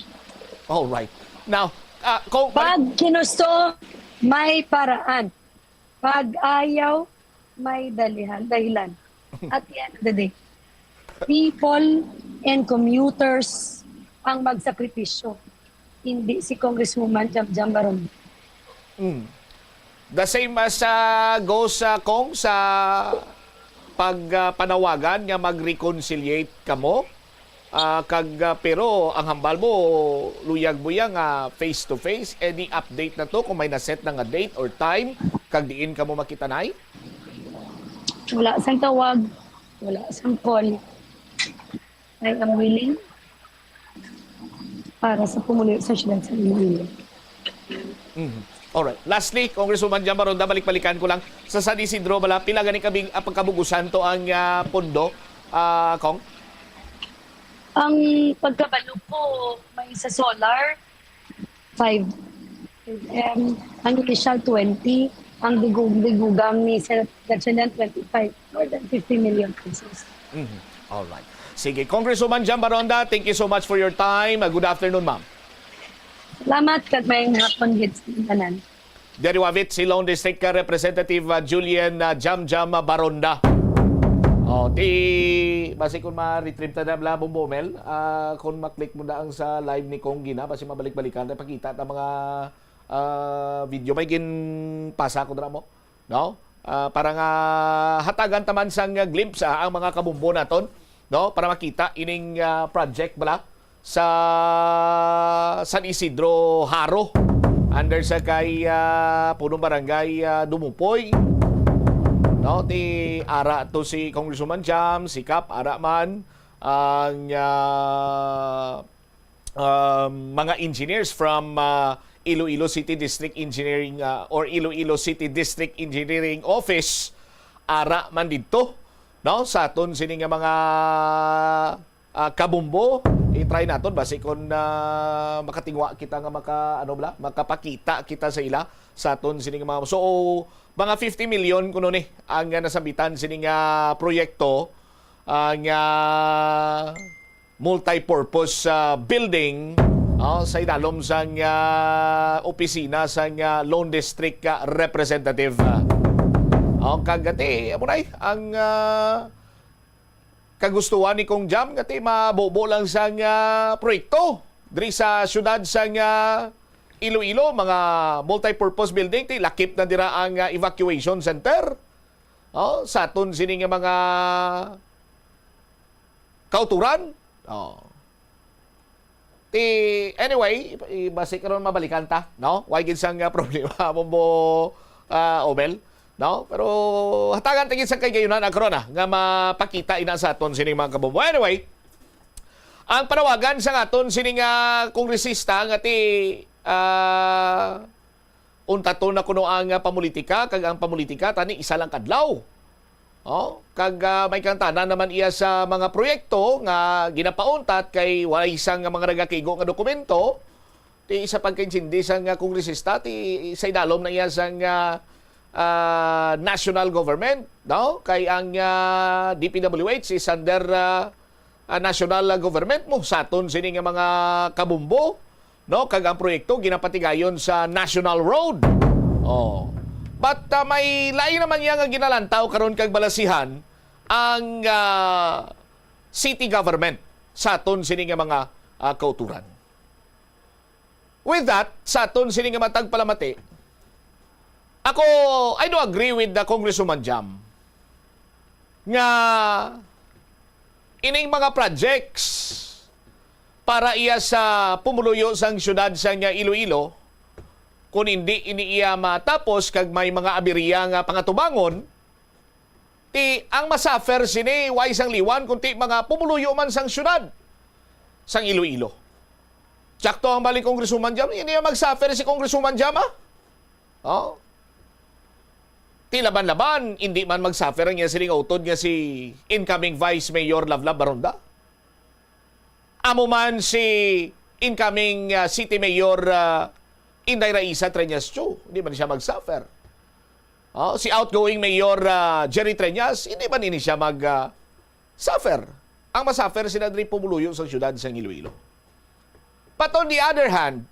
All right. Now, ah, kung Pag kinusto, may paraan. Pag ayaw, may dalihan, dahilan. At the end of the day, people and commuters ang magsakripisyo, hindi si Congresswoman Jamjam Baron. Mm. The same as, ah, goes, ah, Kong, sa pag, ah, panawagan nga mag-reconciliate kamo. Ah, kag, ah, pero ang hambal mo, luyag mo ya nga face to face. Any update na to kung may naset na nga date or time kag diin kamo makitanay? Wala sang tawag, wala sang call. I am willing para sa pumuluyo sa siyudad sa Iloilo. Mhm. Alright. Lastly, Congresswoman Jam Baronda, balik-balikan ko lang. Sa San Isidro, bala, pila gani kabing, ah, pagkabugusan to ang, ah, pondo, ah, Cong? Ang pagkabalo ko, may sa solar, five M. Ang initial, twenty. Ang digug-, digugang ni Senate President, twenty-five. More than fifty million pesos. Mhm. Alright. Sige, Congresswoman Jam Baronda, thank you so much for your time. Ah, good afternoon, ma'am. Salamat, kag may hapon gid sa tanan. Diri wavit si Lone District ka Representative, ah, Julian, ah, Jam Jam, ah, Baronda. Oh, ti basi kung ma-retrieve ta na bala, Bombo Mel, ah, kung ma-click mo na ang sa live ni Cong Gina, basi mabalik-balikan ta, pakita ta mga, ah, video. May ginpasa ko dira mo, no? Ah, para nga hatagan ta man sang glimpse, ah, ang mga kabombo naton, no? Para makita ining, ah, project bala sa San Isidro Jaro, under sa kay, ah, punong barangay, ah, Dumupoy. No, ti ara to si Congresswoman Jam, si Kap, ara man ang, ah, um, mga engineers from, ah, Iloilo City District Engineering, ah, or Iloilo City District Engineering Office, ara man didto, no, sa aton sini nga mga, ah, kabombo. I-try naton basi kung, ah, makatingwa kita nga maka, ano bala, makapakita kita sa ila sa aton sini nga mga, so, mga fifty million kuno ni ang, ah, nasambitan sini nga proyekto, ah, nga multi-purpose, ah, building, oh, sa idalom sang, ah, opisina sang, ah, Lone District, ah, Representative. Oh, kag ati, amo na, eh, ang, ah, kagustuhan ni Cong Jam nga ti mabubo lang sang, ah, proyekto diri sa siyudad sang, ah, Iloilo, mga multi-purpose building, ti lakip na dira ang, ah, evacuation center. Oh, sa aton sini nga mga kauturan. Oh. Ti, anyway, i-, basi karon mabalikan ta, no? Way gid sang, ah, problema, Bombo, ah, Obel, no? Pero hatagan ta gid sang kagayunan, ah, karon, ah, nga mapakita ina sa aton sining mga kabombo. Anyway, ang panawagan sa aton sining, ah, kongresista nga ti, ah, untaton na kuno ang, ah, pamulitika, kag ang pamulitika tani isa lang kadlaw. Oh, kag, ah, may kangtanan naman iya sa mga proyekto nga ginapauntat kay walay sang mga nagakigo nga dokumento. Ti isa pagkaintindi sang, ah, kongresista, ti sa idalom na iya sang, ah, ah, national government, no? Kay ang, ah, D P W H is under, ah, ah, national, ah, government mo. Sa aton sini nga mga kabombo, no, kag ang proyekto ginapatigayon sa National Road. Oh. But, ah, may lain naman niya nga ginalantaw karon kag balasihan ang, ah, city government sa aton sini nga mga, ah, kauturan. With that, sa aton sini nga matag palamati, ako, I do agree with the Congresswoman Jam nga ining mga projects para iya sa pumuluyo sang siyudad sang Iloilo, kung hindi ini iya matapos kag may mga abiriya nga pangatubangon, ti ang masuffer sini way sang liwan, kundi mga pumuluyo man sang siyudad sang Iloilo. Sakto ang bali Congresswoman Jam, hindi niya mag-suffer si Congresswoman Jam, ah. Oh. Ti laban-laban, hindi man mag-suffer ang iya sining utod nga si incoming Vice Mayor Lovlove Baronda. Amo man si incoming, ah, City Mayor, ah, Inday Raisa Treñas Chu, hindi man siya mag-suffer. Oh, si outgoing Mayor, ah, Jerry Treñas, hindi man ini siya mag, ah, suffer. Ang masuffer sila diri pumuluyo sa siyudad sa Iloilo. But on the other hand,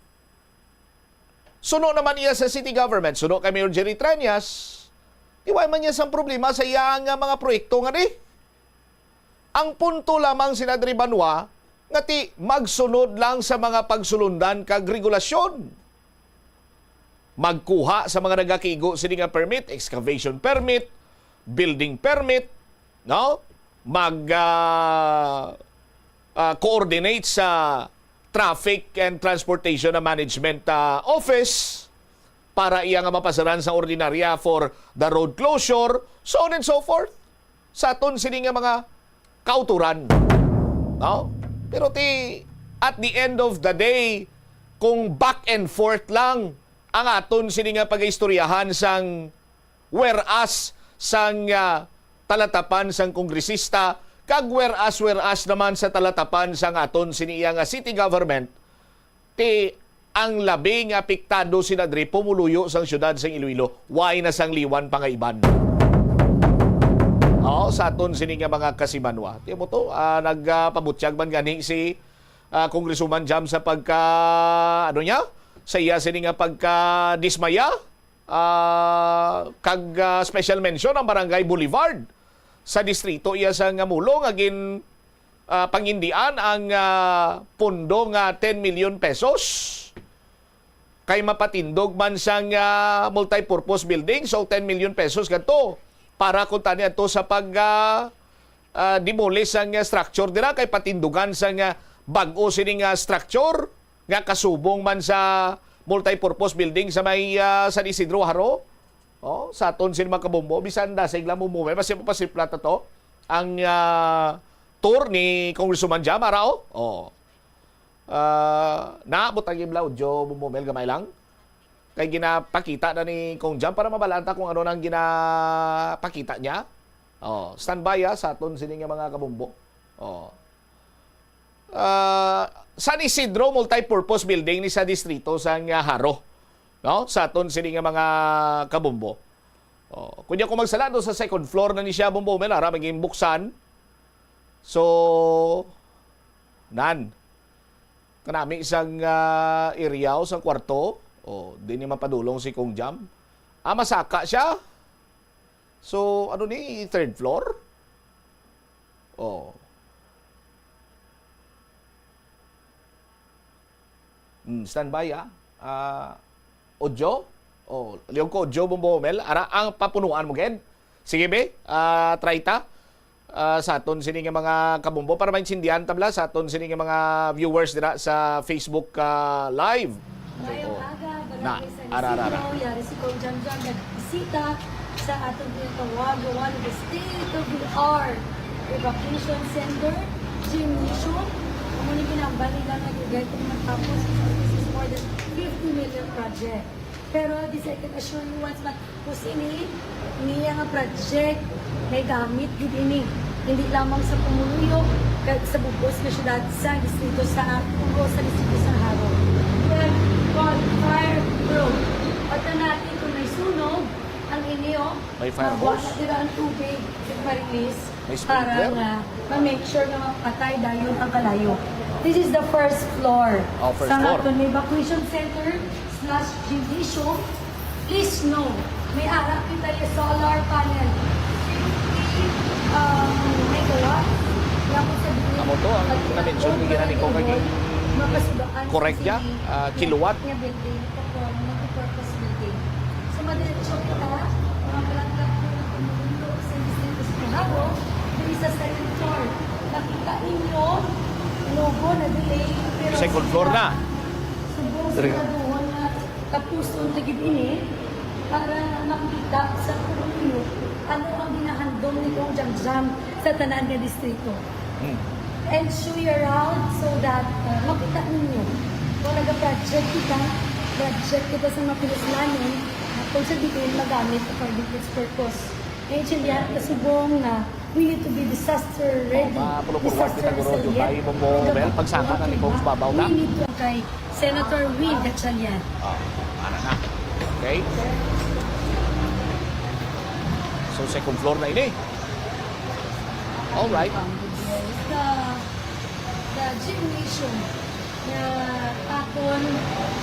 suno naman iya sa city government, suno kay Mayor Jerry Treñas, di way man niya sang problema sa iya nga mga proyekto nga di. Ang punto lamang sina diri banwa nga ti magsunod lang sa mga pagsulundan kag regulasyon. Magkuha sa mga nagakigo sini nga permit, excavation permit, building permit, no? Mag, ah, ah, coordinate sa Traffic and Transportation na Management, ah, Office para iya nga mapasaran sa ordinarya for the road closure, so on and so forth. Sa aton sini nga mga kauturan. No? Pero ti, at the end of the day, kung back and forth lang ang aton sini nga pagaistoryahan sang whereas sang, ah, talatapan sang kongresista, kag whereas, whereas naman sa talatapan sang aton sini iya nga city government, ti ang labi nga apektado sina diri pumuluyo sang siyudad sang Iloilo, way na sang liwan pa nga iban. Oo, sa aton sini nga mga kasimanwa. Ti mo to, ah, nagpabutyag man gani si, ah, Congresswoman Jam sa pagka, ano niya? Sa iya sini nga pagka dismaya, ah, kag, ah, special mention ang Barangay Boulevard sa distrito iya sang Mulo nga gin, ah, pangindian ang, ah, pondo nga ten million pesos kay mapatindog man sang, ah, multi-purpose building. So, ten million pesos kadto para kuntani ato sa pag, ah, ah, demolish sang, ah, structure dira kay patindugan sang, ah, bag-o sini nga structure nga kasubong man sa multi-purpose building sa may, ah, San Isidro Jaro. Oh, sa aton sini mga kabombo, bisan dasig lang mo mo, mas pasiplat to ang, ah, tour ni Congresswoman Jam, ara, oh. Oh. Ah, naabot ang imla audio, Bombo Mel, gamay lang. Kay ginapakita na ni Kong Jam para mabalaan ta kung ano nang ginapakita niya. Oh, standby, ah, sa aton sini nga mga kabombo. Oh. Ah, San Isidro Multipurpose Building ni sa distrito sang, ah, Jaro, no? Sa aton sini nga mga kabombo. Oh, kunya kung magsala do sa second floor na ni siya, Bombo Mel, ara maging buksan. So, nan. Kanami sang, ah, area o sang kwarto. Oh, di ni mapadulong si Kong Jam. Ah, masaka siya. So, ano ni, third floor? Oh. Hmm, standby, ah. Ah, audio? Oh, liog ko, audio, Bombo Mel. Ara, ang papunuan mo, gid. Sige, be. Ah, try ta. Ah, sa aton sini nga mga kabombo, para maintindihan ta bala sa aton sini nga mga viewers dira sa Facebook, ah, Live. Mayong aga, Barangay San Isidro. Yari si Kong Jam Jam nagbisita sa aton tinatawag nga one of the state-of-the-art evacuation center, gymnasium. Amo ni ginambal nila nga gigay kung matapos, this is more than fifty million project. Pero this, I can assure you, once matapos ini, niya nga project, may gamit gid ini. Hindi lamang sa pumuluyo, kag sa bug-os nga syudad sa distrito sa, bug-os sa distrito sa Jaro. Well, called fire proof. Pagka natin kung may sunog, ang inyo, may fire hose. Dira ang tubig, marilis. May sprinkler? Para nga ma-make sure nga mapatay dayon ang kalayo. This is the first floor. Oh, first floor. Sa aton evacuation center slash gymnasium. Please know, may ara kita yung solar panel. Fifty, um, megawatt. Kaya kung sa building, amo to ang na-mention ni Gina Nicole kay mapasudaan correct sa niya, ah, kilowatt. Nga building, ito po, multipurpose building. So, madiretso kita, mga barangay po ng Pumulundo sa Distrito sa Jaro, diri sa second floor. Nakita ninyo, logo na delay, pero second floor na. Subong sa kaduhon nga tapuson na gid ini para makita sa pumuluyo ano ang ginahandom ni Kong Jam Jam sa tanan nga distrito. Hmm. And show you around so that, uh, makita ninyo kung naga-project kita, project kita sa mga pinuslanon, kung sa diin magamit according to its purpose. Naintindihan ta subong nga we need to be disaster ready, disaster resilient. Oh, mapulupuluan kita, guro, Jutay, Bombo Mel, pagsaka na ni Kong sa babaw na. We need to kay Senator Win Gatchalian. Oh, ana na. Okay. So, second floor na ini. All right. The, the gymnasium na aton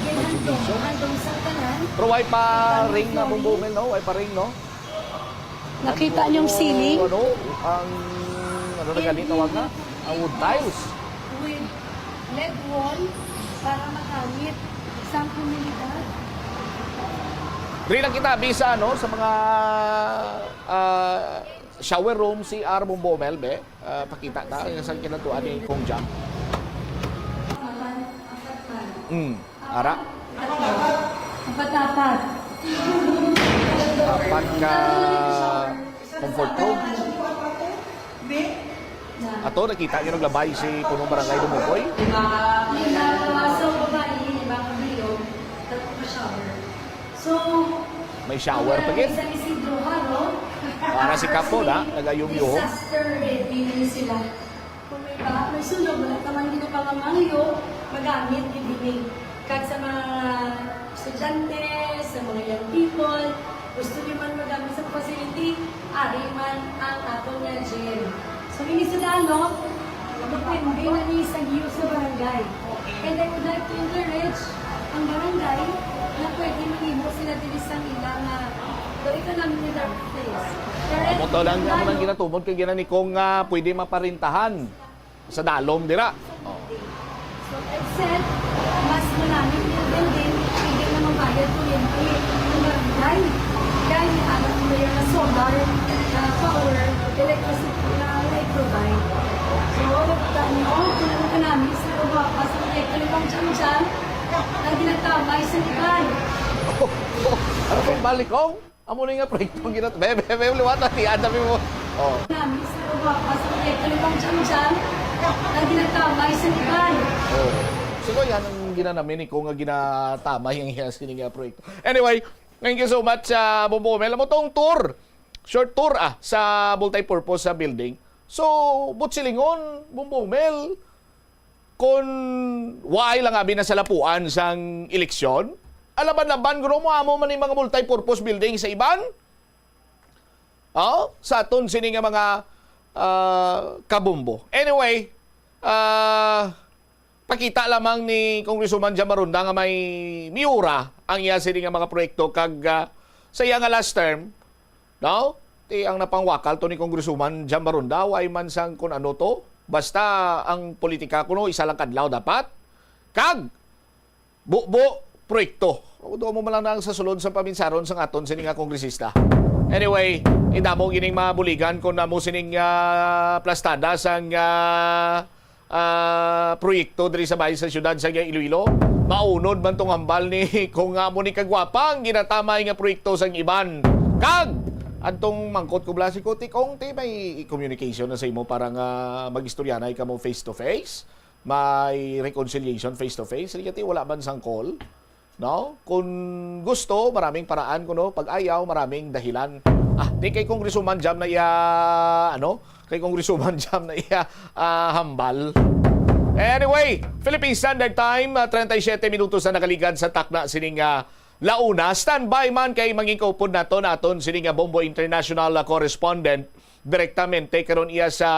ginhandom, handom sa tanan. Pero way pa ring na, Bombo Mel, no? Way pa ring, no? Nakita niyong ceiling? Ano, ang, ano na gani tawag na? Ang wood tiles. With lead wall para magamit sa komunidad. Diri lang kita bisa, no, sa mga, ah, shower room, C R, Bombo Mel, be. Ah, pakita ta ang isang kinatuan ni Kong Jam. Mm, ara. Apat-apat. Apat ka comfort room. Ato, nakita niyo naglabay si punong barangay Dumugoy? Sa babae, lima ka bilog, tatlo ka shower. So, may shower pa gid. San Isidro Haro, para si Kapo na nagayumyuho. Disaster ready sila. Kung may ba, may sunog, wala ka man ginapangangyo, magamit gid ini. Kag sa mga estudyante, sa mga young people, gusto niyo man magamit sa facility, ari man ang aton nga gym. So, ini sa dano, depende na ni sa giyo sa barangay. And I would like to encourage ang barangay na pwede manghimo sila diri sa ila nga do economic development place. Amo to lang, amo lang ginatumod kay gina ni Kong nga pwede maparintahan sa dalom dira. Oh. So, I said, mas maraming yung building, hindi na magbayad kuryente ang barangay. Kaya alam mo yung solar, uh, power, electricity na i-provide. So, tamo, kung ano ka namin sa Europa, sa mga kaliwang dyan-dyan, ang ginatamay sa iban. Ano kung balik, oh? Amo ni nga proyekto ang ginat-, be, be, be, liwat na, tiyan, sabi mo. Oh. Namin sa Europa, sa mga kaliwang dyan-dyan, ang ginatamay sa iban. Oh. Siguro yan ang ginanamin ni ko nga ginatamay ang iya sini nga proyekto. Anyway, thank you so much, ah, Bombo Mel. Amo tong tour. Short tour, ah, sa multi-purpose sa building. So, Butsilingon, Bombo Mel, kung waay lang abi na sa lapuan sang eleksyon, alaban-laban kuno mo amo man ni mga multi-purpose building sa iban. Oh, sa aton sini nga mga, ah, kabombo. Anyway, ah, pakita lamang ni Congresswoman Jam Maronda nga may miura ang iya sini nga mga proyekto kag, ah, sa iya nga last term, no? Ti ang napangwakal to ni Congresswoman Jam Maronda, way man sang kun ano to. Basta ang politika kuno isa lang kadlaw dapat. Kag bubo proyekto. O, duha mo man lang na ang sa sulod sa paminsaron sang aton sini nga kongresista. Anyway, idamo gining mabuligan kung namo sining, ah, plastada sang, ah, ah, proyekto diri sa bahin sa siyudad sa Iloilo. Maunod man tong hambal ni kung nga mo ni kagwapa ang ginatamay nga proyekto sang iban. Kag adtong mangkot ko bala si Kuti kung ti may communication na sa imo para nga mag-istoryanay kamo face to face, may reconciliation face to face. Sige, ti wala man sang call. No? Kung gusto, maraming paraan kuno. Pag ayaw, maraming dahilan. Ah, di kay Congresswoman Jam na iya, ano? Kay Congresswoman Jam na iya, ah, hambal. Anyway, Philippine Standard Time, ah, treinta y siete minutos na nakaligad sa takna sining, ah, launa. Standby man kay mangin kaupod naton, aton sining, ah, Bombo International, ah, correspondent direktamente karon iya sa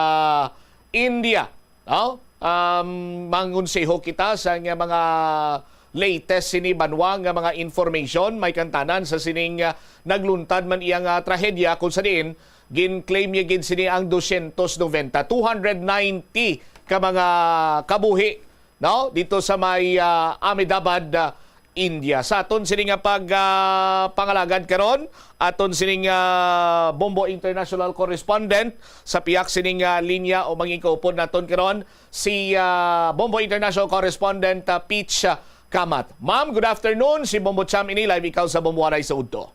India. No? Um, mangonseho kita sa nga mga latest sini banwa nga mga information, may kantanan sa sining, ah, nagluntad man iya nga trahedya kung sa diin gin-claim niya gid sini ang dosyentos noventa, two hundred ninety ka mga kabuhi, no? Dito sa may, ah, Ahmedabad, ah, India. Sa aton sini nga pag, ah, pangalagad karon, aton sining, ah, Bombo International Correspondent sa pihak sining, ah, linya o mangin kaupod naton karon, si, ah, Bombo International Correspondent, ah, Peach, ah, Kamat. Ma'am, good afternoon. Si Bombo Cham ini, live ikaw sa Bombo Waray sa Udto.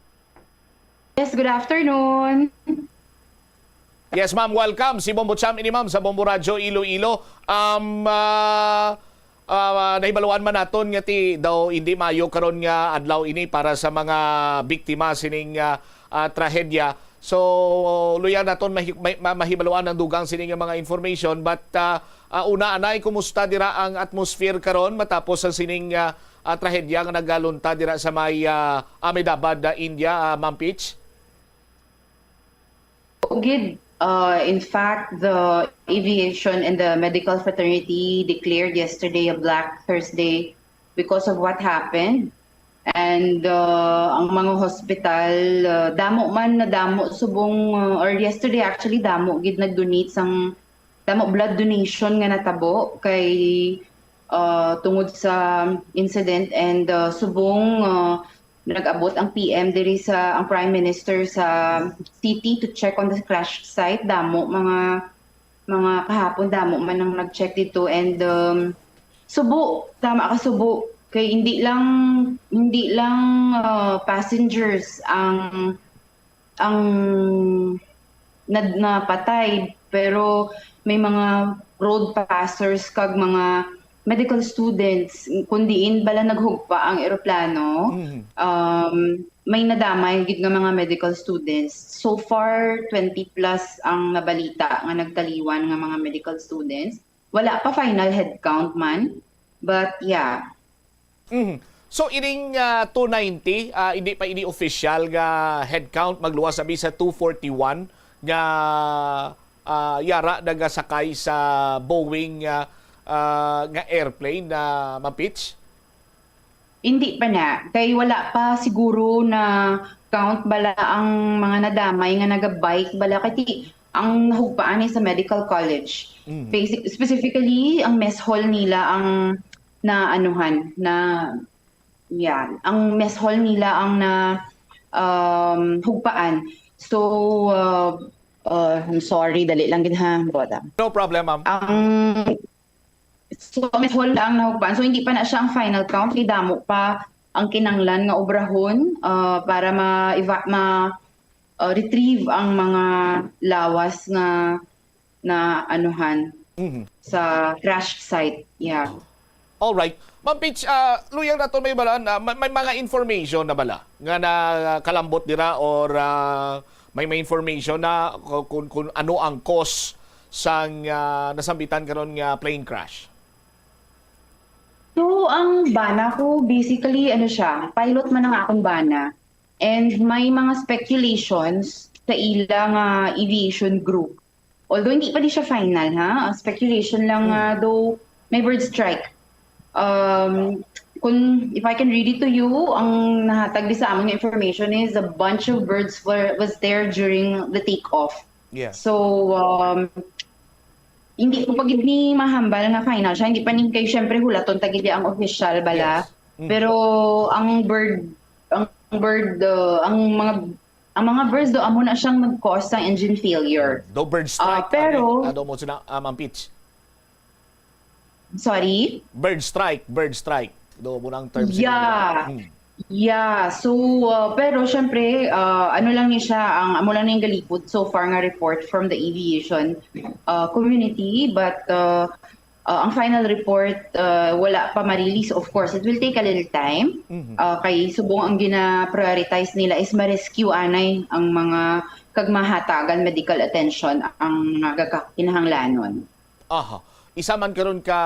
Yes, good afternoon. Yes, ma'am, welcome. Si Bombo Cham ini, ma'am, sa Bombo Radyo Iloilo. Um, ah, ah, nahibaluan man naton nga ti daw hindi maayo karon nga adlaw ini para sa mga biktima sining, ah, ah, trahedya. So, luya naton mahi-, may-, ma-, mahibaluan ang dugang sining nga mga information, but, ah, ah, una, anay, kumusta dira ang atmosphere karon matapos ang sining, ah, ah, trahedya nga nagalunta dira sa may, ah, Ahmedabad, ah, India, ah, Ma'am Peach? Gid, uh, in fact, the aviation and the medical fraternity declared yesterday a Black Thursday because of what happened. And, uh, ang mga hospital, uh, damo man na damo subong, uh, or yesterday actually, damo gid nag-donate sang, damo blood donation nga natabo kay, uh, tungod sa incident. And, uh, subong, uh, nag-abot ang P M diri sa, ang Prime Minister sa city to check on the crash site. Damo, mga, mga kahapon, damo man ang nag-check dito. And, um, subo, tama ka, subo. Kay hindi lang, hindi lang, uh, passengers ang, ang nad-, napatay, pero may mga road passers kag mga medical students, kun diin bala naghugpa ang eroplano, Mhm. um, may nadamay gid nga mga medical students. So far, twenty plus ang nabalita nga nagtaliwan nga mga medical students. Wala pa final head count man, but yeah. Mhm. So, ining, ah, two ninety, ah, hindi pa ini official nga head count, magluwas abi sa two forty-one nga, ah, yara nagasakay sa Boeing, ah, ah, nga airplane na, Ma'am Peach? Hindi pa na. Kay wala pa siguro na count bala ang mga nadamay nga naga-bike bala. Kay ang nahugpaan is sa medical college. Mm. Basic-, specifically, ang mess hall nila ang na anuhan, na, yeah, ang mess hall nila ang na, um, hugpaan. So, uh, uh, I'm sorry, dali lang gid ha, Boda. No problem, ma'am. Ang, so, ang mess hall ang nahugpaan. So, hindi pa na siya ang final count. May damo pa ang kinanglan nga obrahon, uh, para ma-, eva-, ma-, uh, retrieve ang mga lawas nga na anuhan Mhm. sa crash site. Yeah. All right. Ma'am Peach, ah, luyang naton mahibalaan, ah, may, may mga information na bala nga nakalambot dira or, ah, may, may information na ku-, kung, kung ano ang cause sang, ah, nasambitan karon nga plane crash? So, ang bana ko, basically, ano siya, pilot man ang akong bana. And may mga speculations sa ila nga aviation group. Although hindi pa di siya final, ha? Speculation lang, Hmm. ah, though may bird strike. Um, kung, if I can read it to you, ang nahatag di sa amon nga information is a bunch of birds were, was there during the takeoff. Yeah. So, um, hindi ko pa gid ni mahambal nga final siya. Hindi pa ni, kay syempre hulaton ta gid ang official bala. Yes. Mm. Pero ang bird, ang bird, uh, ang mga, ang mga birds do amo na siyang nag-cause sang engine failure. Do bird Ah, strike, pero ano, ano mo sina, ah, Ma'am Peach? Sorry? Bird strike, bird strike. Do mo nang term sa Yeah. English. Hmm. Yeah. So, uh, pero syempre, uh, ano lang ni siya, ang amo lang ni galipod so far nga report from the aviation, uh, community, but, uh, uh, ang final report, uh, wala pa ma-release. Of course, it will take a little time. Mhm. Uh, kay subong ang gina-prioritize nila is ma-rescue anay ang mga kag mahatagan medical attention ang mga gaka-, kinahanglanon. Aha. Isa man karon ka,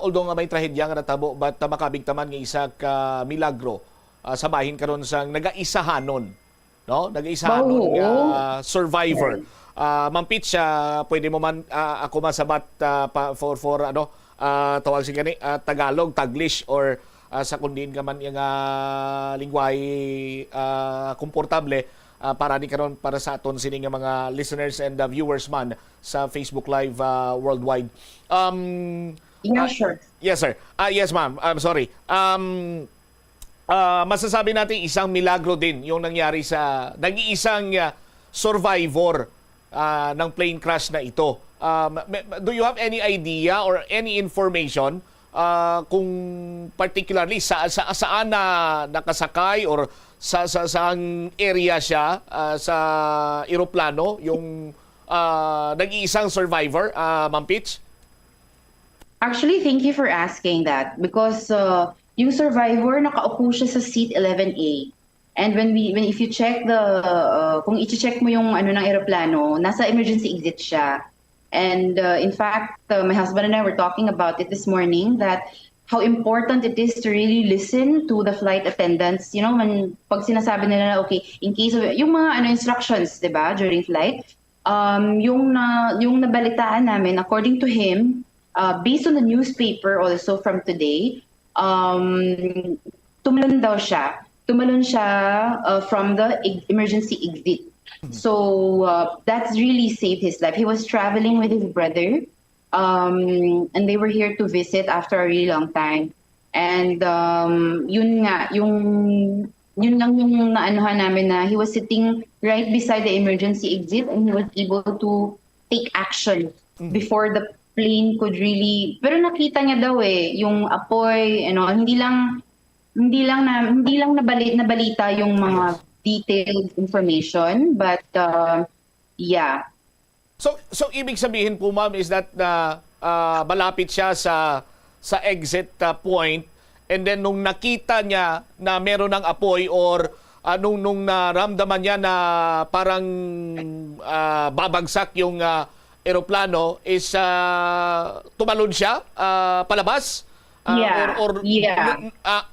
although nga may trahedya nga natabo, but, ah, makabig ta man nga isa ka milagro, ah, sa bahin karon sang nagaisahanon, no? Nagaisahanon Oo. nga survivor. Right. Ah, Ma'am Peach, ah, pwede mo man, ah, ako masabat, ah, pa, for, for, ano, ah, tawag sini gani, ah, Tagalog, Taglish, or, ah, sa kung diin ka man nga lingwahe, ah, komportable, ah, para ni karon para sa aton sini nga mga listeners and, ah, viewers man sa Facebook Live, ah, worldwide. Um, Yeah, ah, sure. Yes, sir. Ah, yes, ma'am. I'm sorry. Um, ah, masasabi natin isang milagro din yung nangyari sa nag-iisang, ah, survivor, ah, ng plane crash na ito. Um, may, do you have any idea or any information, ah, kung particularly sa, sa, saan na nakasakay or sa, sa, saang area siya, ah, sa eroplano, yung, ah, nag-iisang survivor, ah, Ma'am Peach? Actually, thank you for asking that because, uh, yung survivor, nakaupo siya sa seat eleven A. And when we, when, if you check the, uh, kung i-check mo yung ano ng eroplano, nasa emergency exit siya. And, uh, in fact, uh, my husband and I were talking about it this morning, that how important it is to really listen to the flight attendants. You know, man, pag sinasabi nila na, okay, in case of, yung mga ano, instructions, di ba, during flight, um, yung na, yung nabalitaan namin, according to him, uh, based on the newspaper also from today, um, tumalon daw siya. Tumalon siya, uh, from the e-, emergency exit. Mhm. So, uh, that's really saved his life. He was traveling with his brother, um, and they were here to visit after a really long time. And, um, yun nga, yung, yun lang yung naanuhan namin na he was sitting right beside the emergency exit and he was able to take action Mhm. before the plane could really, pero nakita niya daw eh, yung apoy, ano, hindi lang, hindi lang na, hindi lang nabali-, nabalita yung mga Yes. detailed information, but, uh, yeah. So, so ibig sabihin po, ma'am, is that na, ah, malapit siya sa, sa exit, ah, point, and then nung nakita niya na meron ng apoy or, ah, nung, nung naramdaman niya na parang, ah, babagsak yung, ah, eroplano is, ah, tumalon siya, ah, palabas? Ah, Yeah. or, or Yeah. n- ah,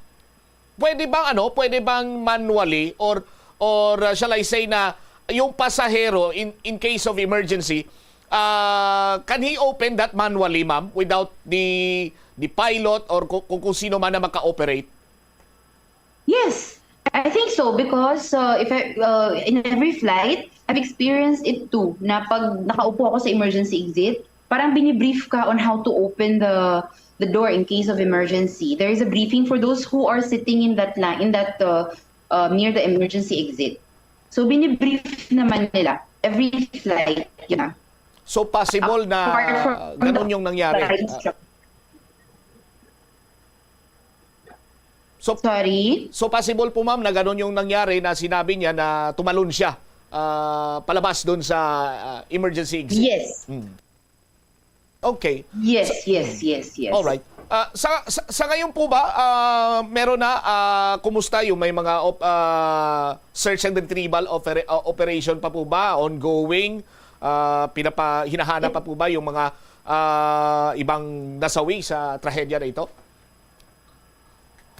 pwede bang ano, pwede bang manually or, or, ah, shall I say na yung pasahero in, in case of emergency, ah, can he open that manually, ma'am, without the, the pilot or ku-, kung, kung sino man na maka-operate? Yes, I think so because, uh, if I, uh, in every flight, I've experienced it too, na pag nakaupo ako sa emergency exit, parang binibrief ka on how to open the the door in case of emergency. There is a briefing for those who are sitting in that line, in that, uh, uh, near the emergency exit. So, binibrief naman nila every flight, yun na. So, possible na Apart from ganun the yung nangyari? flight Ah, instructor. So, Sorry? so possible po, ma'am, na ganun yung nangyari na sinabi niya na tumalon siya, ah, palabas dun sa, ah, emergency exit? Yes. Mm. Okay. Yes, So, yes, yes, yes. Alright. Ah, sa, sa, sa ngayon po ba, ah, meron na, ah, kumusta yung may mga op-, ah, search and retrieval opera-, ah, operation pa po ba? Ongoing? Ah, pinapa-, hinahanap pa po ba yung mga, ah, ibang nasawi sa trahedya na ito?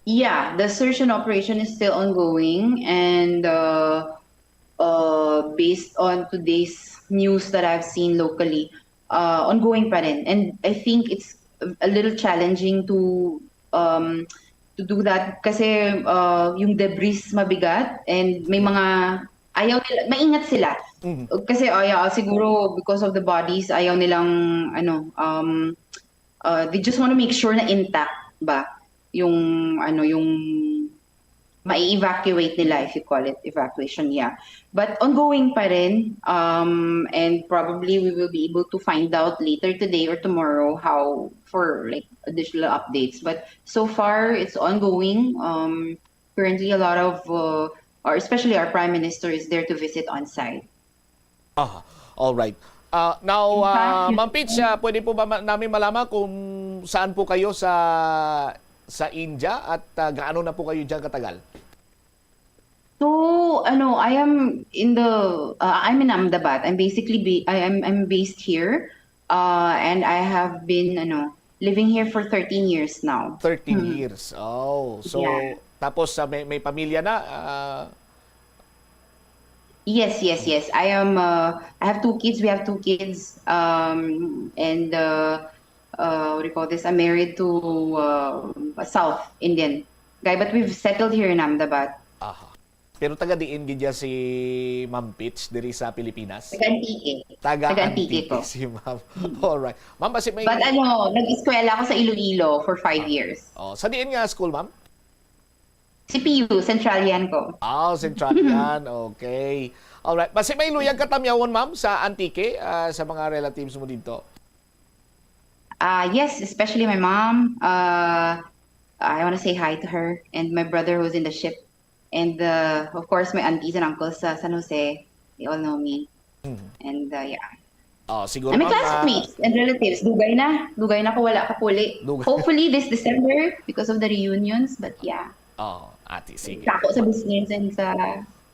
Yeah, the search and operation is still ongoing and, uh, uh, based on today's news that I've seen locally, uh, ongoing pa rin. And I think it's a little challenging to, um, to do that kasi, uh, yung debris mabigat and may mga ayaw nila, maingat sila. Mhm. Kasi, oh, yeah, siguro because of the bodies, ayaw nilang, ano, um, uh, they just wanna make sure na intact ba yung, ano, yung mai-evacuate nila, if you call it evacuation, yeah. But ongoing pa rin, um, and probably we will be able to find out later today or tomorrow how for, like, additional updates. But so far, it's ongoing. Um, currently, a lot of, uh, or especially our Prime Minister is there to visit on site. Ah, all right. Ah, now, In fact, ah, you Ma'am Peach, ah, pwede po ba ma-, namin malaman kung saan po kayo sa, sa India at, ah, gaano na po kayo diyan katagal? So, ano, I am in the, uh, I'm in Ahmedabad. I'm basically, ba- I am, I'm based here. Uh, and I have been, ano, living here for thirteen years now. Thirteen Hmm. years. Oh, so, Yeah. tapos, ah, may, may pamilya na? Ah, Yes, yes, yes. I am, uh, I have two kids. We have two kids. Um, and, uh, uh, what do you call this? I'm married to, uh, a South Indian guy, but we've settled here in Ahmedabad. Aha. Pero taga diin gid ya si Ma'am Peach diri sa Pilipinas? Taga Antique. Taga Taga Antique Antique ko. si Ma'am. Mm. Alright. Ma'am, basi may But ano, nag-eskwela ako sa Iloilo for five Ah. years. Oh, sa diin nga school, ma'am? C P U, Centralian ko. Ah, Centralian. Okay. Alright. Basi may luyag ka tamyawon, ma'am, sa Antique, ah, sa mga relatives mo dito? Ah, yes, especially my mom. Uh, I wanna say hi to her and my brother who's in the ship. And, uh, of course, my aunties and uncles sa San Jose, they all know me. Mhm. And, uh, yeah. Oh, siguro, And my ma'am, ah, classmates and relatives, dugay na. Dugay na ko wala kapuli. Dugay. Hopefully this December because of the reunions, but yeah. Oh, ate, sige. Tako sa business and sa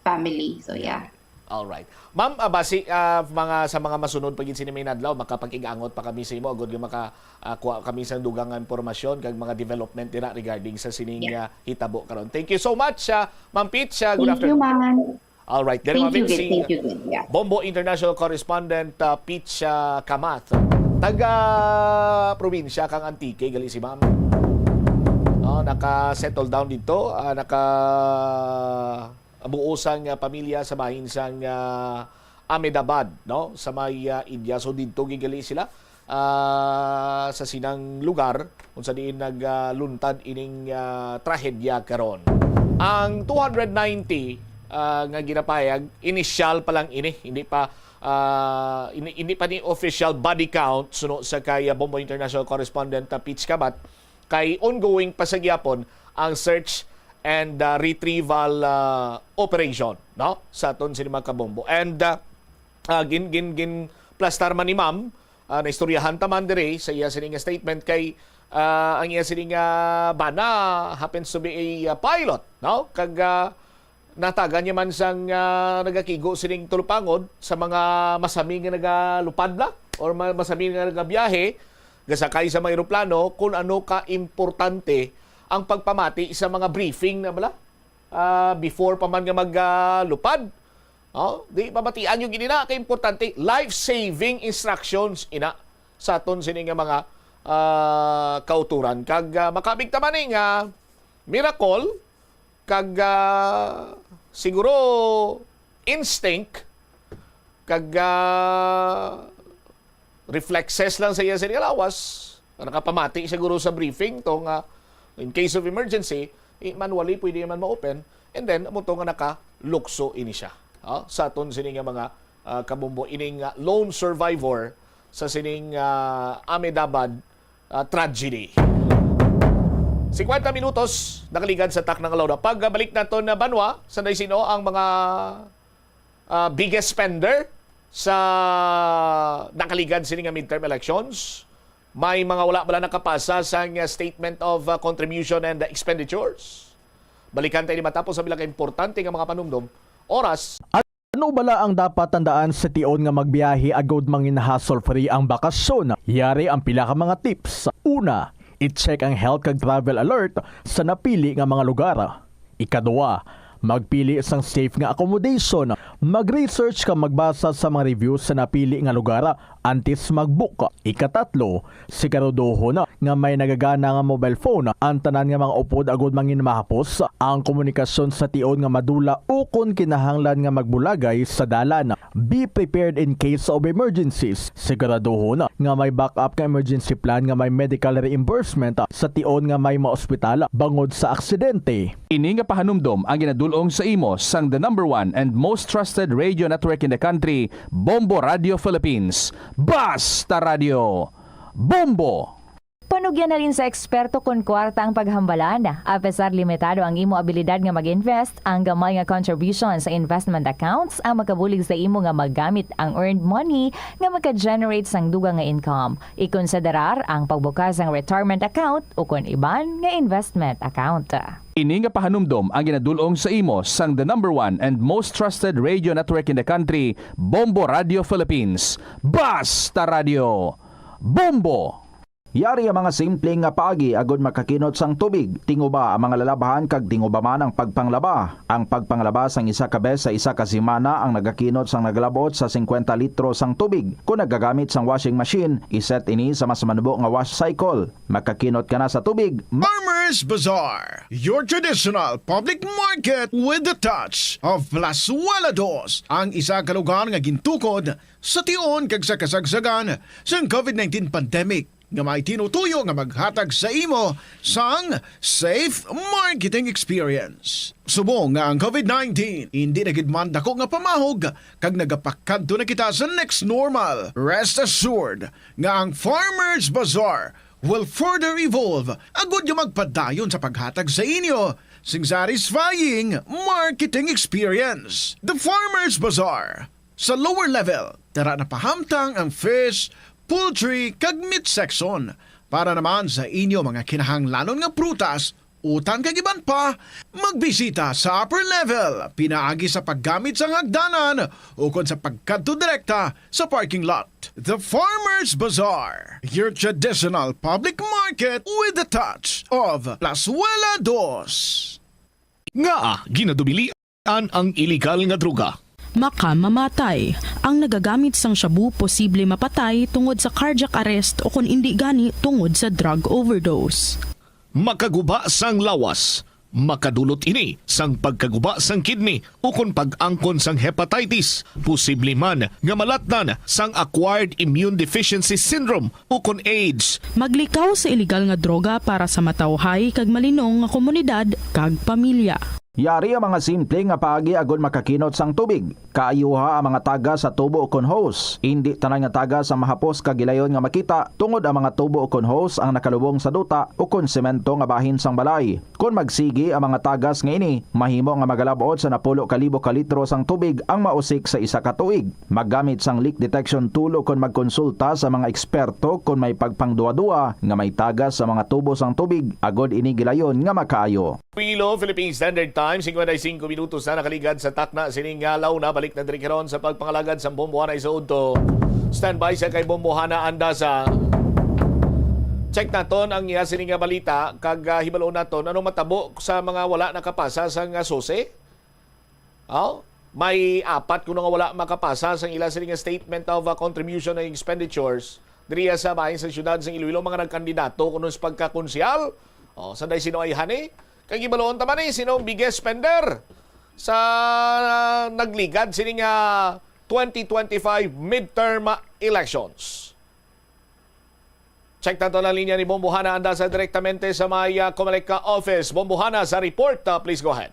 family. So, yeah. Alright. Ma'am, ah, basi, ah, mga, sa mga masunod pa gid sini may adlaw, makapag-ig-angot pa kami sa imo, agud nga maka, ah, kuha kami sa dugang nga impormasyon kag mga development dira regarding sa sining, Yeah. ah, hitabo karon. Thank you so much, ah, Ma'am Peach. Ah, good Thank you, afternoon. ma'am. Alright, diri Thank you, mabit good. si Thank you, good. Yeah. Bombo International Correspondent, ah, Peach, ah, Kamath. Taga probinsya kang Antique, gali si ma'am. Oh, naka-settle down dito, ah, naka-buo sang, ah, pamilya sa bahin sang, ah, Ahmedabad, no? Sa may, ah, India. So, didto gigali sila, ah, sa sinang lugar, kung sa diin nag, ah, luntad ining, ah, trahedya karon. Ang two hundred ninety, ah, nga ginapahayag, inisyal pa lang ini, hindi pa, ah, hindi, hindi pa ni official body count, suno sa kay, ah, Bombo International Correspondent, ah, Peach Kamath, kay ongoing pa sa gyapon ang search and, ah, retrieval, ah, operation, no? Sa aton sini mga kabombo. And, ah, ah, gin-, gin-, ginplastar man ni ma'am, ah, naistoryahan ta man diri sa iya sini nga statement kay, Ah, ang iya sining, ah, bana happens to be a, ah, pilot, no? Kag, ah, natagan niya man sang, ah, nagakigo sining tulupangod sa mga masami nga nagalupad la or ma-, masami nga nagabiyahe, gasakay sa mga eroplano, kung ano ka importante ang pagpamati sa mga briefing na bala, ah, before pa man nga mag, ah, lupad. Oh, di pamatian yung gini na, ka importante, life-saving instructions ina sa aton sini nga mga, ah, kauturan. Kag, ah, makabig ta man ni nga miracle, kag, ah, siguro instinct, kag, ah, reflexes lang sa iya sa lawas, nga nakapamati siguro sa briefing to nga in case of emergency, eh, manually pwede naman ma-open, and then amo to nga nakalukso ini siya. Ah, sa aton sini nga mga, ah, kabombo, ining, ah, lone survivor sa sining, ah, Ahmedabad, ah, tragedy. Singkwenta minutos nakaligad sa takna nga law. Pagbalik naton na banwa, sa Naisino ang mga, ah, biggest spender sa nakaligad sini nga midterm elections? May mga wala bala nakapasa sang, ah, statement of, ah, contribution and expenditures? Balikan tayo ni matapos sa bilang importante nga mga panumdom. Oras. Ano bala ang dapat tandaan sa tion nga magbiyahe agud mangin hassle-free ang bakasyon? Yari ang pila ka mga tips. Una, i-check ang health kag travel alert sa napili nga mga lugar. Ikaduha, magpili sang safe nga accommodation. Mag-research kag magbasa sa mga reviews sa napili nga lugar antes mag-book. Ikatatlo, siguraduhon nga may nagagana nga mobile phone ang tanan nga mga upod agud mangin mahapos ang komunikasyon sa tion nga madula ukon kinahanglan nga magbulagay sa dalan. Be prepared in case of emergencies. Siguraduhon nga may backup nga emergency plan nga may medical reimbursement sa tion nga may maospital bangod sa aksidente. Ini nga pahanumdom ang ginadul-ong sa imo sang the number one and most trusted radio network in the country, Bombo Radio Philippines. Basta Radio, Bombo! Panugyan halin sa eksperto kon kwarta ang paghambalan. Apesar limitado ang imo abilidad nga mag-invest, ang gamay nga contribution sa investment accounts ang makabulig sa imo nga magamit ang earned money nga maka-generate sang dugang nga income. Ikonsiderar ang pagbukas sang retirement account ukon iban nga investment account. Ini nga pahanumdom ang ginadul-ong sa imo sang the number one and most trusted radio network in the country, Bombo Radio Philippines. Basta Radio, Bombo! Yari ang mga simple nga paagi agud makakinot sang tubig. Tinguba ang mga lalabhan kag tinguba man ang pagpanglaba. Ang pagpanglaba sang isa ka bes sa isa ka semana ang nagakinot sang nagalab-ot sa singkwenta litro sang tubig. Kon nagagamit sang washing machine, i-set ini sa mas manubo nga wash cycle. Makakinot ka na sa tubig. Farmers Bazaar, your traditional public market with the touch of Plazuela Dos, ang isa ka lugar nga gintukod sa tion kag sa kasagsagan sang COVID nineteen pandemic, nga may tinutuyo nga maghatag sa imo sang safe marketing experience. Subong nga ang COVID nineteen indi na gid man dako nga pamahog kag nagapakadto na kita sa next normal, rest assured nga ang Farmers Bazaar will further evolve agud nga magpadayon sa paghatag sa inyo sing satisfying marketing experience. The Farmers Bazaar, sa lower level, tara na pahamtang ang fish, poultry, kag meat section. Para naman sa inyo mga kinahanglanon nga prutas, utan kag iban pa, magbisita sa upper level, pinaagi sa paggamit sang hagdanan ukon sa pagkadto direkta sa parking lot. The Farmers Bazaar, your traditional public market with the touch of Plazuela Dos. Ngaa ginadubilian ang iligal nga droga? Makamamatay. Ang nagagamit sang shabu posible mapatay tungod sa cardiac arrest o kon indi gani tungod sa drug overdose. Makaguba sang lawas. Makadulot ini sang pagkaguba sang kidney ukon pag-angkon sang hepatitis, posible man nga malatnan sang acquired immune deficiency syndrome ukon AIDS. Maglikaw sa iligal nga droga para sa matawhay kag malinong nga komunidad kag pamilya. Yari ang mga simple nga paagi agod makakinot sang tubig. Kaayuha ang mga tagas sa tubo ukon hose. Indi tanan nga tagas ang mahapos kag gilayon nga makita, tungod ang mga tubo ukon hose ang nakalubong sa duta ukon semento nga bahin sang balay. Kon magsigi ang mga tagas nga ini, mahimo nga magalab-ot sa napulo ka libo ka litro sang tubig ang mausik sa isa ka tuig. Maggamit sang leak detection tool ukon magkonsulta sa mga eksperto kon may pagpangduwa-duwa nga may tagas sa mga tubo sang tubig, agod ini gilayon nga makaayo. Iloilo, Philippine Standard Time, cincuenta y cinco minutos na nakaligad sa takna sining nga launa. Balik na diri karon sa pagpangalagad sa Bombohana Isoudto. Standby sa kay Bombohana Andasa. Check naton ang iya sining nga balita kag, ah, hibaloon naton anong matabo sa mga wala nakapasa sang, ah, sose. Oh, may apat kuno nga wala makapasa sang ila sini nga statement of, uh, contribution and expenditures diriya sa bahin sa siyudad sang Iloilo, mga nagkandidato kuno sa pagkakonsehal. Oh, sanday sino ay hani? Kay gibaloon ta man ni sino ang biggest spender sa, uh, nagligad sini nga twenty twenty-five midterm elections. Check nato ang linya ni Bombohana Andasa direktamente sa may, uh, Comelec, uh, office. Bombohana, sa report, uh, please go ahead.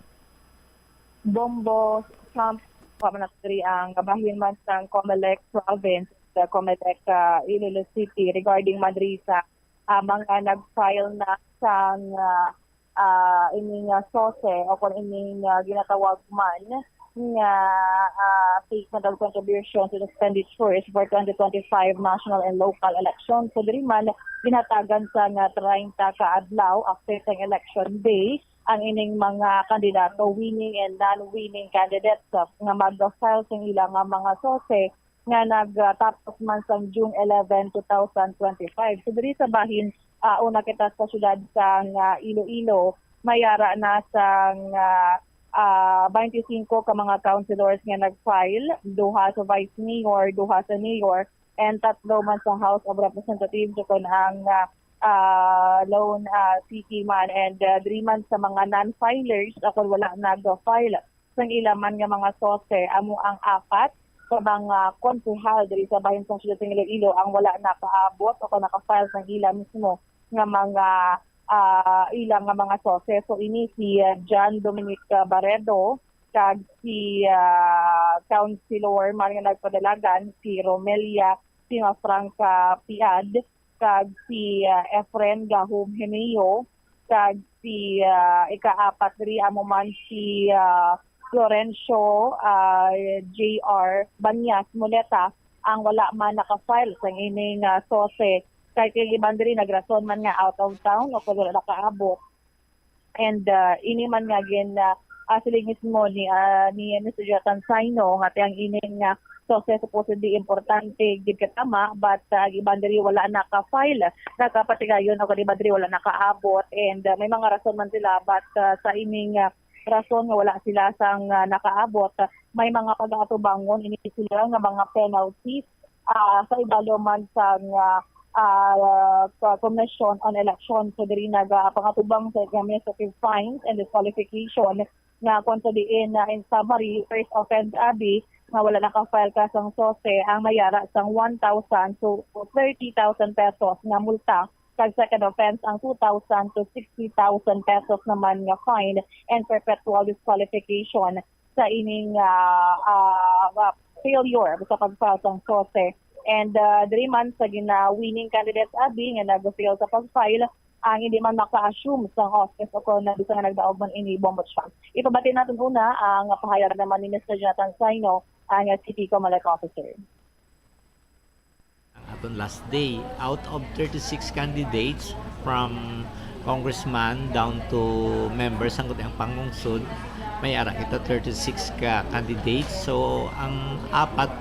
Bombo, Trump, wa man diri ang kabahin man sang Comelec province, sa Comelec, ah, Iloilo City, regarding man diri sa, ah, mga nag-file na sang, ah, ah, ini nga sose o kung ini nga ginatawag man nga, ah, statement of contributions and expenditures for twenty twenty-five national and local elections. So, diri man ginhatagan sa nga treinta ka adlaw after sang election day ang ining mga kandidato, winning and non-winning candidates, uh, nga mag-file sing ila nga mga sose nga nagtapos man sang June eleven, two thousand twenty-five. So, diri sa bahin, uh, una kita sa siyudad sang, uh, Iloilo, may ara na sang, uh, uh, twenty-five ka mga councilors nga nag-file, duha sa vice mayor, duha sa mayor, and tatlo man sa House of Representatives, kon ang, ah, ah, lone, ah, city man, and, ah, diri man sa mga non-filers, o kon wala nag-file sang ila man nga mga sose, amo ang apat ka mga konsehal diri sa bahin sa siyudad sa Iloilo ang wala nakaabot o kon naka-file sang ila mismo nga mga, ah, ila nga mga sose. So, ini si, ah, John Dominic, ah, Barredo, kag si, ah, Councilor man nga nagpadalagan, si Romelia Timafranca Piad, kag si, ah, Efren Gahom Hemeo, kag si, ah, ikaapat diri amo man si, ah, Florencio, ah, J R Banyas Muleta ang wala man naka-file sang ining, ah, sose. Kay ang iban diri nagrason man nga out of town o kay wala nakaabot. And, uh, ini man nga gin, uh, uh, siling mismo ni, uh, ni Mister Jonathan Saino nga ti ang ining, uh, sose supposedly importante gid katama, but, uh, ang iban diri wala naka-file. Nagkapatigayon o kaniban diri wala nakaabot. And, uh, may mga rason man sila, but, uh, sa ining, uh, rason nga wala sila sang, uh, nakaabot, uh, may mga pag-aatubangon ini sila nga mga penalties ah, sa ibalo man sang, ah, ah, sa Commission on Election. So, diri nagapangatubangan sa administrative fines and disqualification nga kung sa diin na, in summary, first offense abi nga wala naka-file ka sang sose ang mayara sang one thousand to thirty thousand pesos nga multa, kag second offense ang two thousand to sixty thousand pesos naman nga fine and perpetual disqualification sa ining, ah, ah, ah, failure sa pag-file sang sose. And, ah, diri man sa gina-winning candidates abi nga nag-fail sa pag-file, ang hindi man maka-assume sang office o kung na bisan nga nagdaog man ini, Bombo Chan. Ipabati naton una ang pahayag naman ni Mister Jonathan Saino, ang, ah, City Comelec officer. Ang aton last day, out of thirty-six candidates, from congressman down to members sang Sangguniang Panglungsod, may ara kita thirty-six ka candidates. So, ang apat,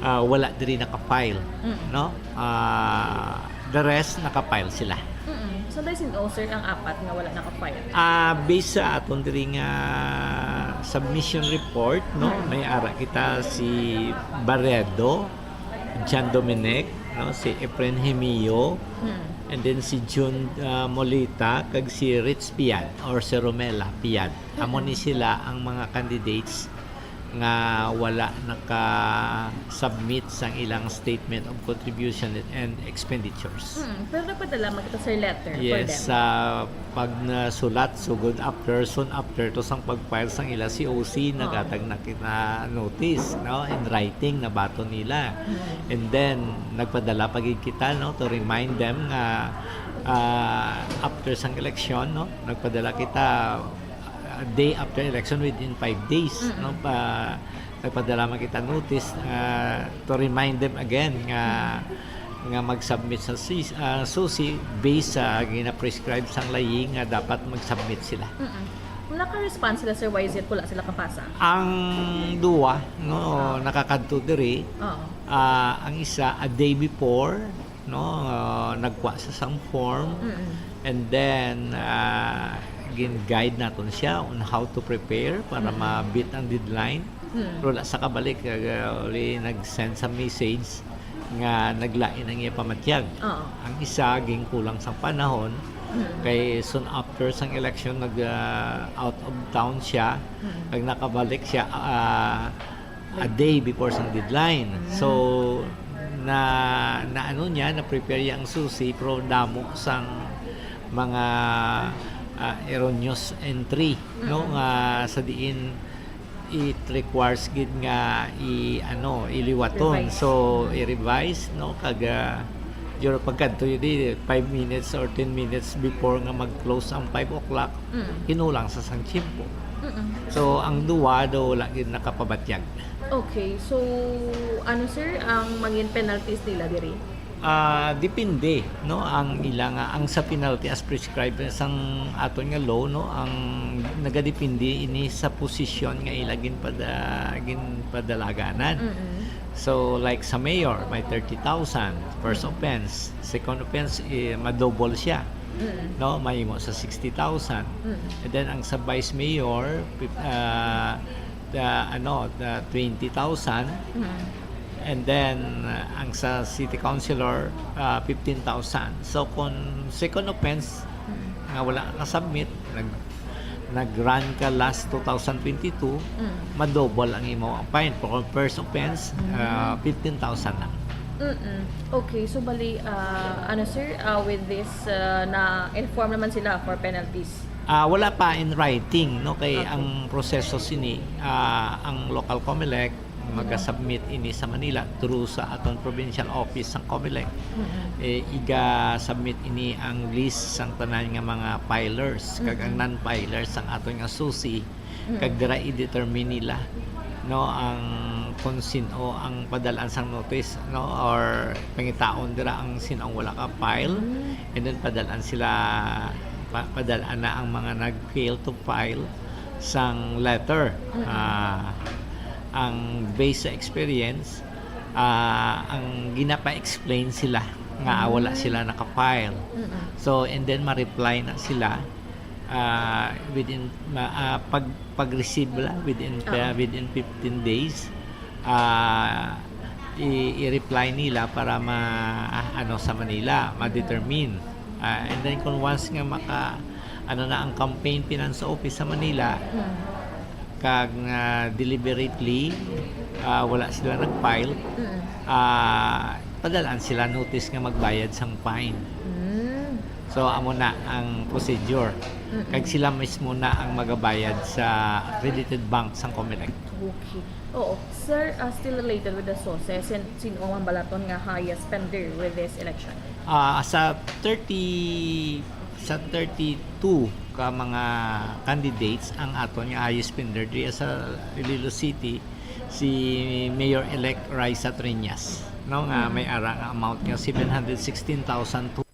ah, wala diri naka-file, Mm. no? Ah, the rest naka-file sila. Mm-mm. So, dahil sin-, oh, sir, ang apat nga wala naka-file? Ah, based sa aton diri nga submission report, no? Mm. May ara kita si Barredo, John Dominic, no, si Efren Hemio, Mm. and then si Jun, ah, Molita, kag si Rich Piad or si Romela Piad. Amo ni Mm. sila ang mga candidates nga wala naka-submit sang ilang statement of contribution and expenditures. Hmm, pero nagpadala man kita, sir, letter for Yes, them. sa pag nasulat, sugod after, soon after to sang pag-file sang ila C O C, Ah. naghatag na kita notice, no, in writing, nabaton nila. Hmm. And then, nagpadala pa gid kita, no, to remind them nga, ah, after sang election, no, nagpadala kita, ah, day after election, within five days, Mm-mm. no, pa, nagpadala man kita notice, ah, to remind them again nga, nga mag-submit sa sis-, ah, susi based sa gina-prescribe sang layi nga dapat mag-submit sila. Mm-mm. Kung naka-respond sila, sir, why is it wala sila kapasa? Ang duwa, no, Ah. nakakadto diri, Oo. ah, ang isa a day before, no, ah, nagkuha sa sang form, Mm-mm. and then, ah, gin-guide naton siya on how to prepare para Mm-mm. ma-beat ang deadline. Mm. Pero wala sa kabalik, ah, uli nag-send sa message nga naglain ang iya pamatyag. Oo. Ang isa, ginkulang sang panahon, Mm. kay soon after sang election, nag, ah, out of town siya, Mm. kag nakabalik siya, ah, a day before sang deadline. Mm. So, na, na ano niya, na-prepare niya ang susi, pero damo sang mga, ah, erroneous entry, no, Mm. nga sa diin it requires gid nga i, ano, iliwaton. Revise. So, i-revise, no, kag, ah, yun, pagkadto yun, di, five minutes or ten minutes before nga mag-close ang five o'clock, Mm. kinulang sa sang tiyempo. Mm-mm. So, ang duwa daw wala gid nakapabatyag. Okay, so ano, sir, ang mangin penalties nila diri? Ah, depende, no, ang ila nga, ang sa penalty as prescribed sang aton nga law, no, ang nagadepende ini sa posisyon nga ila ginpada-, ginpadalaganan. Mm-mm. So, like sa mayor, may thirty thousand, first offense. Second offense, eh, ma-double siya, Mm-mm. no, mahimo sa sixty thousand. Mm. And then, ang sa vice mayor, pip-, ah, the, ano, the twenty thousand. Mm. And then, uh, ang sa city councilor, uh, fifteen thousand. So, kung second offense, Mm. nga wala ka submit, nag, nag-run ka last two thousand twenty-two, Mm. ma-double ang imo ang fine. For first offense, Mm. uh, fifteen thousand lang. Mm-mm. Okay, so bali, ah, ano, sir, ah, with this, ah, na-inform naman sila for penalties? Ah, wala pa in writing, no, kay Okay. ang proseso sini, ah, ang local Comelec Mm. maga-submit ini sa Manila through sa aton provincial office sang Comelec. Mm-mm. Eh, iga-submit ini ang list sang tanan nga mga filers kag ang Mm-mm. non-filers sang aton nga susi, Mm-mm. kag dira i-determine nila, no, ang kung sin-o ang padalaan sang notice, no, or pangitaon dira ang sin-o ang wala ka file, Mm. and then padalaan sila, pa-, padalaan na ang mga nag-fail to file sang letter. Mm-mm. Ah, ang based sa experience, ah, ang ginapa-explain sila nga wala Mm. sila naka-file. Mm-mm. So, and then ma-reply na sila, ah, within, ma-, ah, pag, pag-receive la, within, Oo. within fifteen days, ah, i-, i-reply nila para ma-, ah, ano, sa Manila, ma-determine. Ah, and then kung once nga maka, ano na ang campaign finance office sa Manila, Mm. kag nga deliberately, ah, wala sila nag-file, Mm. ah, padalaan sila notice nga magbayad sang fine. Mm. So, amo na ang procedure. Mm-mm. Kag sila mismo na ang magabayad sa accredited bank sang Comelec. Okay. Oo. Sir, ah, still related with the SOSE, sin-, sin-o ang balaton nga highest spender with this election? Ah, sa thirty, sa thirty-two ka mga candidates ang aton nga highest spender diri sa Iloilo City, si Mayor-elect Raisa Treñas, no, nga Mm. may ara nga amount nga seven hundred sixteen thousand two.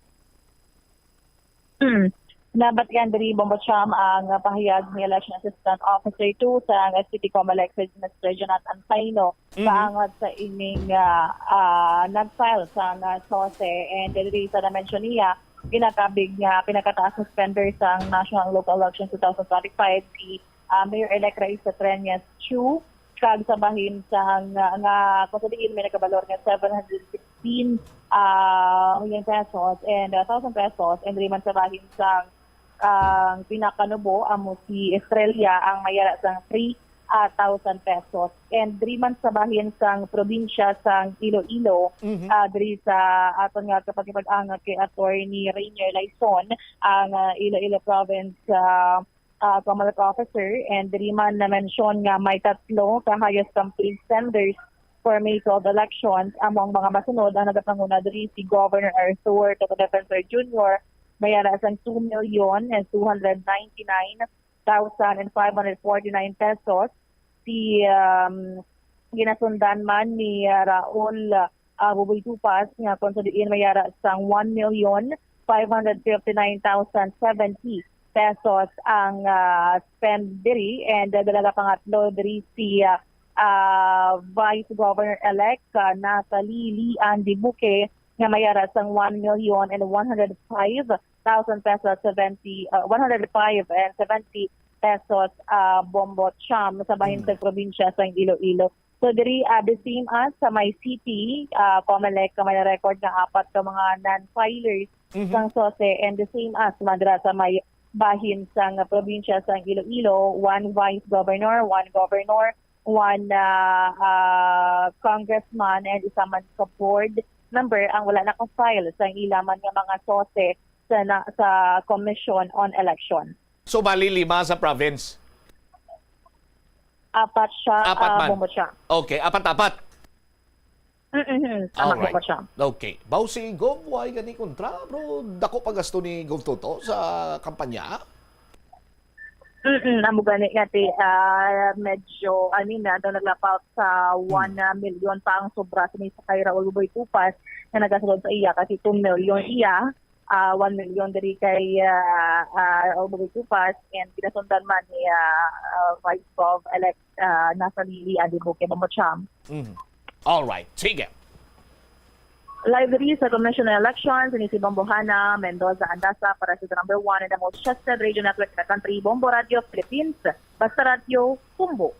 Hmm. Nabatian diri, Bombo Cham, ang pahayag ni Election Assistant Officer two sa City Comelec, si Mister Jonathan Paino, Mhm. paangat sa ining, ah, ah, nag-file sa, ah, SOSE. And diri sa na-mention niya, ginakabig nga pinakataas na spender sa National Local Elections two thousand twenty-five, si, ah, Mayor-elect Raisa Treñas Chu, kag sa bahin sa nga, nga kung sa diin may nakabalor nga seven hundred sixteen, ah, million pesos and, ah, thousand pesos, and diri man sa bahin sa, ah, pinakanubo amo si Estrella ang may ara sang three ah, thousand pesos. And diri man sa bahin sang probinsya sang Iloilo, Mhm. ah, diri sa aton nga kapakipag-angat kay Attorney Rainier Laison, ang, ah, Iloilo Province, ah, ah, COMELEC officer, and diri man na-mention nga may tatlo ka highest complaint senders for May twelve elections, amo ang mga masunod ang nagapanguna diri si Governor Arthur Toto Defensor Junior, may ara sang two million and two hundred ninety-nine thousand and five hundred forty-nine pesos. Si, um, ginasundan man ni, uh, Raul, uh, Buboy Tupas nga kung sa diin may ara sang one million five hundred fifty-nine thousand seventy pesos ang, uh, spend diri, and, uh, dala pangatlo diri si, uh, uh, Vice Governor-elect, uh, Nathalie Lee Ann Dibuque nga may ara sang one million and one hundred five thousand pesos, seventy, uh, one hundred five and seventy pesos, uh, Bombo Cham, sa bahin Mhm. sa probinsya sa Iloilo. So diri, uh, the same as sa may city, uh, COMELEC, may record nga apat ka mga non-filers Mhm. sang SOSE, and the same as man dira sa may bahin sang probinsya sang Iloilo, one vice governor, one governor, one, ah, ah, congressman, and isa man ka board member ang wala naka-file sa ila man nga mga SOSE sa na, sa Commission on Election. So, bali lima sa province? Apat siya, Apat ah, man. Bombo siya. Okay, apat-apat. Mm-mm, tama Alright. po siya. Okay. Baw si Gov, why gani kontra? Bro, dako pa gasto ni Gov Toto sa kampanya? Mm-mm, amo gani nga ti, ah, medyo, I mean, ah, daw naglapaw sa Hmm. one million pa ang sobra sa ni sa kay Raul Boy Tupas nga nagasulod sa iya kasi two million iya, ah, one million diri kay, ah, ah, Raul Boy Tupas, and ginasundan man ni, ah, ah, Vice Gov-elect, ah, Nathalie Lee Ann Dibuque Bombo Cham. Mhm. Alright. Sige. Live diri sa Commission on Elections, ini si Bombo Hana Mendoza Andasa para sa the number one and the most trusted radio network in the country, Bombo Radio Philippines. Basta Radio, Bombo.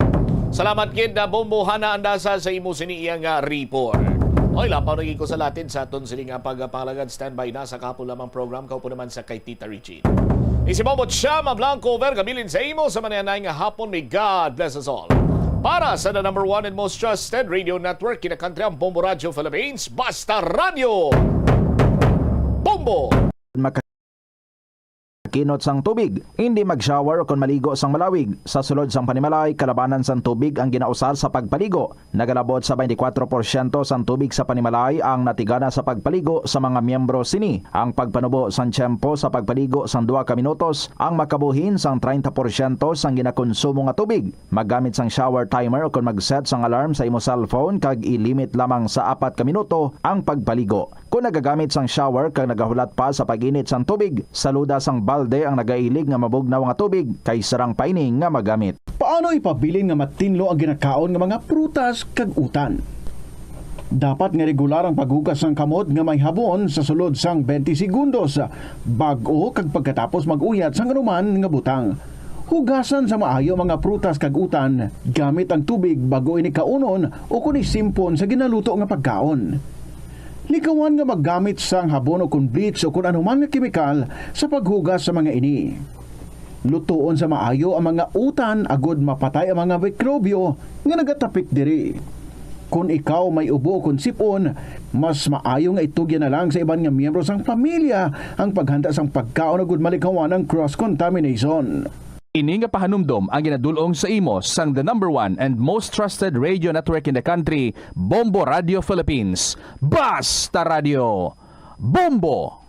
Salamat gid na Bombo Hana Andasa sa imo sini iya nga report. Oy, lapaw na gid ko sa latid sa aton sini nga pagpangalagan. Standby na sa kahapon lamang program. Kaupo naman sa kay Tita Richie. Isi mo mo siya, mablang cover, kabilin sa imo sa mananay nga hapon. May God bless us all. Para sa the number one and most trusted radio network in the country, ang Bombo Radio Philippines, Basta Radio Bombo! Makakinot sang tubig, hindi mag-shower o kon maligo sang malawig. Sa sulod sang panimalay, kalabanan sang tubig ang ginausar sa pagpaligo. Nagalabot sa twenty-four porsyento sang tubig sa panimalay ang natigana sa pagpaligo sa mga miyembro sini. Ang pagpanubo sang tiyempo sa pagpaligo sang duha ka minutos ang makabuhin sang treinta porsyento sang ginakonsumo nga tubig. Maggamit sang shower timer ukon mag-set sang alarm sa imo cellphone kag i-limit lamang sa apat ka minuto ang pagpaligo. Kon nagagamit sang shower kag nagahulat pa sa pag-init sang tubig, saluda sang balde ang nagailig nga mabugnaw nga tubig kay sarang pa ini nga magamit. Paano ipabilin nga matinlo ang ginakaon nga mga prutas kag utan? Dapat nga regular ang paghugas sang kamot nga may habon sa sulod sang twenty segundos, bag-o kag pagkatapos mag-uyat sang anuman nga butang. Hugasan sa maayo ang mga prutas kag utan gamit ang tubig bag-o ini kaunon ukon isimpon sa ginaluto nga pagkaon. Likawan nga maggamit sang habon ukon bleach ukon anuman nga kemikal sa paghugas sa mga ini. Lutoon sa maayo ang mga utan agod mapatay ang mga mikrobyo nga nagatapik diri. Kon ikaw may ubo ukon sip-on, mas maayo nga itugyan na lang sa iban nga miyembro sang pamilya ang paghanda sang pagkaon agud malikawan ang cross contamination. Ini nga pahanumdom ang ginadul-ong sa imo sang the number one and most trusted radio network in the country, Bombo Radio Philippines. Basta Radio! Bombo!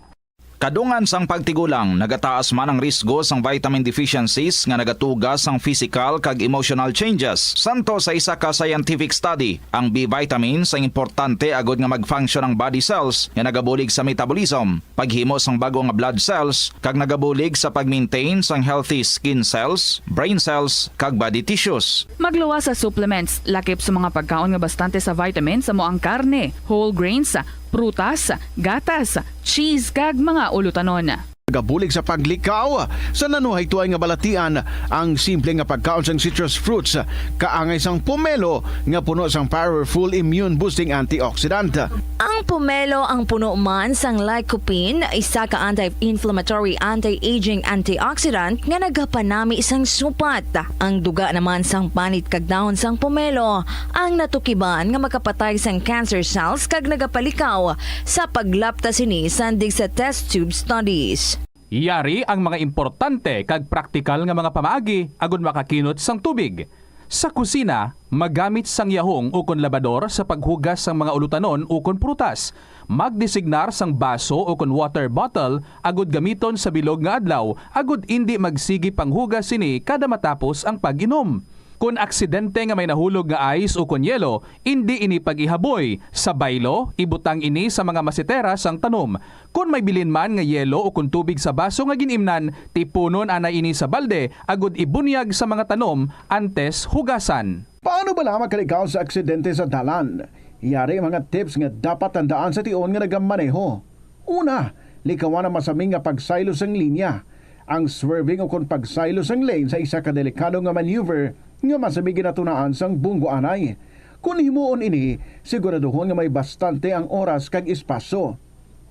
Kadungan sang pagtigulang, nagataas man ang risgo sang vitamin deficiencies nga nagatuga sang physical kag emotional changes. Santo sa isa ka scientific study, ang B vitamins ang importante agud nga mag-function ang body cells nga nagabulig sa metabolism, paghimo sang bag-o nga blood cells, kag nagabulig sa pag-maintain sang healthy skin cells, brain cells, kag body tissues. Magluwas sa supplements, lakip sa mga pagkaon nga bastante sa vitamins, amo ang karne, whole grains, prutas, gatas, cheese, kag mga ulutanon. Gabulig sa paglikaw sa nanuhay tuay nga balatian, ang simple nga pagkaon sang citrus fruits kaangay sang pomelo nga puno sang powerful immune boosting antioxidant. Ang pomelo ang puno man sang lycopene, isa ka anti-inflammatory, anti-aging antioxidant nga nagapanami sang supat. Ang duga naman sang panit kag dahon sang pomelo ang natukiban nga makapatay sang cancer cells kag nagapalikaw sa paglapta sini sa indig sa test tube studies. Yari ang mga importante kag praktikal nga mga pamaagi agud makakinot sang tubig. Sa kusina, magamit sang yahong ukon labador sa paghugas sang mga ulutanon ukon prutas. Magdesignar sang baso ukon water bottle agud gamiton sa bilog nga adlaw agud indi magsigi panghugas sini kada matapos ang pag-inom. Kon aksidente nga may nahulog nga ice ukon yelo, indi ini pag-ihaboy. Sa baylo, ibutang ini sa mga masetera sang tanom. Kon may bilin man nga yelo ukon tubig sa baso nga gin-imnan, tipunon anay ini sa balde agud ibunyag sa mga tanom antes hugasan. Paano bala makalikaw sa aksidente sa dalan? Yari ang mga tips nga dapat tandaan sa tion nga nagamaneho. Una, likawan ang masami nga pagsaylo sang linya. Ang swerving ukon pagsaylo sang lane sa isa ka delikado nga maneuver nga masami ginatunaan sang bunggo anay. Kon himuon ini, siguraduhon nga may bastante ang oras kag espasyo.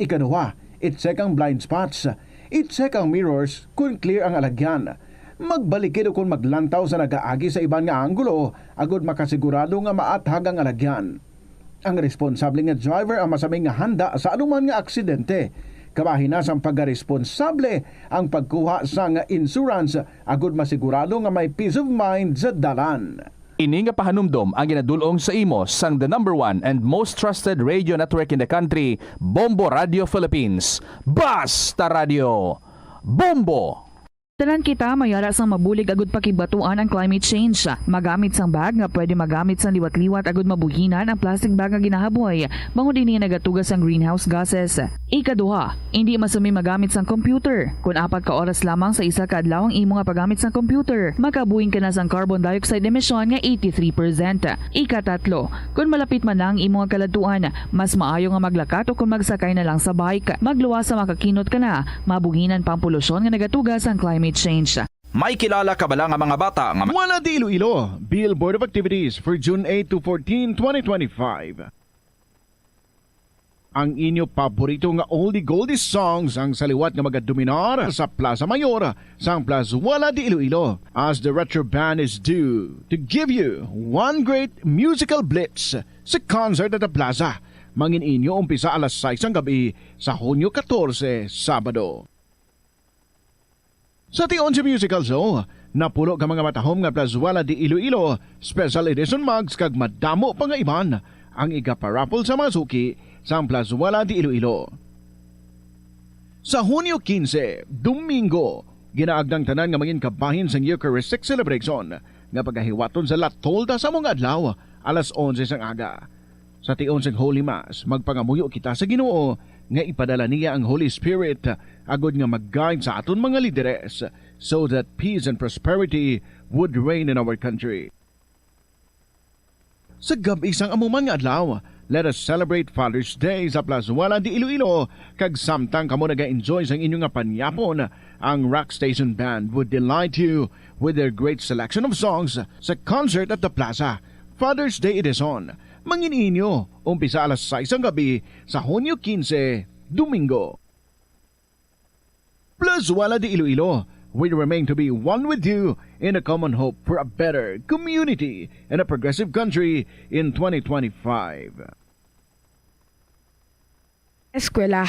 Ikaduha, i-check ang blind spots. I-check ang mirrors kon clear ang alagyan. Magbalikid ukon maglantaw sa nagaagi sa iban nga anggulo agud makasigurado nga maathag ang alagyan. Ang responsable nga driver ang masami nga handa sa anuman nga aksidente. Kabahin na sang pagkaresponsable ang pagkuha sang insurance agud masigurado nga may peace of mind sa dalan. Ini nga pahanumdom ang ginadul-ong sa imo sang the number one and most trusted radio network in the country, Bombo Radio Philippines. Basta Radio, Bombo! Tanan kita mayara sang mabulig agud pakibatuan ang climate change. Magamit sang bag nga pwede magamit sang liwat-liwat agud mabuhinan ang plastic bag nga ginahaboy, bangod ini nagatuga sang greenhouse gases. Ikaduha, indi masami magamit sang computer. Kon apat ka oras lamang sa isa ka adlaw ang imo nga paggamit sang computer, makabuhin ka na sang carbon dioxide emission nga eighty-three percent. Ikatatlo, kon malapit man na ang imo nga kaladtuan, mas maayo nga maglakat o kon magsakay na lang sa bike. Magluwas sa makakinot ka na, mabuhinan pa ang polusyon nga nagatuga sang climate change. May kilala ka bala nga mga bata nga Wala di Iloilo, Bill Board of Activities for June eight to fourteen, twenty twenty-five. Ang inyo paborito nga oldie goldie songs ang sa liwat nga magadominar sa Plaza Mayor sang Plazuela de Iloilo, as the Retro Band is due to give you one great musical blitz sa concert at the plaza. Mangin inyo umpisa alas sais sang gabi sa Hunyo katorse, Sabado. Sa tion sa musical show, napulo ka mga matahom nga Plazuela de Iloilo Special Edition mugs kag madamo pa nga iban ang igaparaffle sa mga suki sang Plazuela de Iloilo. Sa Hunyo kinse, Domingo, ginaagda ang tanan nga mangin kabahin sang Eucharistic celebration nga pagahiwaton sa La Tolda sa mga adlaw, alas onse sang aga. Sa tion sang Holy Mass, magpangamuyo kita sa Ginoo nga ipadala niya ang Holy Spirit agud nga mag-guide sa aton mga lideres, so that peace and prosperity would reign in our country. Sa gab-i sang amo man nga adlaw, let us celebrate Father's Day sa Plazuela de Iloilo, kag samtang kamo naga-enjoy sang inyo nga panyapon, ang Rock Station Band would delight you with their great selection of songs sa concert at the plaza. Father's Day Edition, mangin inyo, umpisa alas sais sang gabi sa Hunyo kinse, Domingo. Plazuela de Iloilo, we remain to be one with you in a common hope for a better community and a progressive country in twenty twenty-five. Eskwelahan,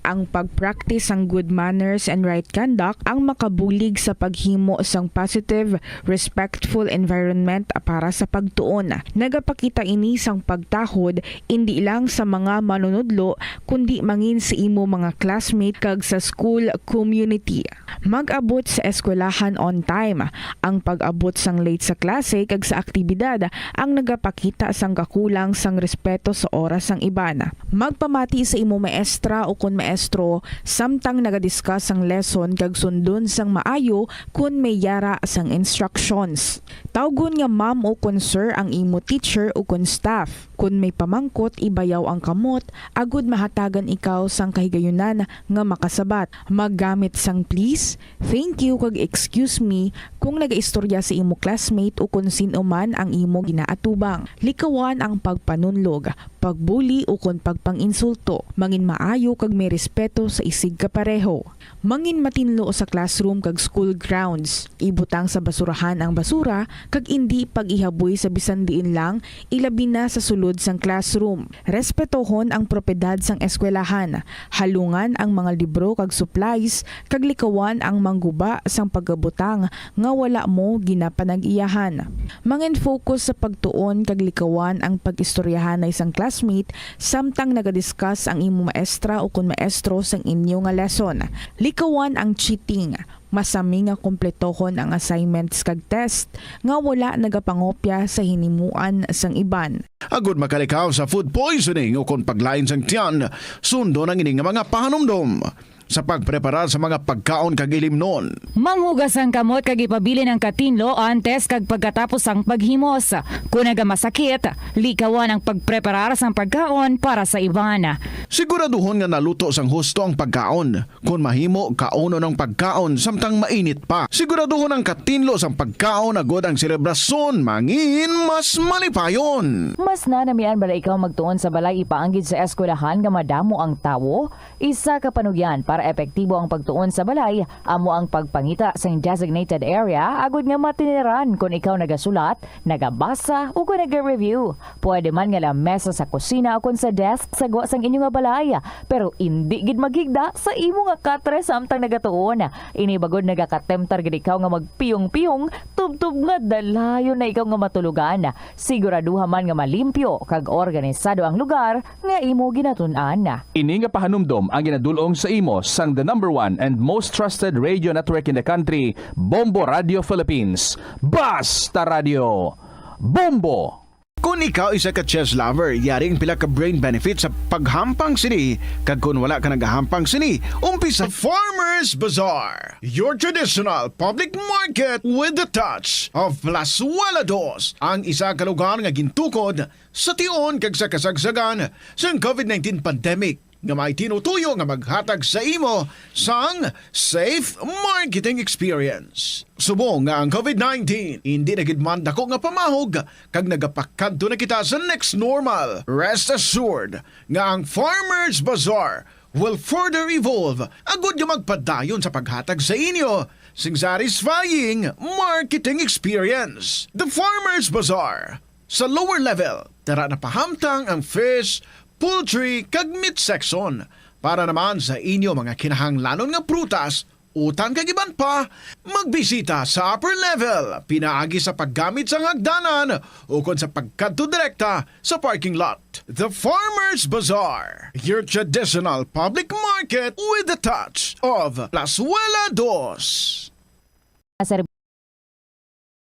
ang pag-practice sang good manners and right conduct ang makabulig sa paghimo sang positive, respectful environment para sa pagtuon. Nagapakita ini sang pagtahod indi lang sa mga manunudlo, kundi mangin sa imo mga classmate kag sa school community. Mag-abot sa eskwelahan on time. Ang pag-abot sang late sa klase kag sa aktibidad ang nagapakita sang kakulang sang respeto sa oras sang iban. Magpamati sa imo maestra ukon maestro samtang nagadiscuss sang lesson kag sundon sang maayo kon may yara sang instructions. Tawgon nga ma'am ukon sir ang imo teacher ukon staff. Kon may pamangkot, ibayaw ang kamot agod mahatagan ikaw sang kahigayunan nga makasabat. Maggamit sang please, thank you, kag excuse me kung nagaistorya sa imo classmate ukon sin-o man ang imo ginaatubang. Likawan ang pagpanunlog, pagbuli, ukon pagpang-insulto. Mangin maayo kag may respeto sa isig kapareho. Mangin matinlo sa classroom kag school grounds. Ibutang sa basurahan ang basura kag indi pag-ihaboy sa bisan diin lang, ilabi na sa sulod sang classroom. Respetohon ang propiedad sang eskwelahan. Halungan ang mga libro kag supplies, kag likawan ang mangguba sang pagabutang nga wala mo ginapanag-iyahan. Mangin-focus sa pagtuon kag likawan ang pag-istoryahanay sang classmate samtang nagadiscuss ang imo maestra ukon maestro sang inyo nga lesson. Likawan ang cheating. Masami nga kompletohon ang assignments kag test nga wala nagapangopya sa hinimuan sang iban. Agod makalikaw sa food poisoning ukon paglain sang tiyan, sundon ang ini nga mga pahanumdom sa pagpreparar sa mga pagkaon kag ilimnon. Manghugas ang kamot kag ipabilin ang katinlo antes kag pagkatapos sang paghimos. Kon nagamasakit, likawan ang pagpreparar sang pagkaon para sa iban. Siguraduhon nga naluto sang husto ang pagkaon. Kon mahimo, kaunon ang pagkaon samtang mainit pa. Siguraduhon ang katinlo sang pagkaon agod ang selebrasyon mangin mas malipayon. Mas nanamian bala ikaw magtuon sa balay ipaanggid sa eskwelahan nga madamo ang tawo? Isa ka panugyan para epektibo ang pagtuon sa balay amo ang pagpangita sing designated area agud nga matiniran kon ikaw nagasulat, nagabasa, o kon naga-review. Pwede man nga lamesa sa kusina o kon sa desk sa gwa sang inyo nga balay, pero indi gid maghigda sa imo nga katre samtang nagatuon. Ini bagod nagakatemptar gid ikaw nga magpiyong-piyong, tubtob nga dalayon na ikaw nga matulogan. Siguraduha man nga malimpyo kag organisado ang lugar nga imo ginatun-an. Ini nga pahanumdom ang ginadul-ong sa imo sang the number one and most trusted radio network in the country, Bombo Radio Philippines. Basta Radio, Bombo! Kon ikaw isa ka chess lover, yari ang pila ka brain benefits sa paghampang sini, kag kon wala ka nagahampang sini, umpisa Farmers Bazaar, your traditional public market with the touch of Plazuela Dos, ang isa ka lugar nga gintukod sa tion kag sa kasagsagan sang covid nineteen pandemic, nga may tinutuyo nga maghatag sa imo sang safe marketing experience. Subong nga ang covid nineteen indi na gid man dako nga pamahog kag nagapakadto na kita sa next normal, rest assured nga ang Farmers Bazaar will further evolve agud nga magpadayon sa paghatag sa inyo sing satisfying marketing experience. The Farmers Bazaar, sa lower level, tara na pahamtang ang fish, poultry, kag meat section. Para naman sa inyo mga kinahanglanon nga prutas, utan kag iban pa, magbisita sa upper level, pinaagi sa paggamit sang hagdanan ukon sa pagkadto direkta sa parking lot. The Farmers Bazaar, your traditional public market with the touch of Plazuela Dos.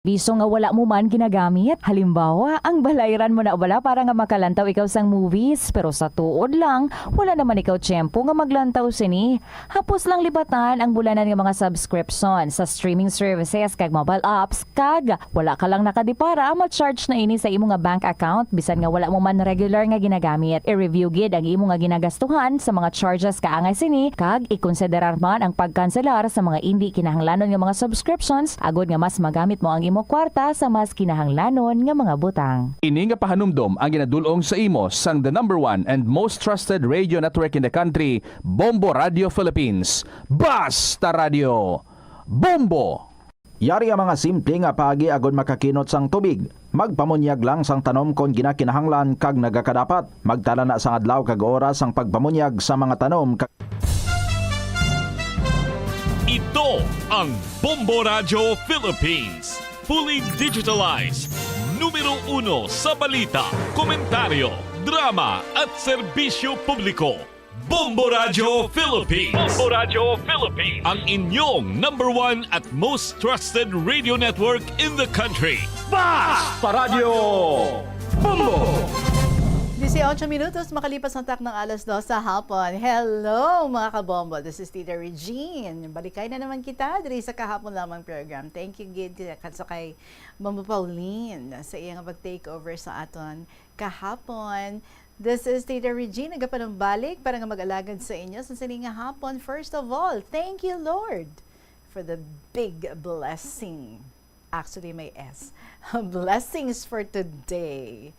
Bisong nga wala mo man ginagamit. Halimbawa, ang balayran mo na bala para nga makalantaw ikaw sang movies, pero sa tuod lang, wala naman ikaw tiyempo nga maglantaw sini. Hapos lang libatan ang bulanan nga mga subscription sa streaming services kag mobile apps, kag wala ka lang nakadipara, ma-charge na ini sa imo nga bank account bisan nga wala mo man regular nga ginagamit. I-review gid ang imo nga ginagastuhan sa mga charges kaangay sini, kag ikonsiderar man ang pagkanselar sa mga indi kinahanglanon nga mga subscriptions agud nga mas magamit mo ang imo kwarta sa mas kinahanglanon nga mga butang. Ini nga pahanumdom ang ginadul-ong sa imo sang the number one and most trusted radio network in the country, Bombo Radio Philippines. Basta Radio, Bombo! Yari ang mga simple nga paagi agud makakinot sang tubig. Magpamunyag lang sang tanom kon ginakinahanglan kag nagakadapat. Magtala na sang adlaw kag oras sang pagpamunyag sa mga tanom kag Ito ang Bombo Radyo Philippines. Fully digitalized. Numero uno sa balita, komentaryo, drama at serbisyo publiko. Bombo Radyo Philippines. Bombo Radyo Philippines. Ang inyong number one at most trusted radio network in the country. Basta Radyo Bombo! This Ocho minutos makalipas ang taknang alas dos sa hapon. Hello, mga kabombo. This is Tita Regine. Balikay na naman kita diri sa Kahapon Lamang program. Thank you, gid, sa kay Mama Pauline sa iyang pag-take over sa aton kahapon. This is Tita Regine, nagapanumbalik para nga mag-alagad sa inyo sa sini nga hapon. First of all, thank you, Lord, for the big blessing. Actually, may S. Blessings for today.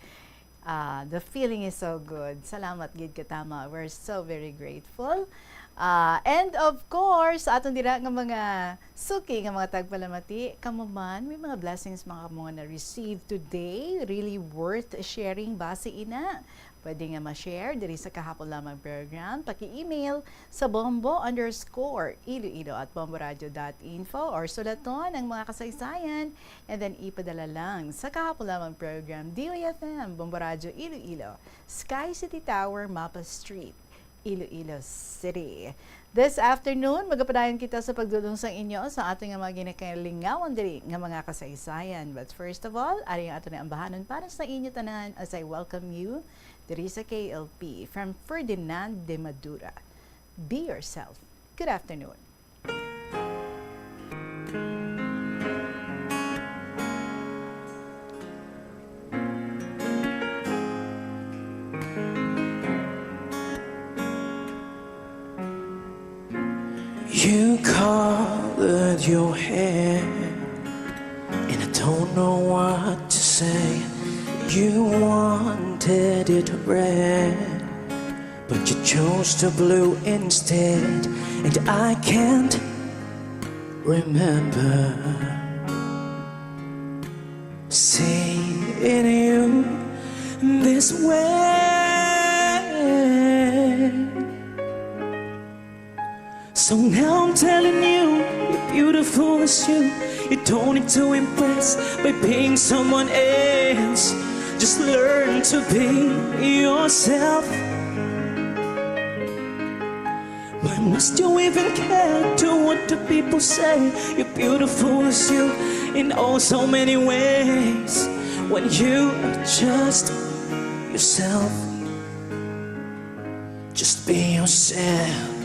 Ah, the feeling is so good. Salamat gid katama. We're so very grateful. Ah, and of course, sa aton dira nga mga suki nga mga tagpalamati, kamo man, may mga blessings mga kamo nga na-receive today. Really worth sharing ba si ina? Pwede nga ma-share diri sa Kahapon Lamang program. Paki-email sa bombo underscore iloilo at bomboradio dot info or sulaton ang mga kasaysayan and then ipadala lang sa Kahapon Lamang program, D O A F M, Bombo Radio Iloilo, Sky City Tower, Mapa Street, Iloilo City. This afternoon, magapadayon kita sa pagdulong sa inyo sa ating mga ginakalingawan diri nga mga kasaysayan. But first of all, ari ang ato na ambahanon para sa inyo tanan as I welcome you diri sa K L P from Ferdinand de Madura. Be yourself. Good afternoon. You colored your hair, and I don't know what to say. You wanted it red, but you chose the blue instead, and I can't remember seeing you this way. So now I'm telling you, you're beautiful as you. You don't need to impress by being someone else. Just learn to be yourself. Why must you even care to what the people say? You're beautiful as you in oh so many ways. When you are just yourself, just be yourself.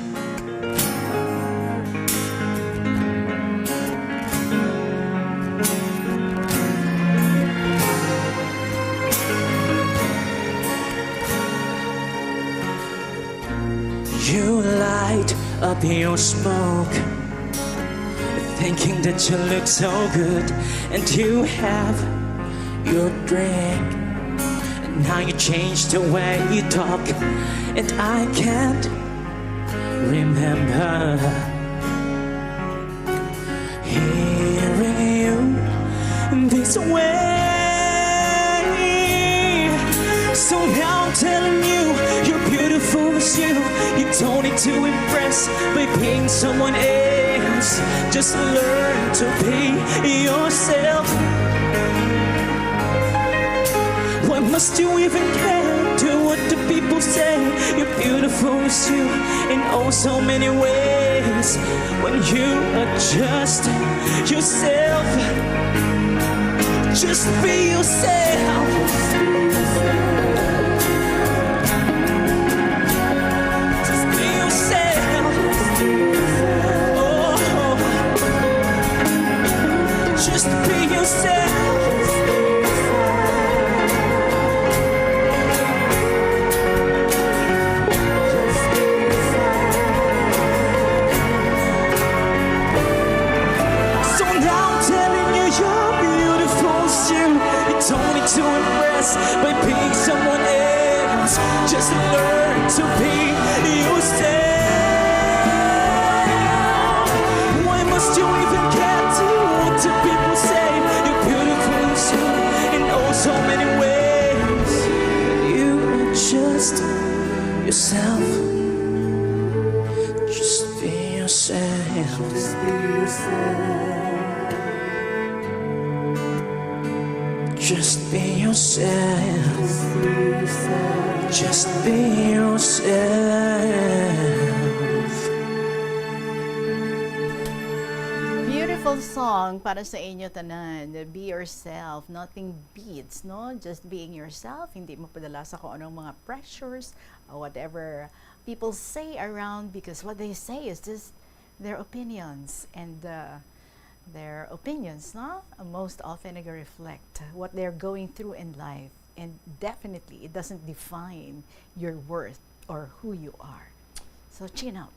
You light up your smoke, thinking that you look so good, and you have your drink. And now you change the way you talk, and I can't remember hearing you this way. So now I'm telling you, you're beautiful as you. You don't need to impress by being someone else. Just learn to be yourself. Why must you even care to what the people say? You're beautiful as you in oh so many ways. When you are just yourself, just be yourself. Just be yourself. Oh, just be yourself. So now I'm telling you, you're beautiful as you. You don't need to impress by being someone else. Just learn to be yourself. Why must you even care to what the people say? You're beautiful as you in oh so many ways. You are just yourself. Just be yourself. Just be yourself. Just be yourself. Beautiful Song para sa inyo tanan, be yourself, nothing beats, no? Just being yourself, hindi mo padala sa kung anong mga pressures, or whatever people say around, because what they say is just their opinions, and uh, their opinions, no? Most often nag-reflect what they're going through in life, and definitely it doesn't define your worth or who you are. So chin up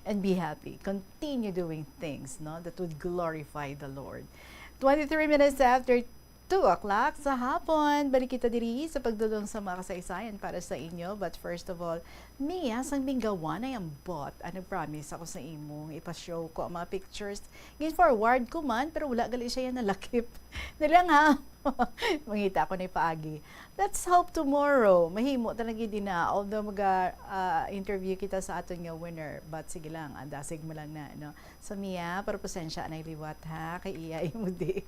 and be happy. Continue doing things, no, that would glorify the Lord. Twenty-three minutes after two o'clock sa hapon, balik kita diri sa pagdulong sa mga kasaysayan para sa inyo. But first of all, Mia, sang Binggawan ay ambot. Ano, promise ako sa imo, ipa-show ko ang mga pictures. Gin-forward ko man, pero wala gali siya yan nalakip. Dali lang, ha? Mangita ako ni paagi. Let's hope tomorrow mahimo talaga din na, although maga ah, interview kita sa aton nga winner, but sige lang, ang dasig mo lang na, no? So Mia, pero pasensya na liwat, ha, kay iya imo di.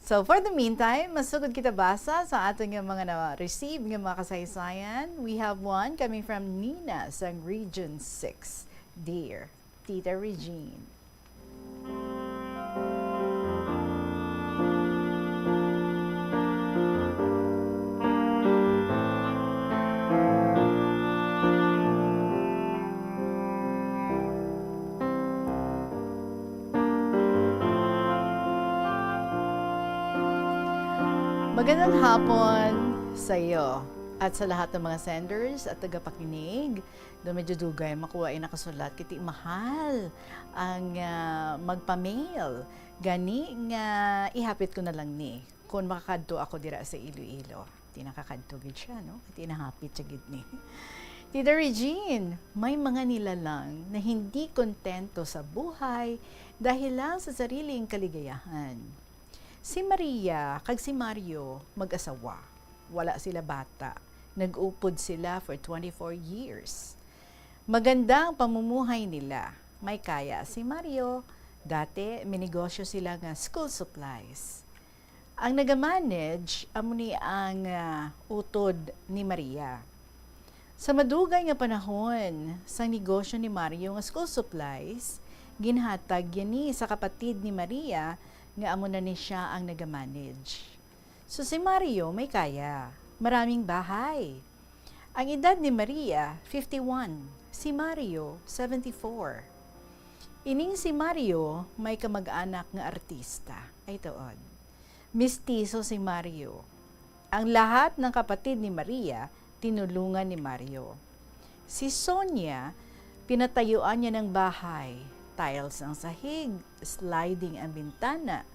So for the meantime, masugod kita basa sa aton nga mga na-receive nga mga kasaysayan. We have one coming from Nina sang Region six. Dear Tita Regine. Magandang hapon sa iyo at sa lahat ng mga senders at tagapakinig. Do medyo dugay makuha ay nakasulat kiti mahal ang ah, magpa-mail. Gani nga ihapit ko na lang ni kung makakadto ako dira sa Iloilo. Di nakakadto gid siya, no? Di nahapit siya gid ni. Tita Regine, may mga nilalang na hindi kontento sa buhay dahil lang sa sariling kaligayahan. Si Maria kag si Mario mag-asawa. Wala sila bata. Nag-upod sila for twenty-four years. Maganda ang pamumuhay nila. May kaya si Mario. Dati, minegosyo sila nga school supplies. Ang nagamanage amo ni ang ah, utod ni Maria. Sa madugay nga panahon, sang negosyo ni Mario nga school supplies, ginhatag yan ni sa kapatid ni Maria nga amo na ni siya ang nagamanage. So si Mario may kaya, maraming bahay. Ang edad ni Maria, fifty-one. Si Mario, seventy-four. Ining si Mario may kamag-anak nga artista. Ay tuod. Mistiso si Mario. Ang lahat ng kapatid ni Maria tinulungan ni Mario. Si Sonia, pinatayuan niya ng bahay, tiles ang sahig, sliding ang bintana,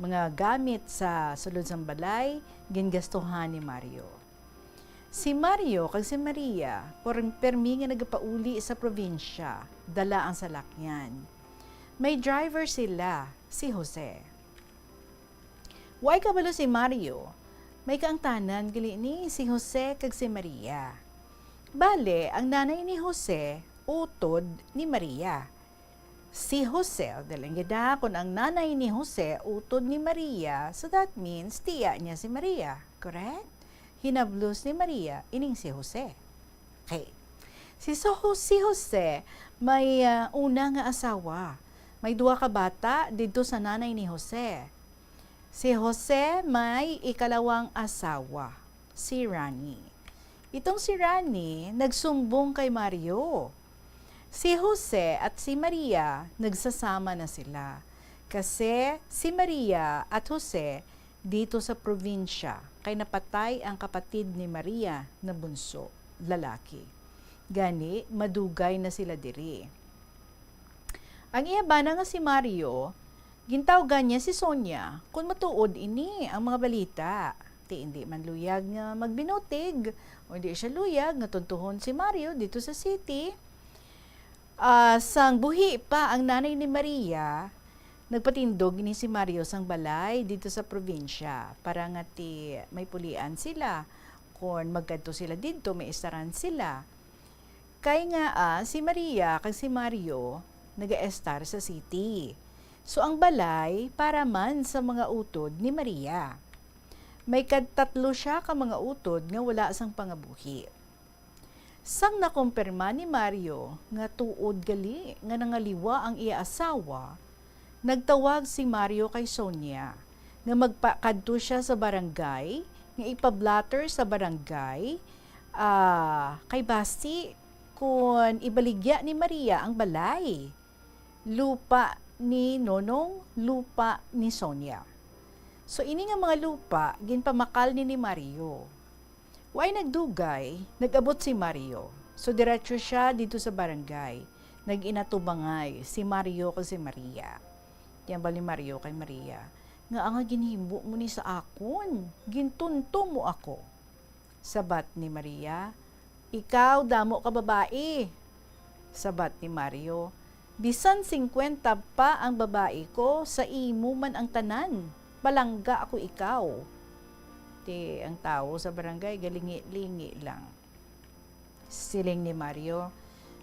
mga gamit sa sulod sang balay, gingastuhan ni Mario. Si Mario kag si Maria, por-, permi nga nagapauli sa probinsya, dala ang salakyan. May driver sila, si Jose. Way kabalo si Mario, may kaangtanan gali ni si Jose kag si Maria. Bale, ang nanay ni Jose utod ni Maria. Si Jose, dali gid, ha, kung ang nanay ni Jose utod ni Maria, so that means tiya niya si Maria, correct? Hinablos ni Maria ining si Jose. Okay. Si, so, si Jose may ah, una nga asawa. May duha ka bata didto sa nanay ni Jose. Si Jose may ikalawang asawa, si Rani. Itong si Rani nagsumbong kay Mario. Si Jose at si Maria nagsasama na sila kasi si Maria at Jose dito sa probinsya kay napatay ang kapatid ni Maria na bunso, lalaki. Gani, madugay na sila diri. Ang iya bana nga si Mario, gintawgan niya si Sonia kon matuod ini ang mga balita. Ti indi man luyag nga magbinutig, o indi siya luyag nga tuntuhon si Mario dito sa city. Ah, sang buhi pa ang nanay ni Maria, nagpatindog ini si Mario sang balay dito sa probinsya para nga ti may pulian sila. Kon magkadto sila didto, may istaran sila. Kay nga ah, si Maria kag si Mario nagaestar sa city. So ang balay para man sa mga utod ni Maria. May kadtatlo siya ka mga utod nga wala sang pangabuhi. Sang nakumpirma ni Mario nga tuod gali nga nangaliwa ang iya asawa, Nagtawag si Mario kay Sonia nga magpakadto siya sa barangay, nga ipablatter sa barangay, ah, kay basi kun ibaligya ni Maria ang balay, lupa ni Nonong, lupa ni Sonia. So, ini nga mga lupa, ginpamakal ni, ni Mario. Way nagdugay, nag-abot si Mario. So, diretso siya dito sa barangay. Nag-inatubangay si Mario kag si Maria. Tiyambal ni Mario kay Maria, "Ngaa nga ginhimo mo ni sa akon? Gintunto mo ako." Sabat ni Maria, "Ikaw damo ka babae." Sabat ni Mario, "Bisan singkwenta pa ang babae ko, sa imo man ang tanan. Palangga ako ikaw." Ti ang tawo sa barangay galingi-lingi lang. Siling ni Mario,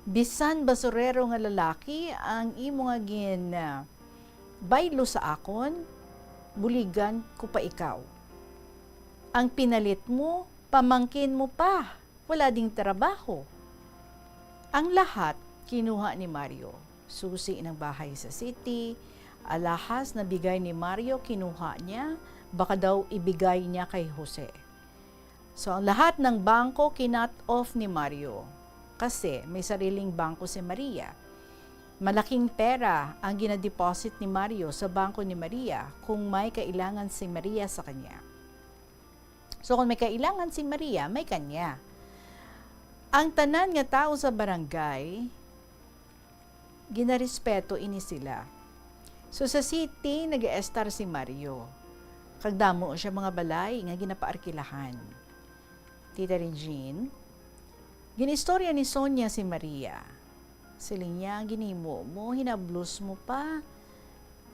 "Bisan basurero nga lalaki ang imo nga gin, ah, baylo sa akon, buligan ko pa ikaw. Ang pinalit mo, pamangkin mo pa, wala ding trabaho." Ang lahat kinuha ni Mario. Susi ng bahay sa city, alahas na bigay ni Mario, kinuha niya, baka daw ibigay niya kay Jose. So, ang lahat ng bangko kinat off ni Mario kasi may sariling bangko si Maria. Malaking pera ang ginadeposit ni Mario sa bangko ni Maria kung may kailangan si Maria sa kanya. So, kung may kailangan si Maria, may kanya. Ang tanan nga tawo sa barangay, ginarespeto ini sila. So, sa city, nag-estar si Mario. Kag damo siya mga balay nga ginapaarkilahan. Tita Regine, ginistorya ni Sonia si Maria. Siling niya, "Ginimo mo, hinablos mo pa."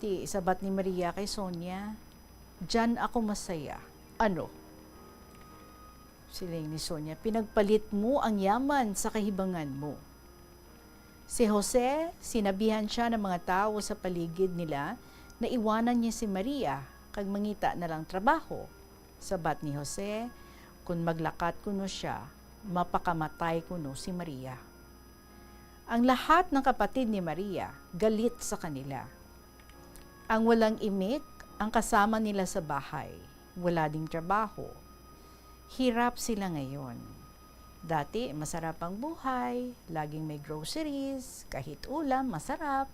Ti sabat ni Maria kay Sonia, "Diyan ako masaya." "Ano?" Siling ni Sonia, "Pinagpalit mo ang yaman sa kahibangan mo." Si Jose, sinabihan siya ng mga tawo sa paligid nila na iwanan niya si Maria kag mangita na lang trabaho. Sabat ni Jose, "Kun maglakat kuno sia, mapakamatay kuno si Maria." Ang lahat ng kapatid ni Maria galit sa kanila. Ang walang imik ang kasama nila sa bahay, wala ding trabaho. Hirap sila ngayon. Dati, masarap ang buhay, laging may groceries, kahit ulam, masarap.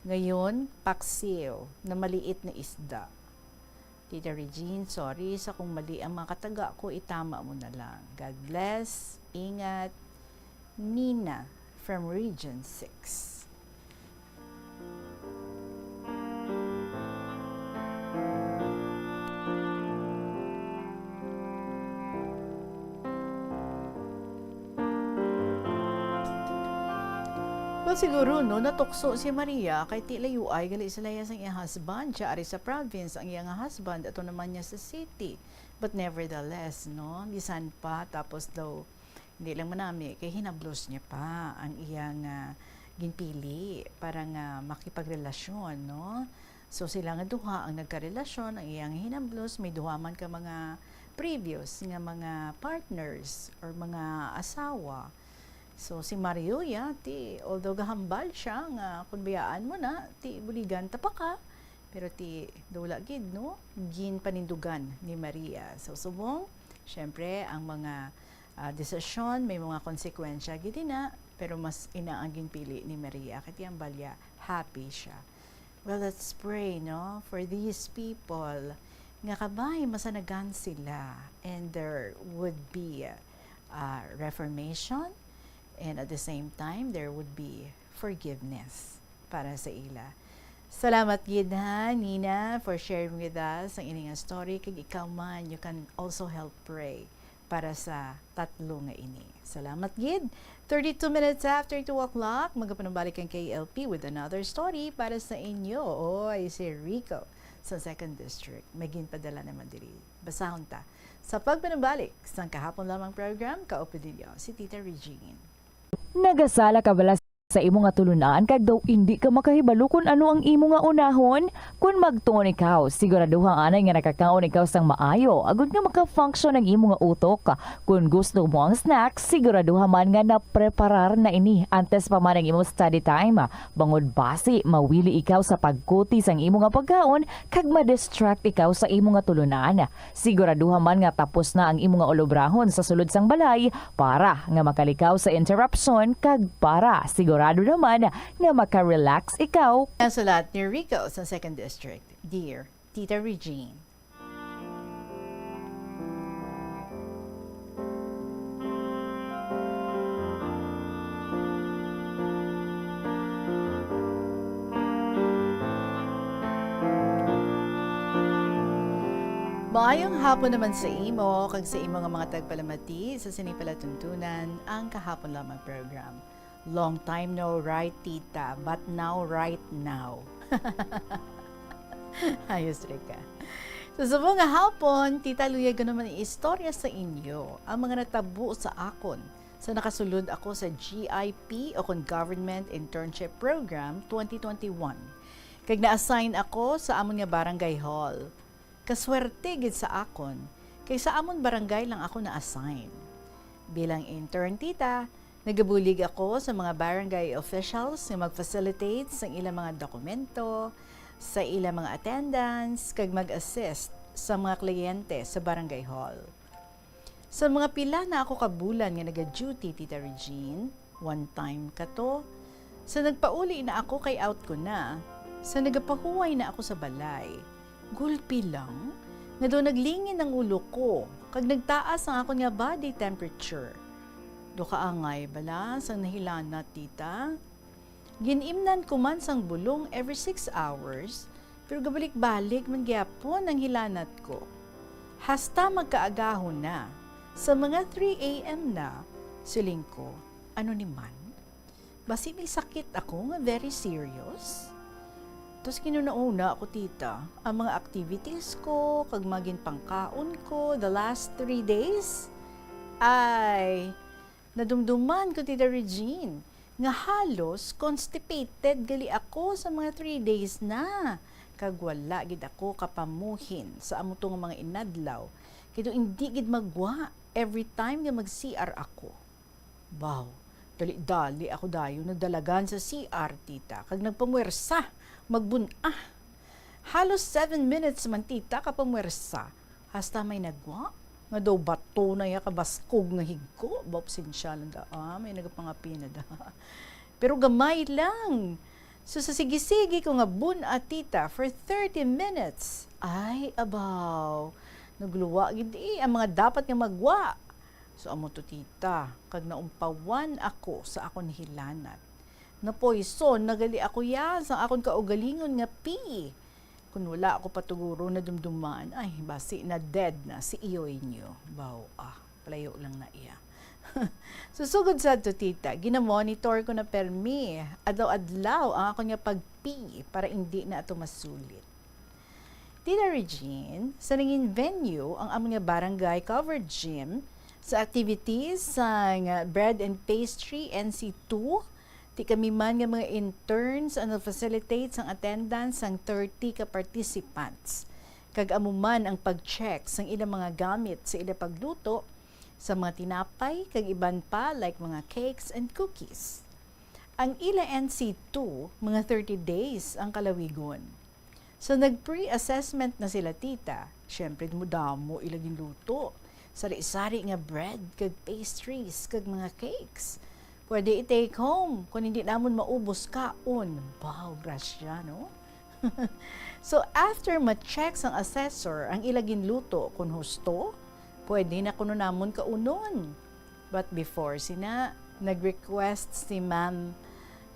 Ngayon, paksiw na maliit na isda. Tita Regine, sorry sa kung mali ang mga kataga ko, itama mo na lang. God bless, ingat. Nina from Region six. Well, siguro, no, natukso si Maria kay ti layuay gali sila ya sang iyang husband. Siya ari sa province, ang iyang husband ato naman niya sa city. But nevertheless, no, bisan pa, tapos daw, hindi lang manami, kay hinablos niya pa ang iyang, ah, ginpili para nga makipagrelasyon, no? So, sila nga duha ang nagkarelasyon, ang iyang hinablos, may duha man ka mga previous nga mga partners or mga asawa. So, si Mario, ya, ti, although gahambal siya nga kung bayaan mo na, ti, buligan ta pa ka, pero ti, dula gid, no? Ginpanindugan ni Maria. So, subong, syempre, ang mga, ah, desisyon, may mga konsekwensya gid na, pero mas ina ang ginpili ni Maria. Kay ti ang balya, happy siya. Well, let's pray, no, for these people nga kabay masanagan sila, and there would be, uh, reformation, and at the same time, there would be forgiveness para sa ila. Salamat gid, ha, Nina, for sharing with us ang ining story. Kag ikaw man, you can also help pray para sa tatlo nga ini. Salamat gid. Thirty-two minutes after two o'clock, magapanumbalik ang K L P with another story para sa inyo. Oy, si Rico sa Second District. May ginpadala naman diri. Basahon ta. Sa pagpanumbalik sang kahapon lamang program, kaupo ninyo si Tita Regine. Nagasala ka bala sa imo nga tulunan kag daw indi ka makahibalo kon ano ang imo nga unahon? Kon magtuon ikaw, siguraduha anay nga nakakaon ikaw sang maayo agod nga maka-function ang imo nga utok. Kon gusto mo ang snack, siguraduha man nga napreparar na ini antes pa man ang imo study time, bangod basi mawili ikaw sa pagkuti sang imo nga pagkaon kag ma-distract ikaw sa imo nga tulunan. Siguraduha man nga tapos na ang imo nga ulobrahon sa sulod sang balay para nga makalikaw sa interruption kag para sigurado naman nga maka-relax ikaw. Ang sulat ni Rico sa Second District, Dear Tita Regine. Maayong hapon naman sa imo kag sa imo nga mga tagpalamati sa sini palatuntunan, ang Kahapon Lamang program. Long time no write, tita, but now, right now. Ayos, Rika. So, subong nga hapon, tita, luyag ko naman istorya sa inyo ang mga natabo sa akon sa nakasulod ako sa G I P o kon Government Internship Program twenty twenty-one. Kag na-assign ako sa amon nga barangay hall. Kaswerte gid sa akon, kay sa amon barangay lang ako na-assign. Bilang intern, tita, nagabulig ako sa mga barangay officials nga mag-facilitate sa ilang mga dokumento, sa ilang mga attendance, kag mag-assist sa mga kliyente sa barangay hall. Sa mga pila na ako ka bulan nga naga-duty, Tita Regine, one time kato, sa nagpauli na ako kay out ko na, sa nagapahuway na ako sa balay, gulpi lang nga daw naglingin ang ulo ko kag nagtaas ang akon nga body temperature. Daw kaangay bala sang nahilanat, tita. Gin-imnan ko man sang bulong every six hours, pero gabalik-balik man gyapon ang hilanat ko. Hasta magkaagahon na, sa mga three A M na, siling ko, "Ano ni man? Basi may sakit ako nga very serious?" Tapos kinunahuna ako, tita, ang mga activities ko, kag mga ginpangkaon ko the last three days. Ay, nadumduman ko, Tita Regine, nga halos constipated gali ako sa mga three days na. Kag wala gid ako kapamuhin sa amo to nga mga inadlaw. Kay daw indi gid magwa every time nga mag-C R ako. Baw, dali-dali ako dayon nagdalagan sa C R, tita, kag nagpamwersa magbun-a. Halos seven minutes man, tita, kapamwersa. Hasta may nagwa nga daw bato na iya kabaskog nga higko. Baw, pasensya lang da, ah, may nagapangapi na da. Pero gamay lang. So, sa sige-sige ko nga bun-a, tita, for thirty minutes, ay, abaw, nagluwa gid, eh, ang mga dapat nga magwa. So, amo to, tita, kag naumpawan ako sa akon hilanat. Napoison na gali ako ya sa akon kaugalingon nga pee. Kun wala ako patuguro nadumduman, ay, basi na dead na si iyoy niyo. Baw, ah, palayo lang na iya. Susugod sa ato, tita, ginamonitor ko na permi adlaw-adlaw ang akon nga pag-pee para indi na ato masulit. Tita Regine, sa nangin venue ang amon nga barangay covered gym sa activities sang Bread and Pastry N C two, ti kami man nga mga interns ang nag-facilitate sang attendance sang thirty ka participants. Kag amo man ang pag-check sang ilang mga gamit sa ila pagluto sa mga tinapay kag iban pa, like mga cakes and cookies. Ang ila N C two, mga thirty days ang kalawigon. So, nag-pre-assessment na sila, tita. Siyempre, madamo ila ginluto. Sari-sari nga bread, kag pastries, kag mga cakes. Pwede i-take home kung hindi namon maubos kaon. Baw, grasya, no? So, after ma-check sang assessor ang ila ginluto kung husto, pwede na kuno namon kaunon. But before sina, nag-request si ma'am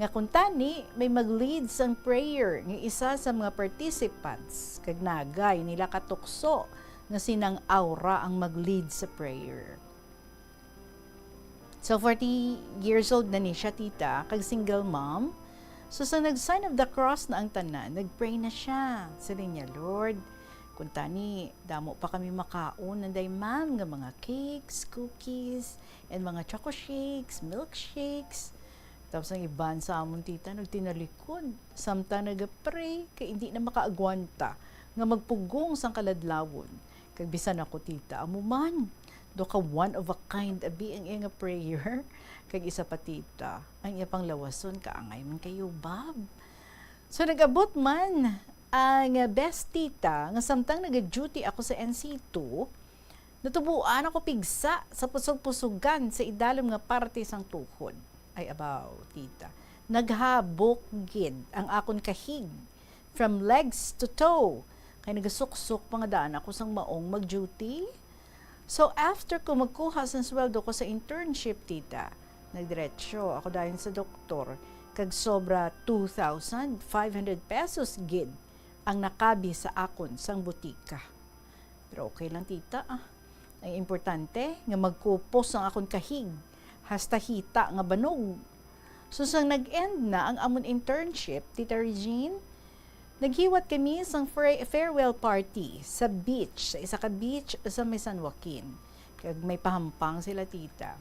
nga kuntani may mag-lead sang prayer nga isa sa mga participants, kag nagay nila katukso nga si Nang Aura ang mag-lead sa prayer. So, forty years old na ni siya, tita, kag single mom. So, sa nag-sign of the cross na ang tanan, nag-pray na siya. Siling niya, "Lord, kuntani, damo pa kami makaon, nanday ma'am, nga mga cakes, cookies, and mga choco shakes, milkshakes. Tapos ang iban sa amon, tita, nagtinalikod, samtang nagapray, kay hindi na makaagwanta nga magpugong sang kaladlawon. Kag bisan ako, tita, amo man, do ka one of a kind abi ang iya nga prayer. Kag isa pa, tita, ang iya panglawason kaangay man kayo, bab. So, nag-abot man ang best tita nga samtang nag-duty ako sa N C two, natubuan ako pigsa sa pusog-pusugan sa idalom nga parte sang tuhod. Ay, abaw, tita. Naghabok gid ang akon kahig from legs to toe. Kay nagasuksok pa nga daan ako sang maong mag-duty. So, after ko magkuha sang sweldo ko sa internship, tita, nagdiretso ako dayon sa doktor, kag sobra two thousand five hundred pesos gid ang nakabi sa akon sang butika. Pero okay lang, tita, ah. Ang importante, nga magkupos ang akon kahig, hasta hita nga banog. So, sang nag-end na ang amon internship, Tita Regine, naghiwat kami sang fare-, farewell party sa beach, sa isa ka beach sa may San Joaquin. Kag may pahampang sila, tita.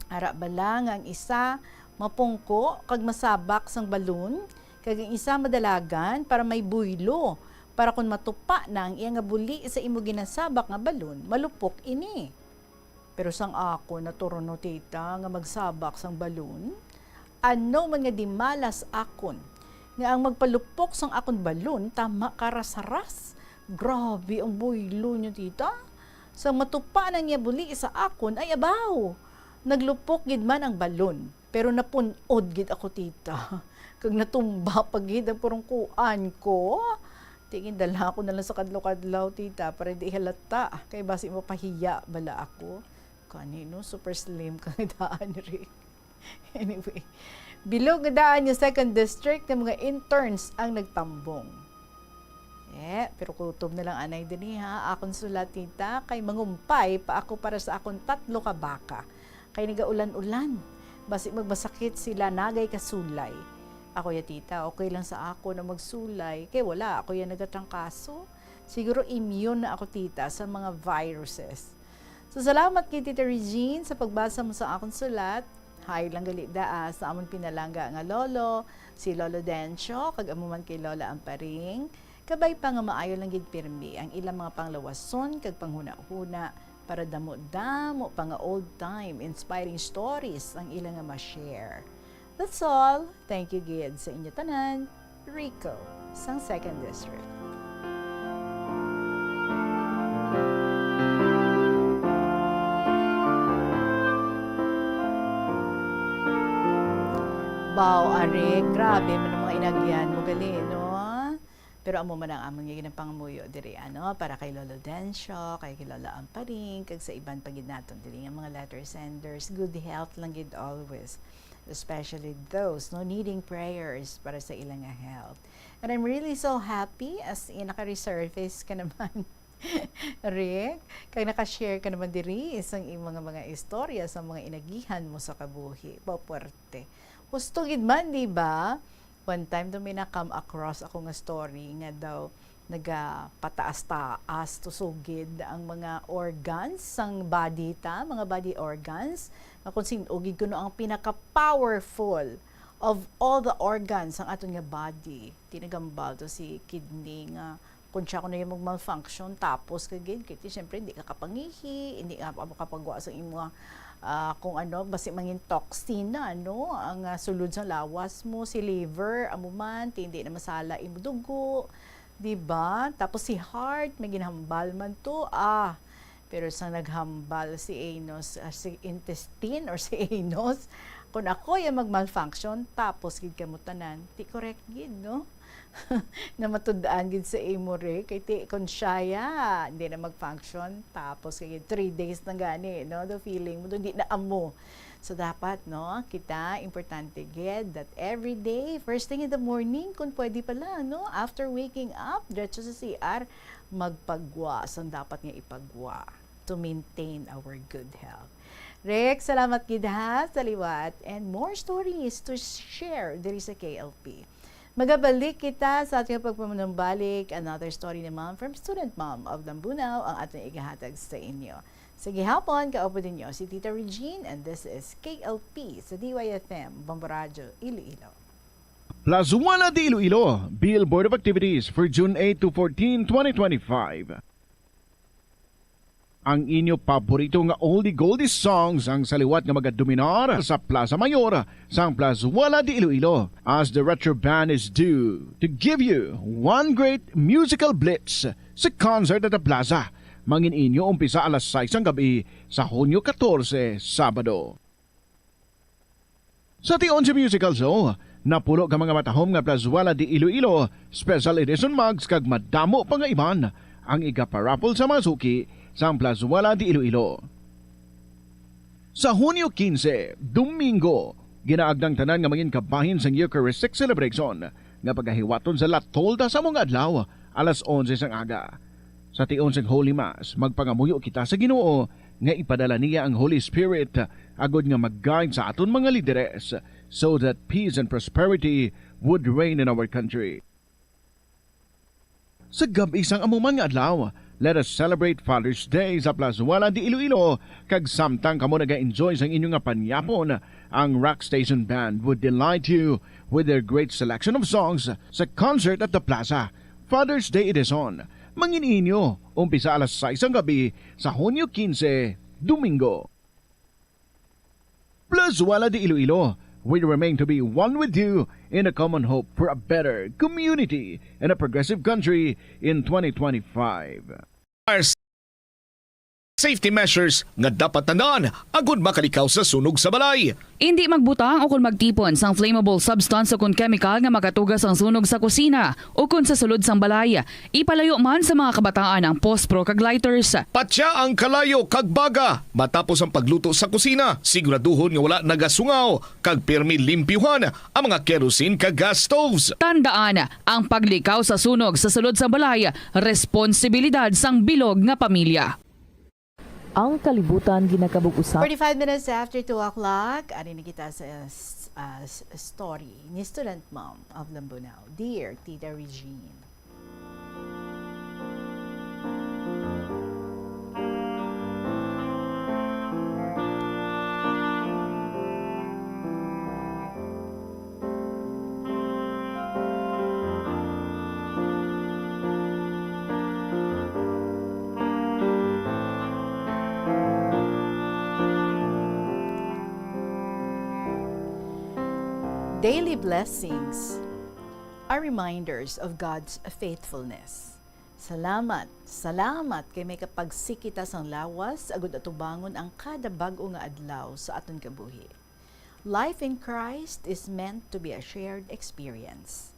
Ara bala nga ang isa mapungko kag masabak sang balon, kag ang isa madalagan para may buylo, para kon matupa na ang iya nga buli sa imo ginasabak nga balon, malupok ini. Pero sang ako naturno, tita, nga magsabak sang balon, ano man nga dimalas akon, nga ang magpalupok sang akon balon tama ka ras-ras. Grabe ang buylo niyo, tita. Sang matupa na niya buli sa akon, ay abaw! Naglupok gid man ang balon, pero napun-od gid ako, tita. Kag natumba pa gid ang purungkuan ko. Tingin, dala ko na lang sa kadlaw-kadlaw, tita, para di halata. Kay basi mapahiya bala ako. Kani, no, super slim kang daan, Rick. Anyway, bilog nga daan nga second district nga mga interns ang nagtambong. Eh, pero kutob na lang anay dinhi, ha. Akon sulat, tita, kay mangumpay pa ako para sa akon tatlo ka baka. Kay nagaulan-ulan. Basi magmasakit sila, nagay kasulay. Ako ya, tita, okay lang sa ako na magsulay. Kay wala ako ya nagatrangkaso. Siguro immune na ako, tita, sa mga viruses. So, salamat kay Tita Regine sa pagbasa mo sa akon sulat. Hi lang gali daa sa amon pinalangga nga lolo, si Lolo Dencio, kag amo man kay Lola Amparing. Kabay pa nga maayo lang gid pirmi ang ilang mga panglawason kag panghunahuna para damo-damo pa nga old time inspiring stories ang ila nga ma-share. That's all. Thank you gid sa inyo tanan. Rico, sang Second District. Baw, Ari, grabe man ang mga inagyan mo gali, no? Pero amo man ang amon nga ginapangamuyo diri, ano, para kay Lolo Dencio, kay, kay Lola Amparing, kag sa iban pa gid naton diri nga mga letter senders. Good health lang gid always, especially those, no, needing prayers para sa ila nga health. And I'm really so happy, as in, naka-resurface ka naman, Rick, kag naka-share ka naman diri sang imong mga, mga istorya sa mga inagihan mo sa kabuhi. Ba, puwerte. Husto gid man, di ba? One time daw may na-come across ako nga story nga daw nagapataas-taas to sugid ang mga organs sang body ta, mga body organs, nga kung sin-o gid kuno ang pinaka-powerful of all the organs sang aton nga body. Tinagambal to si kidney nga kung siya kuno yung mag-malfunction, tapos ka gid, kay ti, syempre, hindi ka kapangihi, hindi ka makapagwa sa imo, ah, kung ano, basi mangin toxin na, ano, ang, ah, sulod sa lawas mo, si liver, amo man, ti, hindi na masala imo dugo, di ba? Tapos si heart, may ginhambal man to, ah, pero sa naghambal si anus, ah, si intestine or si anus, kung ako yung mag-malfunction, tapos gid kamo tanan, ti correct gid, no? Na matud-an gid sa imo, Rick. Kay ti, kung siya, ya, hindi na mag-function, tapos kay three days na gani, no? The feeling mo, hindi na amo. So, dapat, no, kita, importante gid that every day, first thing in the morning, kung pwede pala, no, after waking up, diretso sa C R, magpagwa. So, dapat nga ipagwa to maintain our good health. Rick, salamat gid ha sa liwat and more stories to share diri sa K L P. Magabalik kita sa ating pagpanumbalik. Another story naman from Student Mom of Lambunao ang ating igahatag sa inyo. Sa gihapon, kaupod ninyo si Tita Regine, and this is K L P sa D Y F M, Bombo Radyo, Iloilo. Plazuela de Iloilo, Billboard of Activities for June eight to fourteen, twenty twenty-five. Ang inyo paborito nga oldie goldie songs ang sa liwat nga magadominar sa Plaza Mayor sang Plazuela de Iloilo, as the Retro Band is due to give you one great musical blitz sa concert at the plaza. Mangin inyo umpisa alas sais ang gabi sa Hunyo katorse, Sabado. Sa tion sa musical show, napulo ka mga matahom nga Plazuela de Iloilo Special Edition mugs kag madamo pa nga iban ang igaparaffle sa mga suki sang Plazuela de Iloilo. Sa Hunyo kinse, Domingo, ginaagda ang tanan nga mangin kabahin sang Eucharistic celebration nga pagahiwaton sa La Tolda sa mga adlaw, alas onse sang aga. Sa tion sang Holy Mass, magpangamuyo kita sa Ginoo nga ipadala niya ang Holy Spirit agod nga mag-guide sa aton mga lideres, so that peace and prosperity would reign in our country. Sa gab-i sang amo man nga adlaw, let us celebrate Father's Day sa Plazuela de Iloilo, kag samtang kamo naga-enjoy sang inyo nga panyapon, ang Rock Station Band would delight you with their great selection of songs sa concert at the plaza. Father's Day Edition, mangin inyo, umpisa alas sais ang gabi sa Hunyo kinse, Domingo. Plazuela de Iloilo, we remain to be one with you in a common hope for a better community and a progressive country in twenty twenty-five. Safety measures nga dapat tandaan agud makalikaw sa sunog sa balay. Indi magbutang ukon magtipon sang flammable substance ukon chemical nga makatuga sang sunog sa kusina ukon sa sulod sang balay. Ipalayo man sa mga kabataan ang pospro kag lighters. Patya ang kalayo kag baga matapos ang pagluto sa kusina. Siguraduhon nga wala nagasungaw kag pirmi limpyuhan ang mga kerosene kag gas stoves. Tandaan, ang paglikaw sa sunog sa sulod sang balay responsibilidad sang bilog nga pamilya. Ang kalibutan ginakabug-usa. Forty-five minutes after two o'clock, ari na kita sa, uh, story ni student mom of Lambunao, dear Tita Regine. Daily blessings are reminders of God's faithfulness. Salamat, salamat kay may kapagsi kita sang lawas agud atubangon ang kada bag-o nga adlaw sa aton kabuhi. Life in Christ is meant to be a shared experience.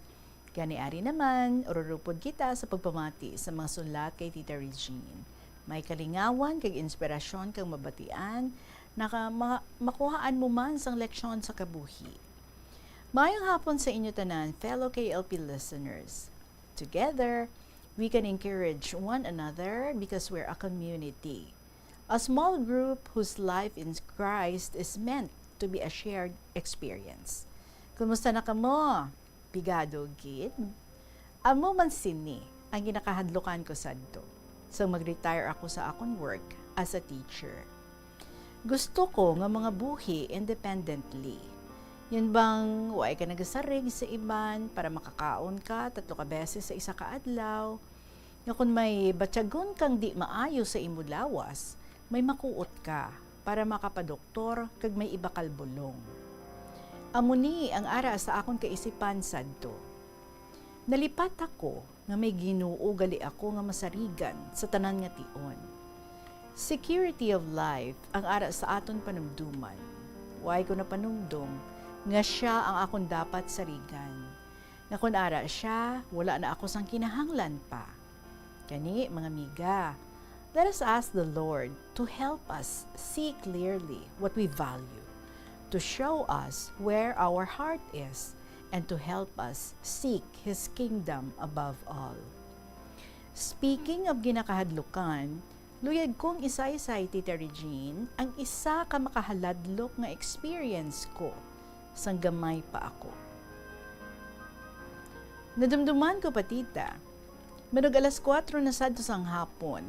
Gani ari naman, ururupod kita sa pagpamati sa mga sulat kay Tita Regine. May kalingawan kag inspirasyon kang mabatian, naka-, ma-, makuhaan mo man sang leksyon sa kabuhi. Maayong hapon sa inyo tanan, fellow K L P listeners. Together, we can encourage one another because we're a community. A small group whose life in Christ is meant to be a shared experience. Kumusta na kamo? Pigado gid? Amo man sini ang ginakahadlukan ko sadto, sang mag-retire ako sa akon work as a teacher. Gusto ko nga mangabuhi independently. Yun bang way ka nagasarig sa iban para makakaon ka tatlo ka beses sa isa ka adlaw? Nga kon may batyagon kang di maayo sa imo lawas, may makuot ka para makapadoktor kag may ibakal bulong. Amo ni ang ara sa akon kaisipan sadto. Nalipat ako nga may Ginoo gali ako nga masarigan sa tanan nga tion. Security of life ang ara sa aton panumdoman. Way ko napanumdom nga sia ang akon dapat sarigan, nga kon ara sia, wala na ako sang kinahanglan pa. Gani, mga amiga, let us ask the Lord to help us see clearly what we value, to show us where our heart is, and to help us seek His kingdom above all. Speaking of ginakahadlukan, luyag kong isaysay, Tita Regine, ang isa ka makahaladlok nga experience ko sang gamay pa ako. Nadumduman ko pa, Tita, manog alas kuwatro na sadto sang hapon,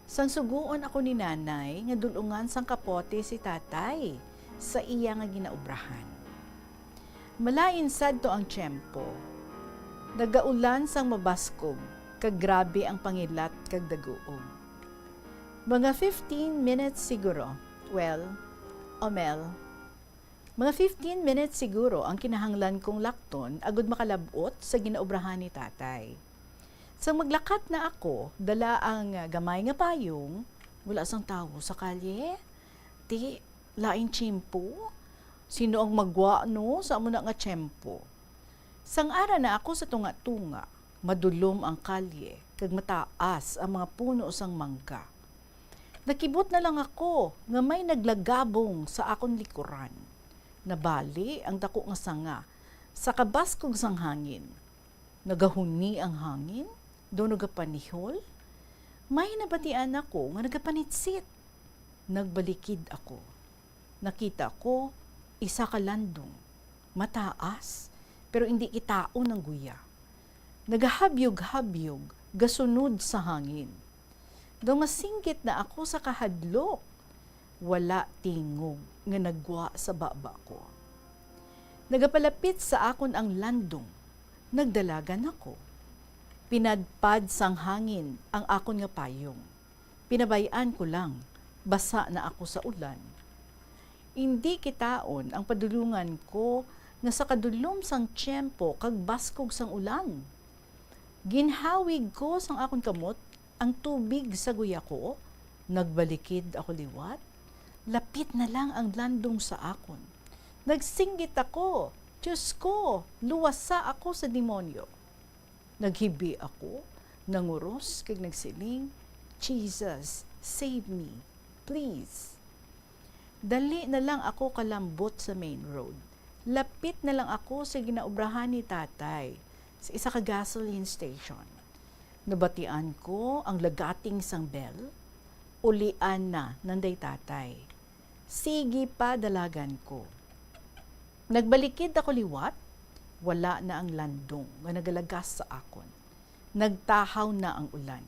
Sang sugoon ako ni Nanay nga dul-ungan sang kapote si Tatay sa iya nga ginaobrahan. Malain sadto ang tiyempo. Nagaulan sang mabaskog, kag grabe ang pangilat kag daguob. Mga fifteen minutes siguro. Well, Omel, mga fifteen minutes siguro ang kinahanglan kong lakton agud makalab-ot sa ginaobrahan ni Tatay. Sang maglakat na ako, dala ang, ah, gamay nga payong, wala sang tawo sa kalye. Ti, lain tiyempo? Sino ang magwa, no, sa amo na nga tiyempo? Sang ara na ako sa tunga-tunga, madulom ang kalye, kag mataas ang mga puno sang mangga. Nakibot na lang ako nga may naglagabong sa akon likuran. Nabali ang dako nga sanga sa kabaskog sang hangin. Nagahuni ang hangin, daw nagapanihol. May nabatian ako nga nagapanitsit. Nagbalikid ako. Nakita ko isa ka landong, mataas, pero indi kitaon ang guya. Nagahabyog-habyog, gasunod sa hangin. Daw masinggit na ako sa kahadlok. Wala tingog nga nagwa sa baba ko. Nagapalapit sa akon ang landong. Nagdalagan ako. Pinadpad sang hangin ang akon nga payong. Pinabay-an ko lang, basa na ako sa ulan. Indi kitaon ang padulongan ko nga sa kadulom sang tiyempo kag baskog sang ulan. Ginhawig ko sang akon kamot ang tubig sa guya ko, nagbalikid ako liwat. Lapit na lang ang landong sa akon. Nagsinggit ako, "Diyos ko, luwasa ako sa demonyo." Naghibi ako, nanguros kag nagsiling, "Jesus, save me, please." Dali na lang ako kalambot sa main road. Lapit na lang ako sa ginaobrahan ni Tatay, sa isa ka gasoline station. Nabatian ko ang lagating sang bell. Ulian na nanday Tatay. Sige pa, dalagan ko. Nagbalikid ako liwat, wala na ang landong nga nagalagas sa akon. Nagtahaw na ang ulan.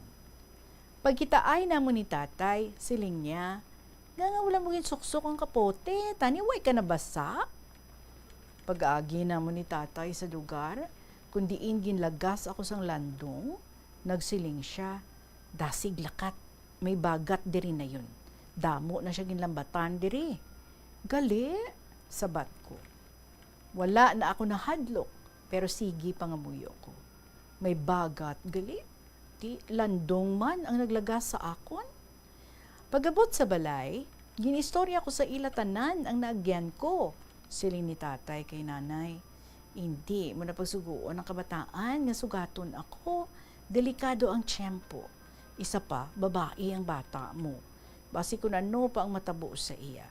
Pagkitaay namon ni Tatay, siling niya, "Ngaa nga wala mo ginsuksok ang kapote, tani way ka nabasa?" Pag-agi namon ni Tatay sa lugar kung diin ginlagas ako sang landong, nagsiling sia, "Dasig lakat, may bagat diri nayon. Damo na sia ginlambatan diri." "Gali," sabat ko. Wala na ako nahadlok, pero sige pangamuyo ko. "May bagat gali? Ti landong man ang naglagas sa akon." Pag-abot sa balay, gin-istorya ko sa ila tanan ang naagyan ko. Siling ni Tatay kay Nanay, "Indi mo na pagsugoon ang kabataan nga sugaton ako. Delikado ang tiyempo. Isa pa, babayi ang bata mo. Basi kun ano pa ang matabo sa iya."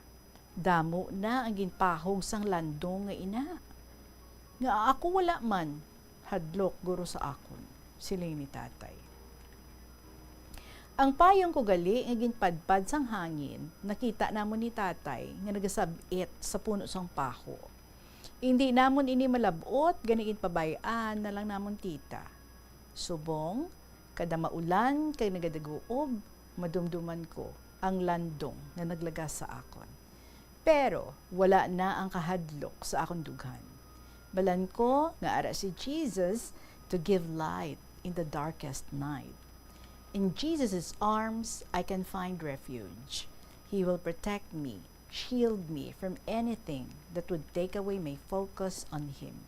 Damo na ang ginpahog sang landong nga ina. "Nga ako wala man, hadlok guro sa akon," siling ni Tatay. Ang payong ko gali nga ginpadpad sang hangin, nakita namon ni Tatay nga nagasab-it sa puno sang paho. Indi namon ini malab-ot, gani ginpabay-an na lang namon Tita. Subong, kada maulan kag nagadaguob, madumduman ko ang landong nga naglagas sa akon. Pero wala na ang kahadlok sa akon dughan. Balan ko nga ara si Jesus to give light in the darkest night. In Jesus' arms, I can find refuge. He will protect me, shield me from anything that would take away my focus on Him.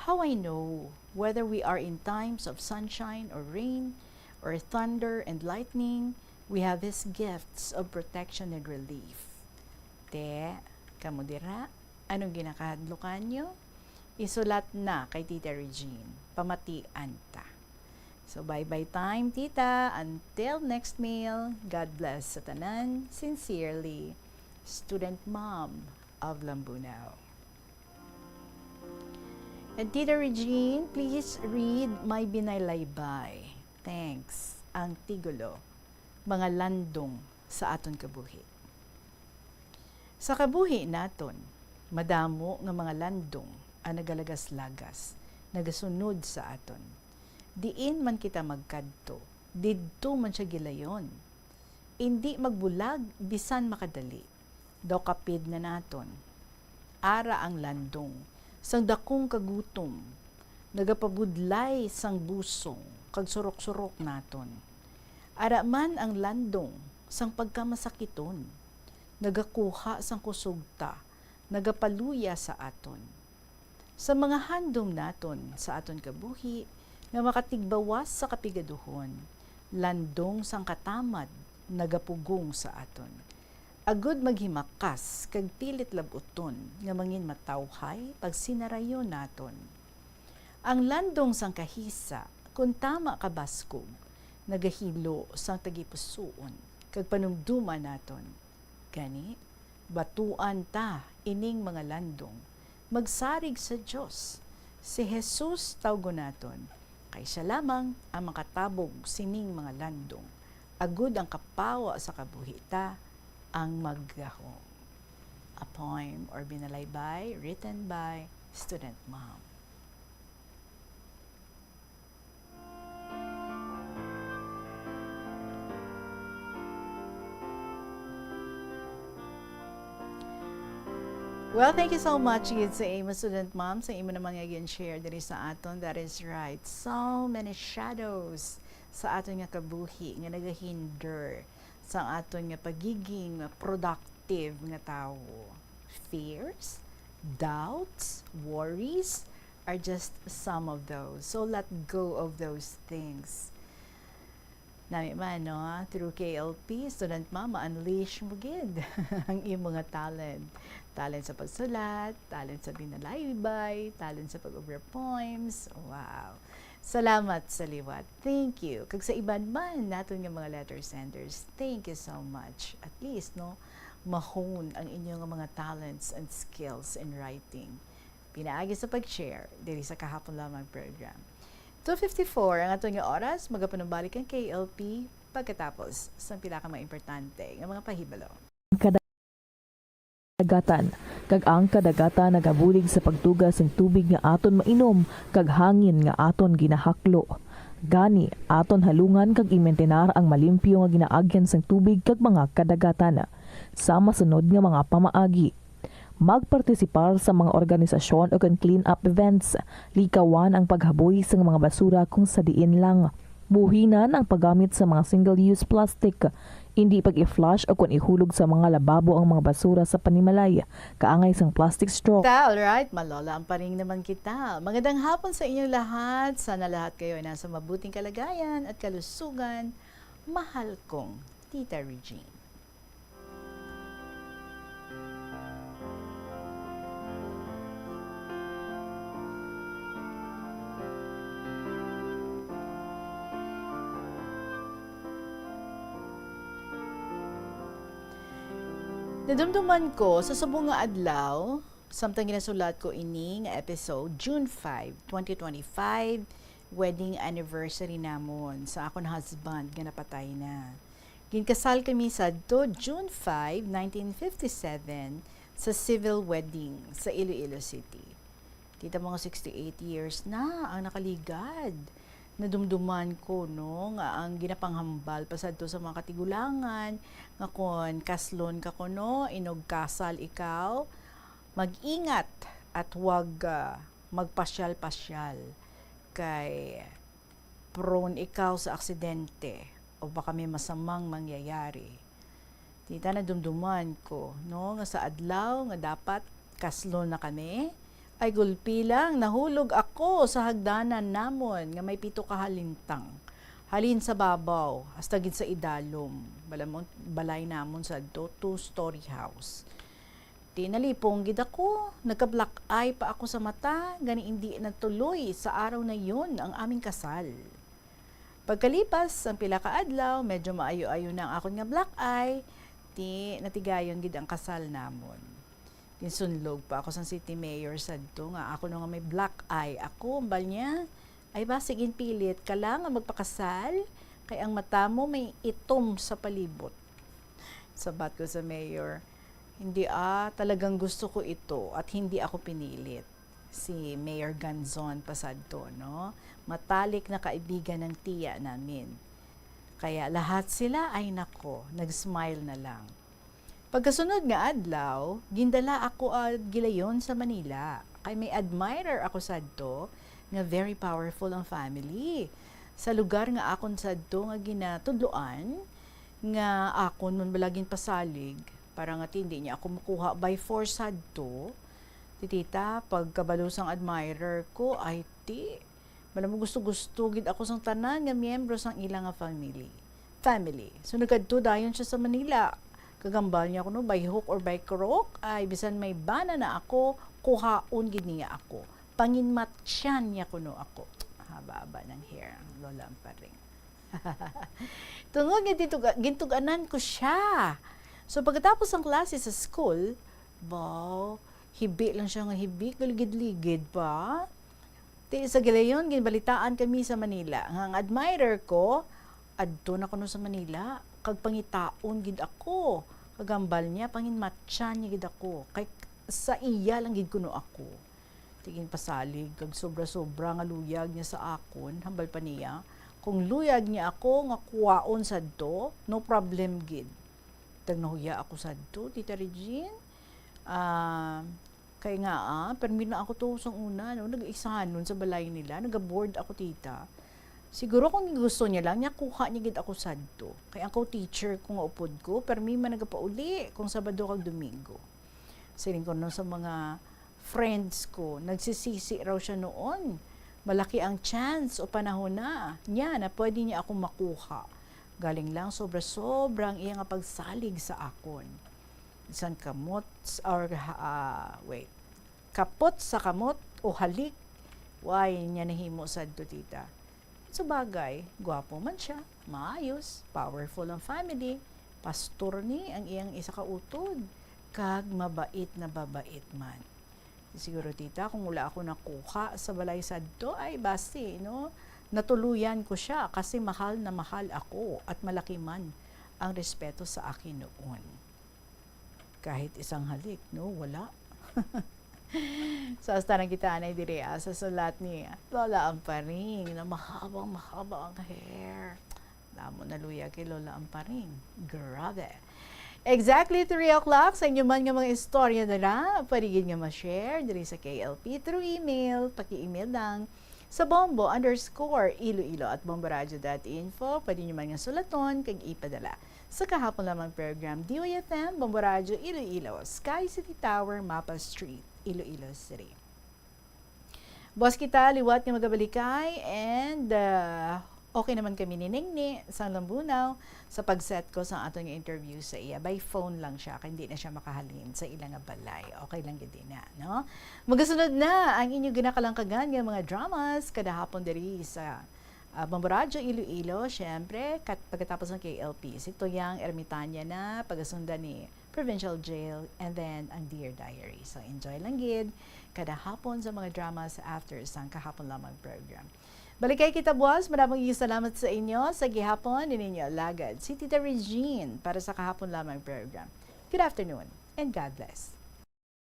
How I know whether we are in times of sunshine or rain, or thunder and lightning, we have His gifts of protection and relief. Te, kamo dira, anong ginakahadlukan nyo? Isulat na kay Tita Regine. Pamatian ta. So, bye-bye time, Tita. Until next mail, God bless sa tanan. Sincerely, Student Mom of Lambunao. And Tita Regine, please read my binaylaybay. Thanks. Ang titulo, Mga Landong sa Aton Kabuhi. Sa kabuhi naton, madamo nga mga landong ang nagalagas-lagas, nagasunod sa aton. Diin man kita magkadto, didto man siya gilayon. Indi magbulag bisan makadali, daw kapid na naton. Ara ang landong sang dakong kagutom, nagapabudlay sang busong kag surok-surok naton. Ara man ang landong sang pagkamasakiton, nagakuha sang kusog ta, nagapaluya sa aton. Sa mga handom naton sa aton kabuhi nga makatigbawas sa kapigaduhon, landong sang katamad nagapugong sa aton, agud maghimakas kag pilit lab-uton nga manginmatawhay pagsinarayon naton. Ang landong sang kahisa, kun tama ka baskog, nagahilo sang tagipusoon kag panumduma naton. Gani, batuan ta ining mga landong, magsarig sa Dios. Si Jesus tawgon naton, kay sia lamang ang makatabog sining mga landong, agud ang kapawa sa kabuhi ta ang maggahom. A poem or binalaybay written by Student Mom. Well, thank you so much gid sa imo, Student Mom, sa imo naman nga gin-share diri sa aton. That is right. So many shadows sa aton nga kabuhi nga nagahinder sa aton nga pagiging productive nga tawo. Fears, doubts, worries are just some of those. So let go of those things. Nami man, no? Through K L P, Student Mom, ma-unleash mo gid ang imo nga talent. Talent sa pagsulat, talent sa binalaybay, talent sa pag-obra poems. Wow. Salamat sa liwat. Thank you. Kag sa iban man naton nga mga letter senders, thank you so much. At least, no, ma-hone ang inyo nga mga talents and skills in writing. Pinaagi sa pag-share diri sa Kahapon Lamang program. Two fifty-four ang aton nga oras, magapanumbalik ang K L P pagkatapos sang pila ka mga importante nga mga pahibalo. Kadagatan, kag ang kadagatan nagabulig sa pagtuga sing tubig nga aton mainom kag hangin nga aton ginahaklo. Gani, aton halungan kag imintinar ang malimpyo nga ginaagyan sang tubig kag mga kadagatan. Sa masunod nga mga pamaagi, magpartisipar sa mga organisasyon o kon clean-up events, likawan ang paghaboy sang mga basura kung sa diin lang. Buhinan ang paggamit sa mga single-use plastic. Indi pag-i-flush o kon ihulog sa mga lababo ang mga basura sa panimalay, kaangay sang plastic straw. Ta, alright, malola ang paring naman kita. Magandang hapon sa inyong lahat. Sana lahat kayo ay nasa mabuting kalagayan at kalusugan. Mahal kong Tita Regine. Nadumduman ko sa subong nga adlaw, samtang ginasulat ko ini nga episode, June five, twenty twenty-five, wedding anniversary namon sa akon husband nga napatay na. Ginkasal kami sadto June five, nineteen fifty-seven, sa civil wedding sa Iloilo City. Kita, mga sixty-eight years na ang nakaligad. Nadumduman ko, no, nga ang ginapanghambal pa sadto sa mga katigulangan nga kon kaslon ka kuno, inugkasal ikaw, mag-ingat at wag, ah, magpasyal-pasyal kay prone ikaw sa aksidente o baka may masamang mangyayari. Tita, nadumduman ko, no, nga sa adlaw nga dapat kaslon na kami, ay gulpi lang nahulog ako sa hagdanan namon nga may pito ka halintang. Halin sa babaw, hasta gid sa idalom. Balamon, balay namon sadto, two-story house. Ti nalipong gid ako, nagka-black eye pa ako sa mata, gani indi natuloy sa araw na yun ang aming kasal. Pagkalipas ang pila ka adlaw, medyo maayo-ayo na ang akon nga black eye, ti natigayon gid ang kasal namon. Ginsunlog pa ako sang city mayor sadto nga ako no nga may black eye ako, ambal niya, ay basig inpilit ka lang nga magpakasal, kay ang mata mo may itom sa palibot. Sabat ko sa mayor, "Hindi ah, talagang gusto ko ito at hindi ako pinilit." Si Mayor Ganzon pa sadto, no? Matalik na kaibigan ng tiya namin. Kaya lahat sila ay nako, nag-smile na lang. Pagkasunod nga adlaw, gindala ako, ah, gilayon sa Manila. Kay may admirer ako sadto nga very powerful ang family. Sa lugar nga akon sadto nga ginatudloan, nga akon man bala ginpasalig, para nga hindi niya ako makuha by force sadto. Ti tita, pagkabalo sang admirer ko, ay ti, bala mo gusto-gusto gid ako sang tanan nga miyembro sang ila nga family. Family. So, nagkadto dayon siya sa Manila. Kagambal niya kuno, by hook or by crook, ay bisan may bana na ako, kuhaon gid niya ako. Panginmatyan niya kuno ako. Haba-haba ng hair ang Lola Amparing. Tungod nga dito, gintug-anan ko siya. So, pagkatapos ang klase sa school, baw, hibi lang siya nga hibi, galigid-ligid pa. Ti sa gilayon, ginbalitaan kami sa Manila nga ang admirer ko, adto na kuno sa Manila, kag pangitaon gid ako. Kagambal niya, panginmatyan niya gid ako. Kay sa iya lang gid kuno ako. Ti ginpasalig kag sobra-sobra nga luyag niya sa akon, hambal pa niya, kung luyag niya ako nga kuwaon sadto, no problem gid. Tag nahuya ako sadto, Tita Regine. Ah, kay nga, ah, permi na ako to sang una, no? Nag-isanon sa balay nila, nagaboard ako, tita. Siguro kung gusto niya lang, niya kuha niya gid ako sadto. Kay ang co-teacher ko nga upod ko, permi man nagapauli kung Sabado kag Domingo. Siling ko no sa mga friends ko, nagsisisi raw siya noon. Malaki ang chance o panahon na niya na pwede niya akong makuha. Galing lang sobra-sobra ang iya nga pagsalig sa akon. Bisan kamot s-, or, ah, wait. Kapot sa kamot o halik, way niya nahimo sadto, tita. Sa bagay, gwapo man siya, maayos, powerful ang family, pastor ni ang iyang isa ka utod, kag mabait na babait man. Siguro, tita, kung wala ako nakuha sa balay sadto, ay basi, no? Natuluyan ko siya kasi mahal na mahal ako at malaki man ang respeto sa akin noon. Kahit isang halik, no? Wala. So, hasta na kita, anay, diri, ah, sa sulat ni Lola Amparing na mahabang mahaba ang hair. Damo na luya kay Lola Amparing. Grabe. Exactly three o'clock, sa inyo man nga mga istorya dira, pwede gid nga ma-share diri sa K L P through email. Paki-email lang sa bombo underscore iloilo at bomboradio dot info. Pwede nyo man nga sulaton kag ipadala sa kahapon lamang program, D Y F M, Bombo Radyo Iloilo, Sky City Tower, Mapa Street, Iloilo City. Buas kita liwat nga magabalikay, and, ah, okay naman kami ni Ningni sang Lambunao sa pag-set ko sa aton nga interview sa iya. By phone lang siya, kay hindi na siya makahalin sa ila nga balay. Okay lang gid na, no? Magasunod na ang inyo ginakalangkagan nga mga dramas kada hapon diri sa, ah, Bombo Radyo Iloilo. Syempre, kat-, pagkatapos ng K L P, si Toyang Ermitanya na, pagasundan ni Provincial Jail, and then ang Dear Diary. So, enjoy lang gid kada hapon sa mga dramas after sang kahapon lamang program. Balikay kita buas. Madamong salamat sa inyo. Sa gihapon, ni ninyo alagad, si Tita Regine para sa kahapon lamang program. Good afternoon and God bless.